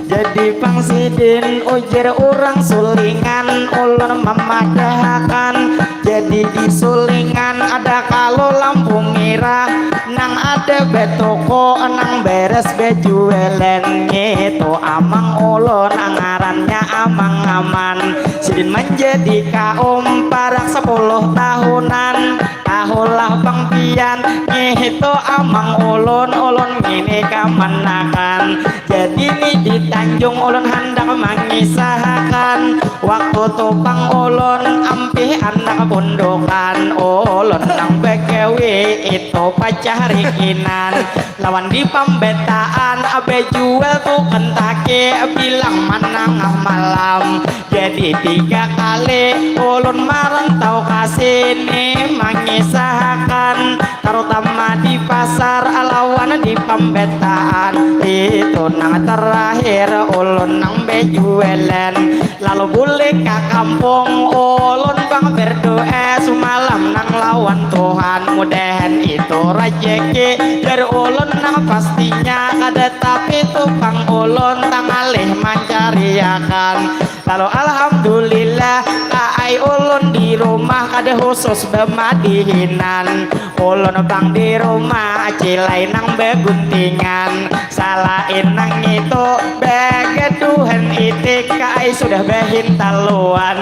Jadi pang sidin ujar urang Sulingan, ulun mamadahakan. Jadi di Sulingan ada kalu lampu mirah, nang ada batoko nang beres bajualan ngitu amang ulun ngarannya Amang Aman. Sidin manjadi kaum parak sapuluh tahunan. Tahulah pang pian, ngitu amang ulun, ulun ngini kamanakan. Jadi ni di Tanjung ulun handak mangisahakan. Waktu tu pang ulun ampih anak bundukan, ulun nang bagawi itu pacah rikinan. Lawan di pambetaan, bejual tu kentaki bilang manangah malam. Jadi tiga kali ulun marantau ka sini mangisahakan, tarutama di pasar lawan di pambetaan. Itu nang terakhir ulun nang bejualan. Lalu bulik ka kampung ulun pang berdoa sumalam nang lawan Tuhan, mudahan itu rajeki jar ulun nang pastinya kada tapi tu pang ulun tangalih mancariakan. Lalu alhamdulillah kaai ulun di rumah kada khusus bamadihinan. Ulun pang di rumah cilai nang baguntingan. Salain nang itu bagaduhan itik kaai sudah bahintaluan.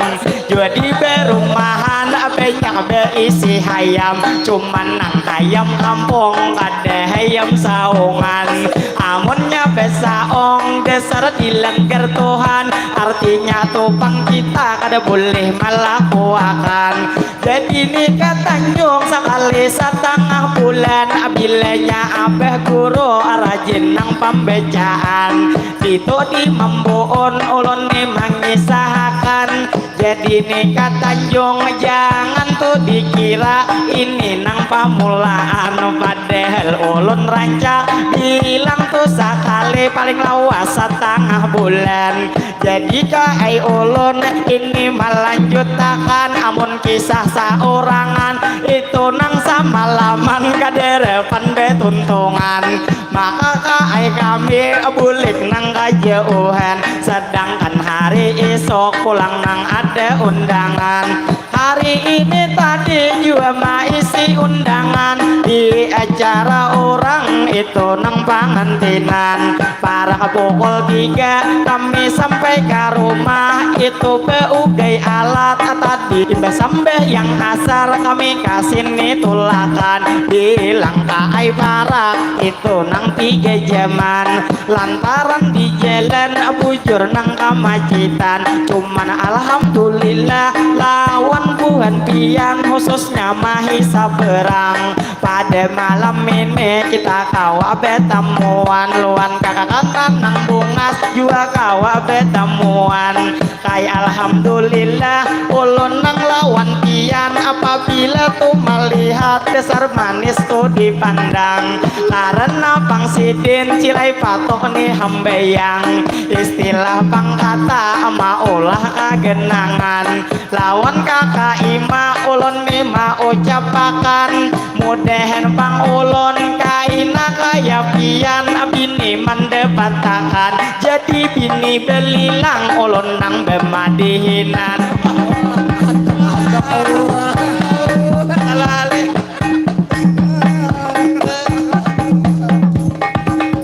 Jua di barumahan banyak baisi hayam, cuman nang hayam kampung kada hayam saungan. Amunnya basaung dasar dilanggar Tuhan, artinya tu pang kita kada boleh malakuakan. Jadi ni ka Tanjung sakali satangah bulan, bilanya abah guru rajin nang pambacaan. Itu di Mambuun ulun ni mangisahakan. Jadi ni ka Tanjung jangan tu dikira ini nang pamulaan, padahal ulun rancak bilang tu sakali paling lawas satangah bulan. Jadi kaai ulun ini malanjutakan amun kisah saurangan itu nang samalaman kadarapan batuntungan. Maka kaai kami bulik nang kajauhan, sedangkan hari isuk pulang nang ada undangan. Hari ini tadi jua maisi undangan di acara orang itu nang pangantinan. Parak pukul tiga kami sampai ka rumah itu baugai alat tadi. Imbah sambahyang asar kami ka sini tulakan bilang kaai parak itu nang tiga jaman. Lantaran di jalan bujur nang kamacitan, cuman alhamdulillah lawan buhan pian khususnya mahi saberang. Pada malam ini kita kawa batamuan, luan kakakanan nang bungas jua kawa batamuan. Kai alhamdulillah ulun nang lawan pian apabila tu malihat dasar manis tu dipandang. Karena pang sidin cilai patok ni hambayang, istilah pang kata maulah kagenangan. Lawan kaka ima ulun ni maucapakan, mudahan pang ulun kaina kaya pian bini mandapatakan. Jadi bini balilang ulun nang bamadihinan.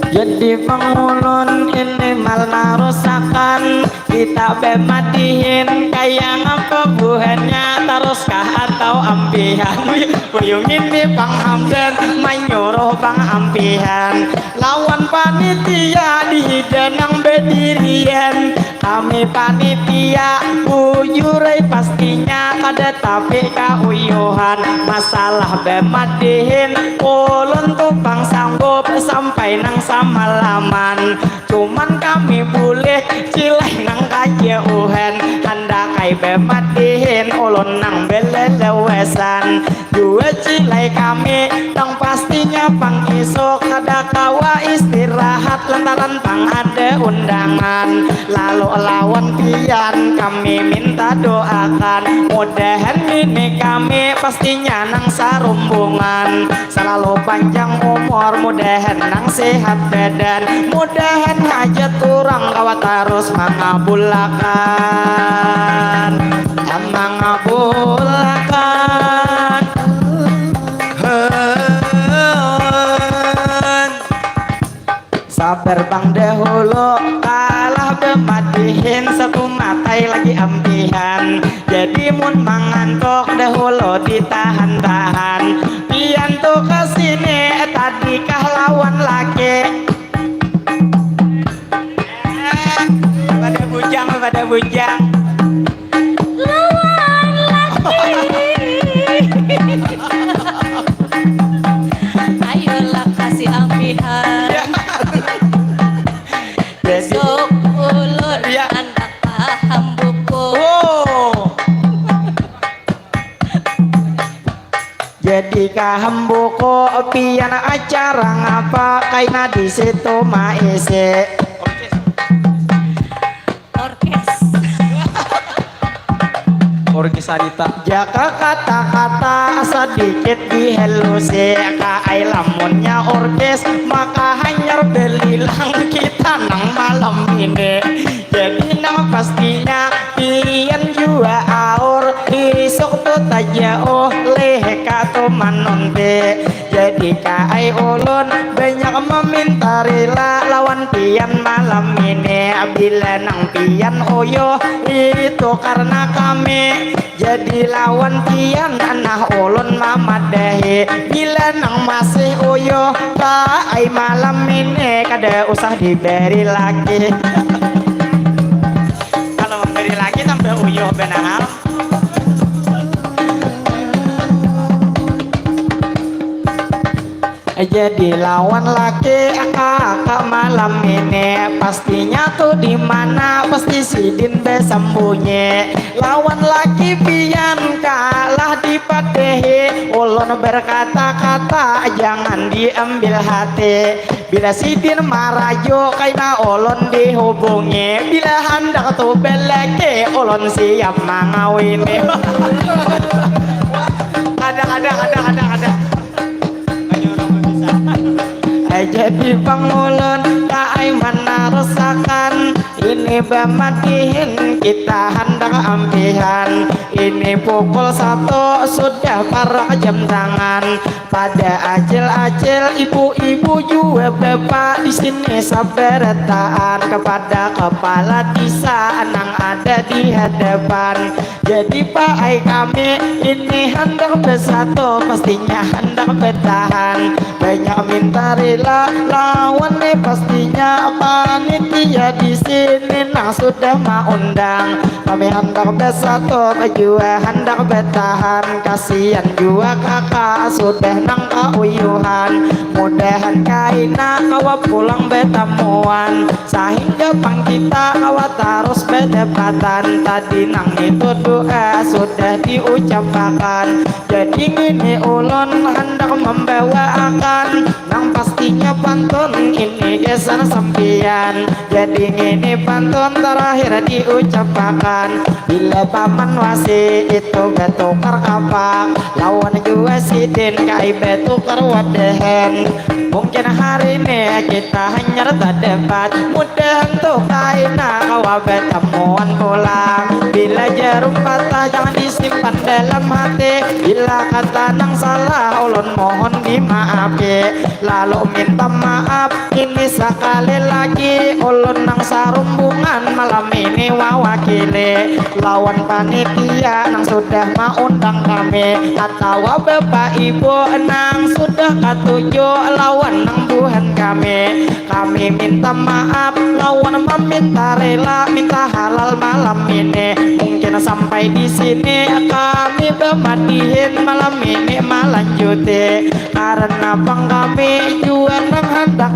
Jadi pang ulun ini mal narusakan. Kita bamadihin kaya ngapa buhannya, taruskah atau ampihan? Buyung ini pang Hamdan manyuruh pang ampihan lawan panitia di hidanang badirian. Kami panitia bujurai pastinya kada tapi kauyuhan masalah bamadihin ulun tu pang nang samalaman. Cuman kami bulih cilai nang kajauhan, handak ai bamadihin ulun nang belelewesan. Dua cilai kami nang pastinya pang isuk kada kawa istirahat lantaran pang ada undangan. Lalu lawan pian kami minta doakan, mudahan bini kami pastinya nang sarumbungan, selalu panjang umur, mudahan nang sehat badan, mudahan hajat urang kawa tarus mangabulakan, mangabulakan. Sabar pang dahulu, kalah bamadihin, satu matai lagi ampihan. Jadi mun mangantuk dahulu ditahan-tahan. Pian tu kesini tadi kah lawan laki? Pada bujang, pada bujang. Lawan laki. Ayolah kasih ampihan. Besok ulun handak paham buku. Oh. Jadi kaham buku pian acara ngapa kaina di situ maisi. Orkes. Orkes Anita. Jaka kata-kata sadikit dihalusi, kaai lamunnya orkes maka hanyar belilang kita nang malam ini. Jadi nang pastinya pian jua aur, isuk tu tajauh lih katu manunti. Jadi kaai ulun banyak meminta rila lawan pian malam ini. Bila nang pian uyuh itu karena kami. Jadi lawan pian nah ulun mamadahi. Bila nang masih uyuh kaai malam ini kada usah diberi lagi. Kalau memberi lagi tambah uyuh benang. Jadi lawan laki kakak malam ini pastinya tuh di mana pasti sidin bersembunyi. Lawan laki pian kalah dipadehi ulun berkata-kata jangan diambil hati. Bila sidin marajuk kaina ulun dihubungi. Bila handak tu beleke ulun siap mangawini. Kada, kada, kada, kada, kada. Banyak orang bisa. Eh, jadi pangulun kaai manarusakan ini bamadihin kita handak ampihan. Ini pukul satu sudah parak jam tangan. Pada acil-acil, ibu-ibu jua bapa di sini sabarataan kepada kepala desa nang ada di hadapan. Jadi paai kami ini handak bersatu, pastinya handak bertahan. Banyak minta rela lawan nih pastinya panitia di sini nang sudah maundang. Kami handak bersatu, jua handak bertahan. Kasian jua kakak sudah nang kauyuhan. Mudahan kaina kawa pulang betamuan. Sahingga pang kita kawa tarus badapatan. Tadi nang itu doa sudah diucapakan. Jadi ngini ulun handak mambawaakan nang pastinya pantun ini gasan sampiyan. Jadi ngini pantun tarakhir diucapakan. Bila paman wasi itu batukar kapak lawan jua sidin kai batukar wadahan. Mungkin hari ini kita hanyar tadapat, mudahan tu kaina kawa batamuan pulang. Bila jarum patah jangan disimpan dalam hati, bila kata nang salah ulun mohon dimaafi. Lalu minta maaf ini sakali lagi ulun nang sarumbungan malam ini wawakili lawan panitia nang sudah maundang kami atawa bapak ibu nang sudah katuju lawan nang buhan kami. Kami minta maaf lawan maminta rela minta halal malam ini. Mungkin sampai di sini kami bamadihin malam ini malanjuti karena pang kami jua nang handak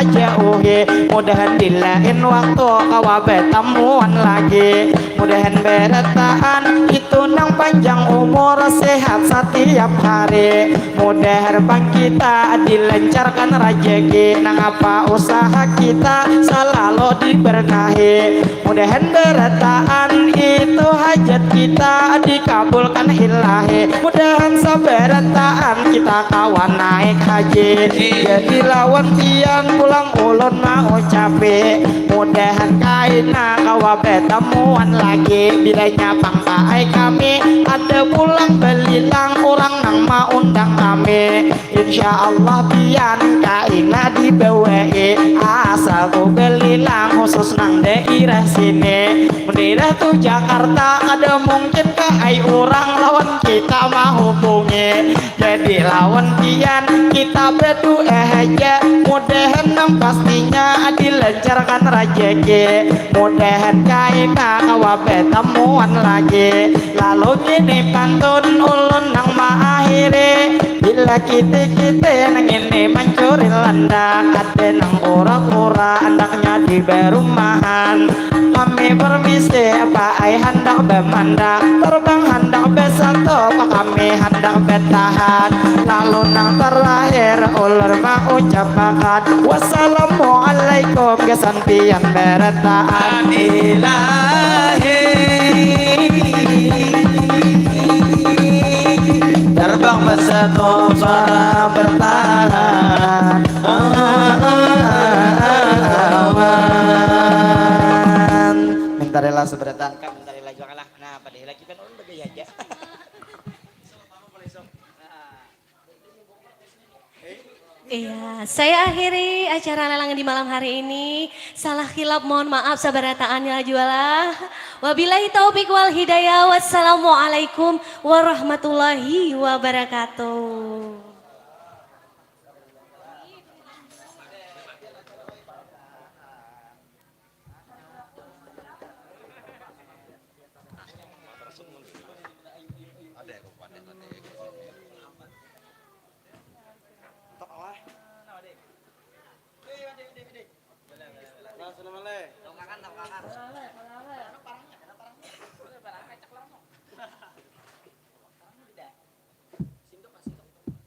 jauhi. Mudahan di lain waktu kawa batamuan lagi. Mudahan barataan itu nang panjang umur, sehat satiap hari. Mudahan bang kita dilancarkan rajaki, nang apa usaha kita salalu diberkahi. Mudahan barataan itu hajat kita dikabulkan ilahi. Mudahan sabarataan kita kawa naik haji. Jadi lawan pian pulang ulun maucapi, mudahan kaina kawa batamuan lagi. Bilanya pang paai kami ada pulang balilang, urang nang maundang kami. Insya Allah pian kaina dibawai, asal ku balilang khusus nang dairah sini. Mun dairah tu Jakarta kada mungkin ka ai urang lawan kita mahubungi. Jadi lawan pian kita badua haja, mudahan nang pastinya dilancarkan rajaki. Mudahan kaina kawa batamuan lagi. Lalu kini pantun ulun nang maakhiri. Bila kiti-kiti nang ini mancuri landak, ada nang kura-kura andaknya di barumahan. Kami permisi, apa ai handak bamandak, terbang handak basatu, apa kami handak batahan. Lalu nang terakhir ulur maucapakan, wassalamualaikum, gasan pian barataan. Ilahi, terbang basatu, suara bertahan. Awan. Minta rela seberatan, Kak, minta rela juga lah. Nah, pada lagi kan ulun bagaya aja. Iya, saya akhiri acara lelang di malam hari ini. Salah khilaf mohon maaf sabarataannya jualah. Wabillahi taufik wal hidayah. Wassalamualaikum warahmatullahi wabarakatuh.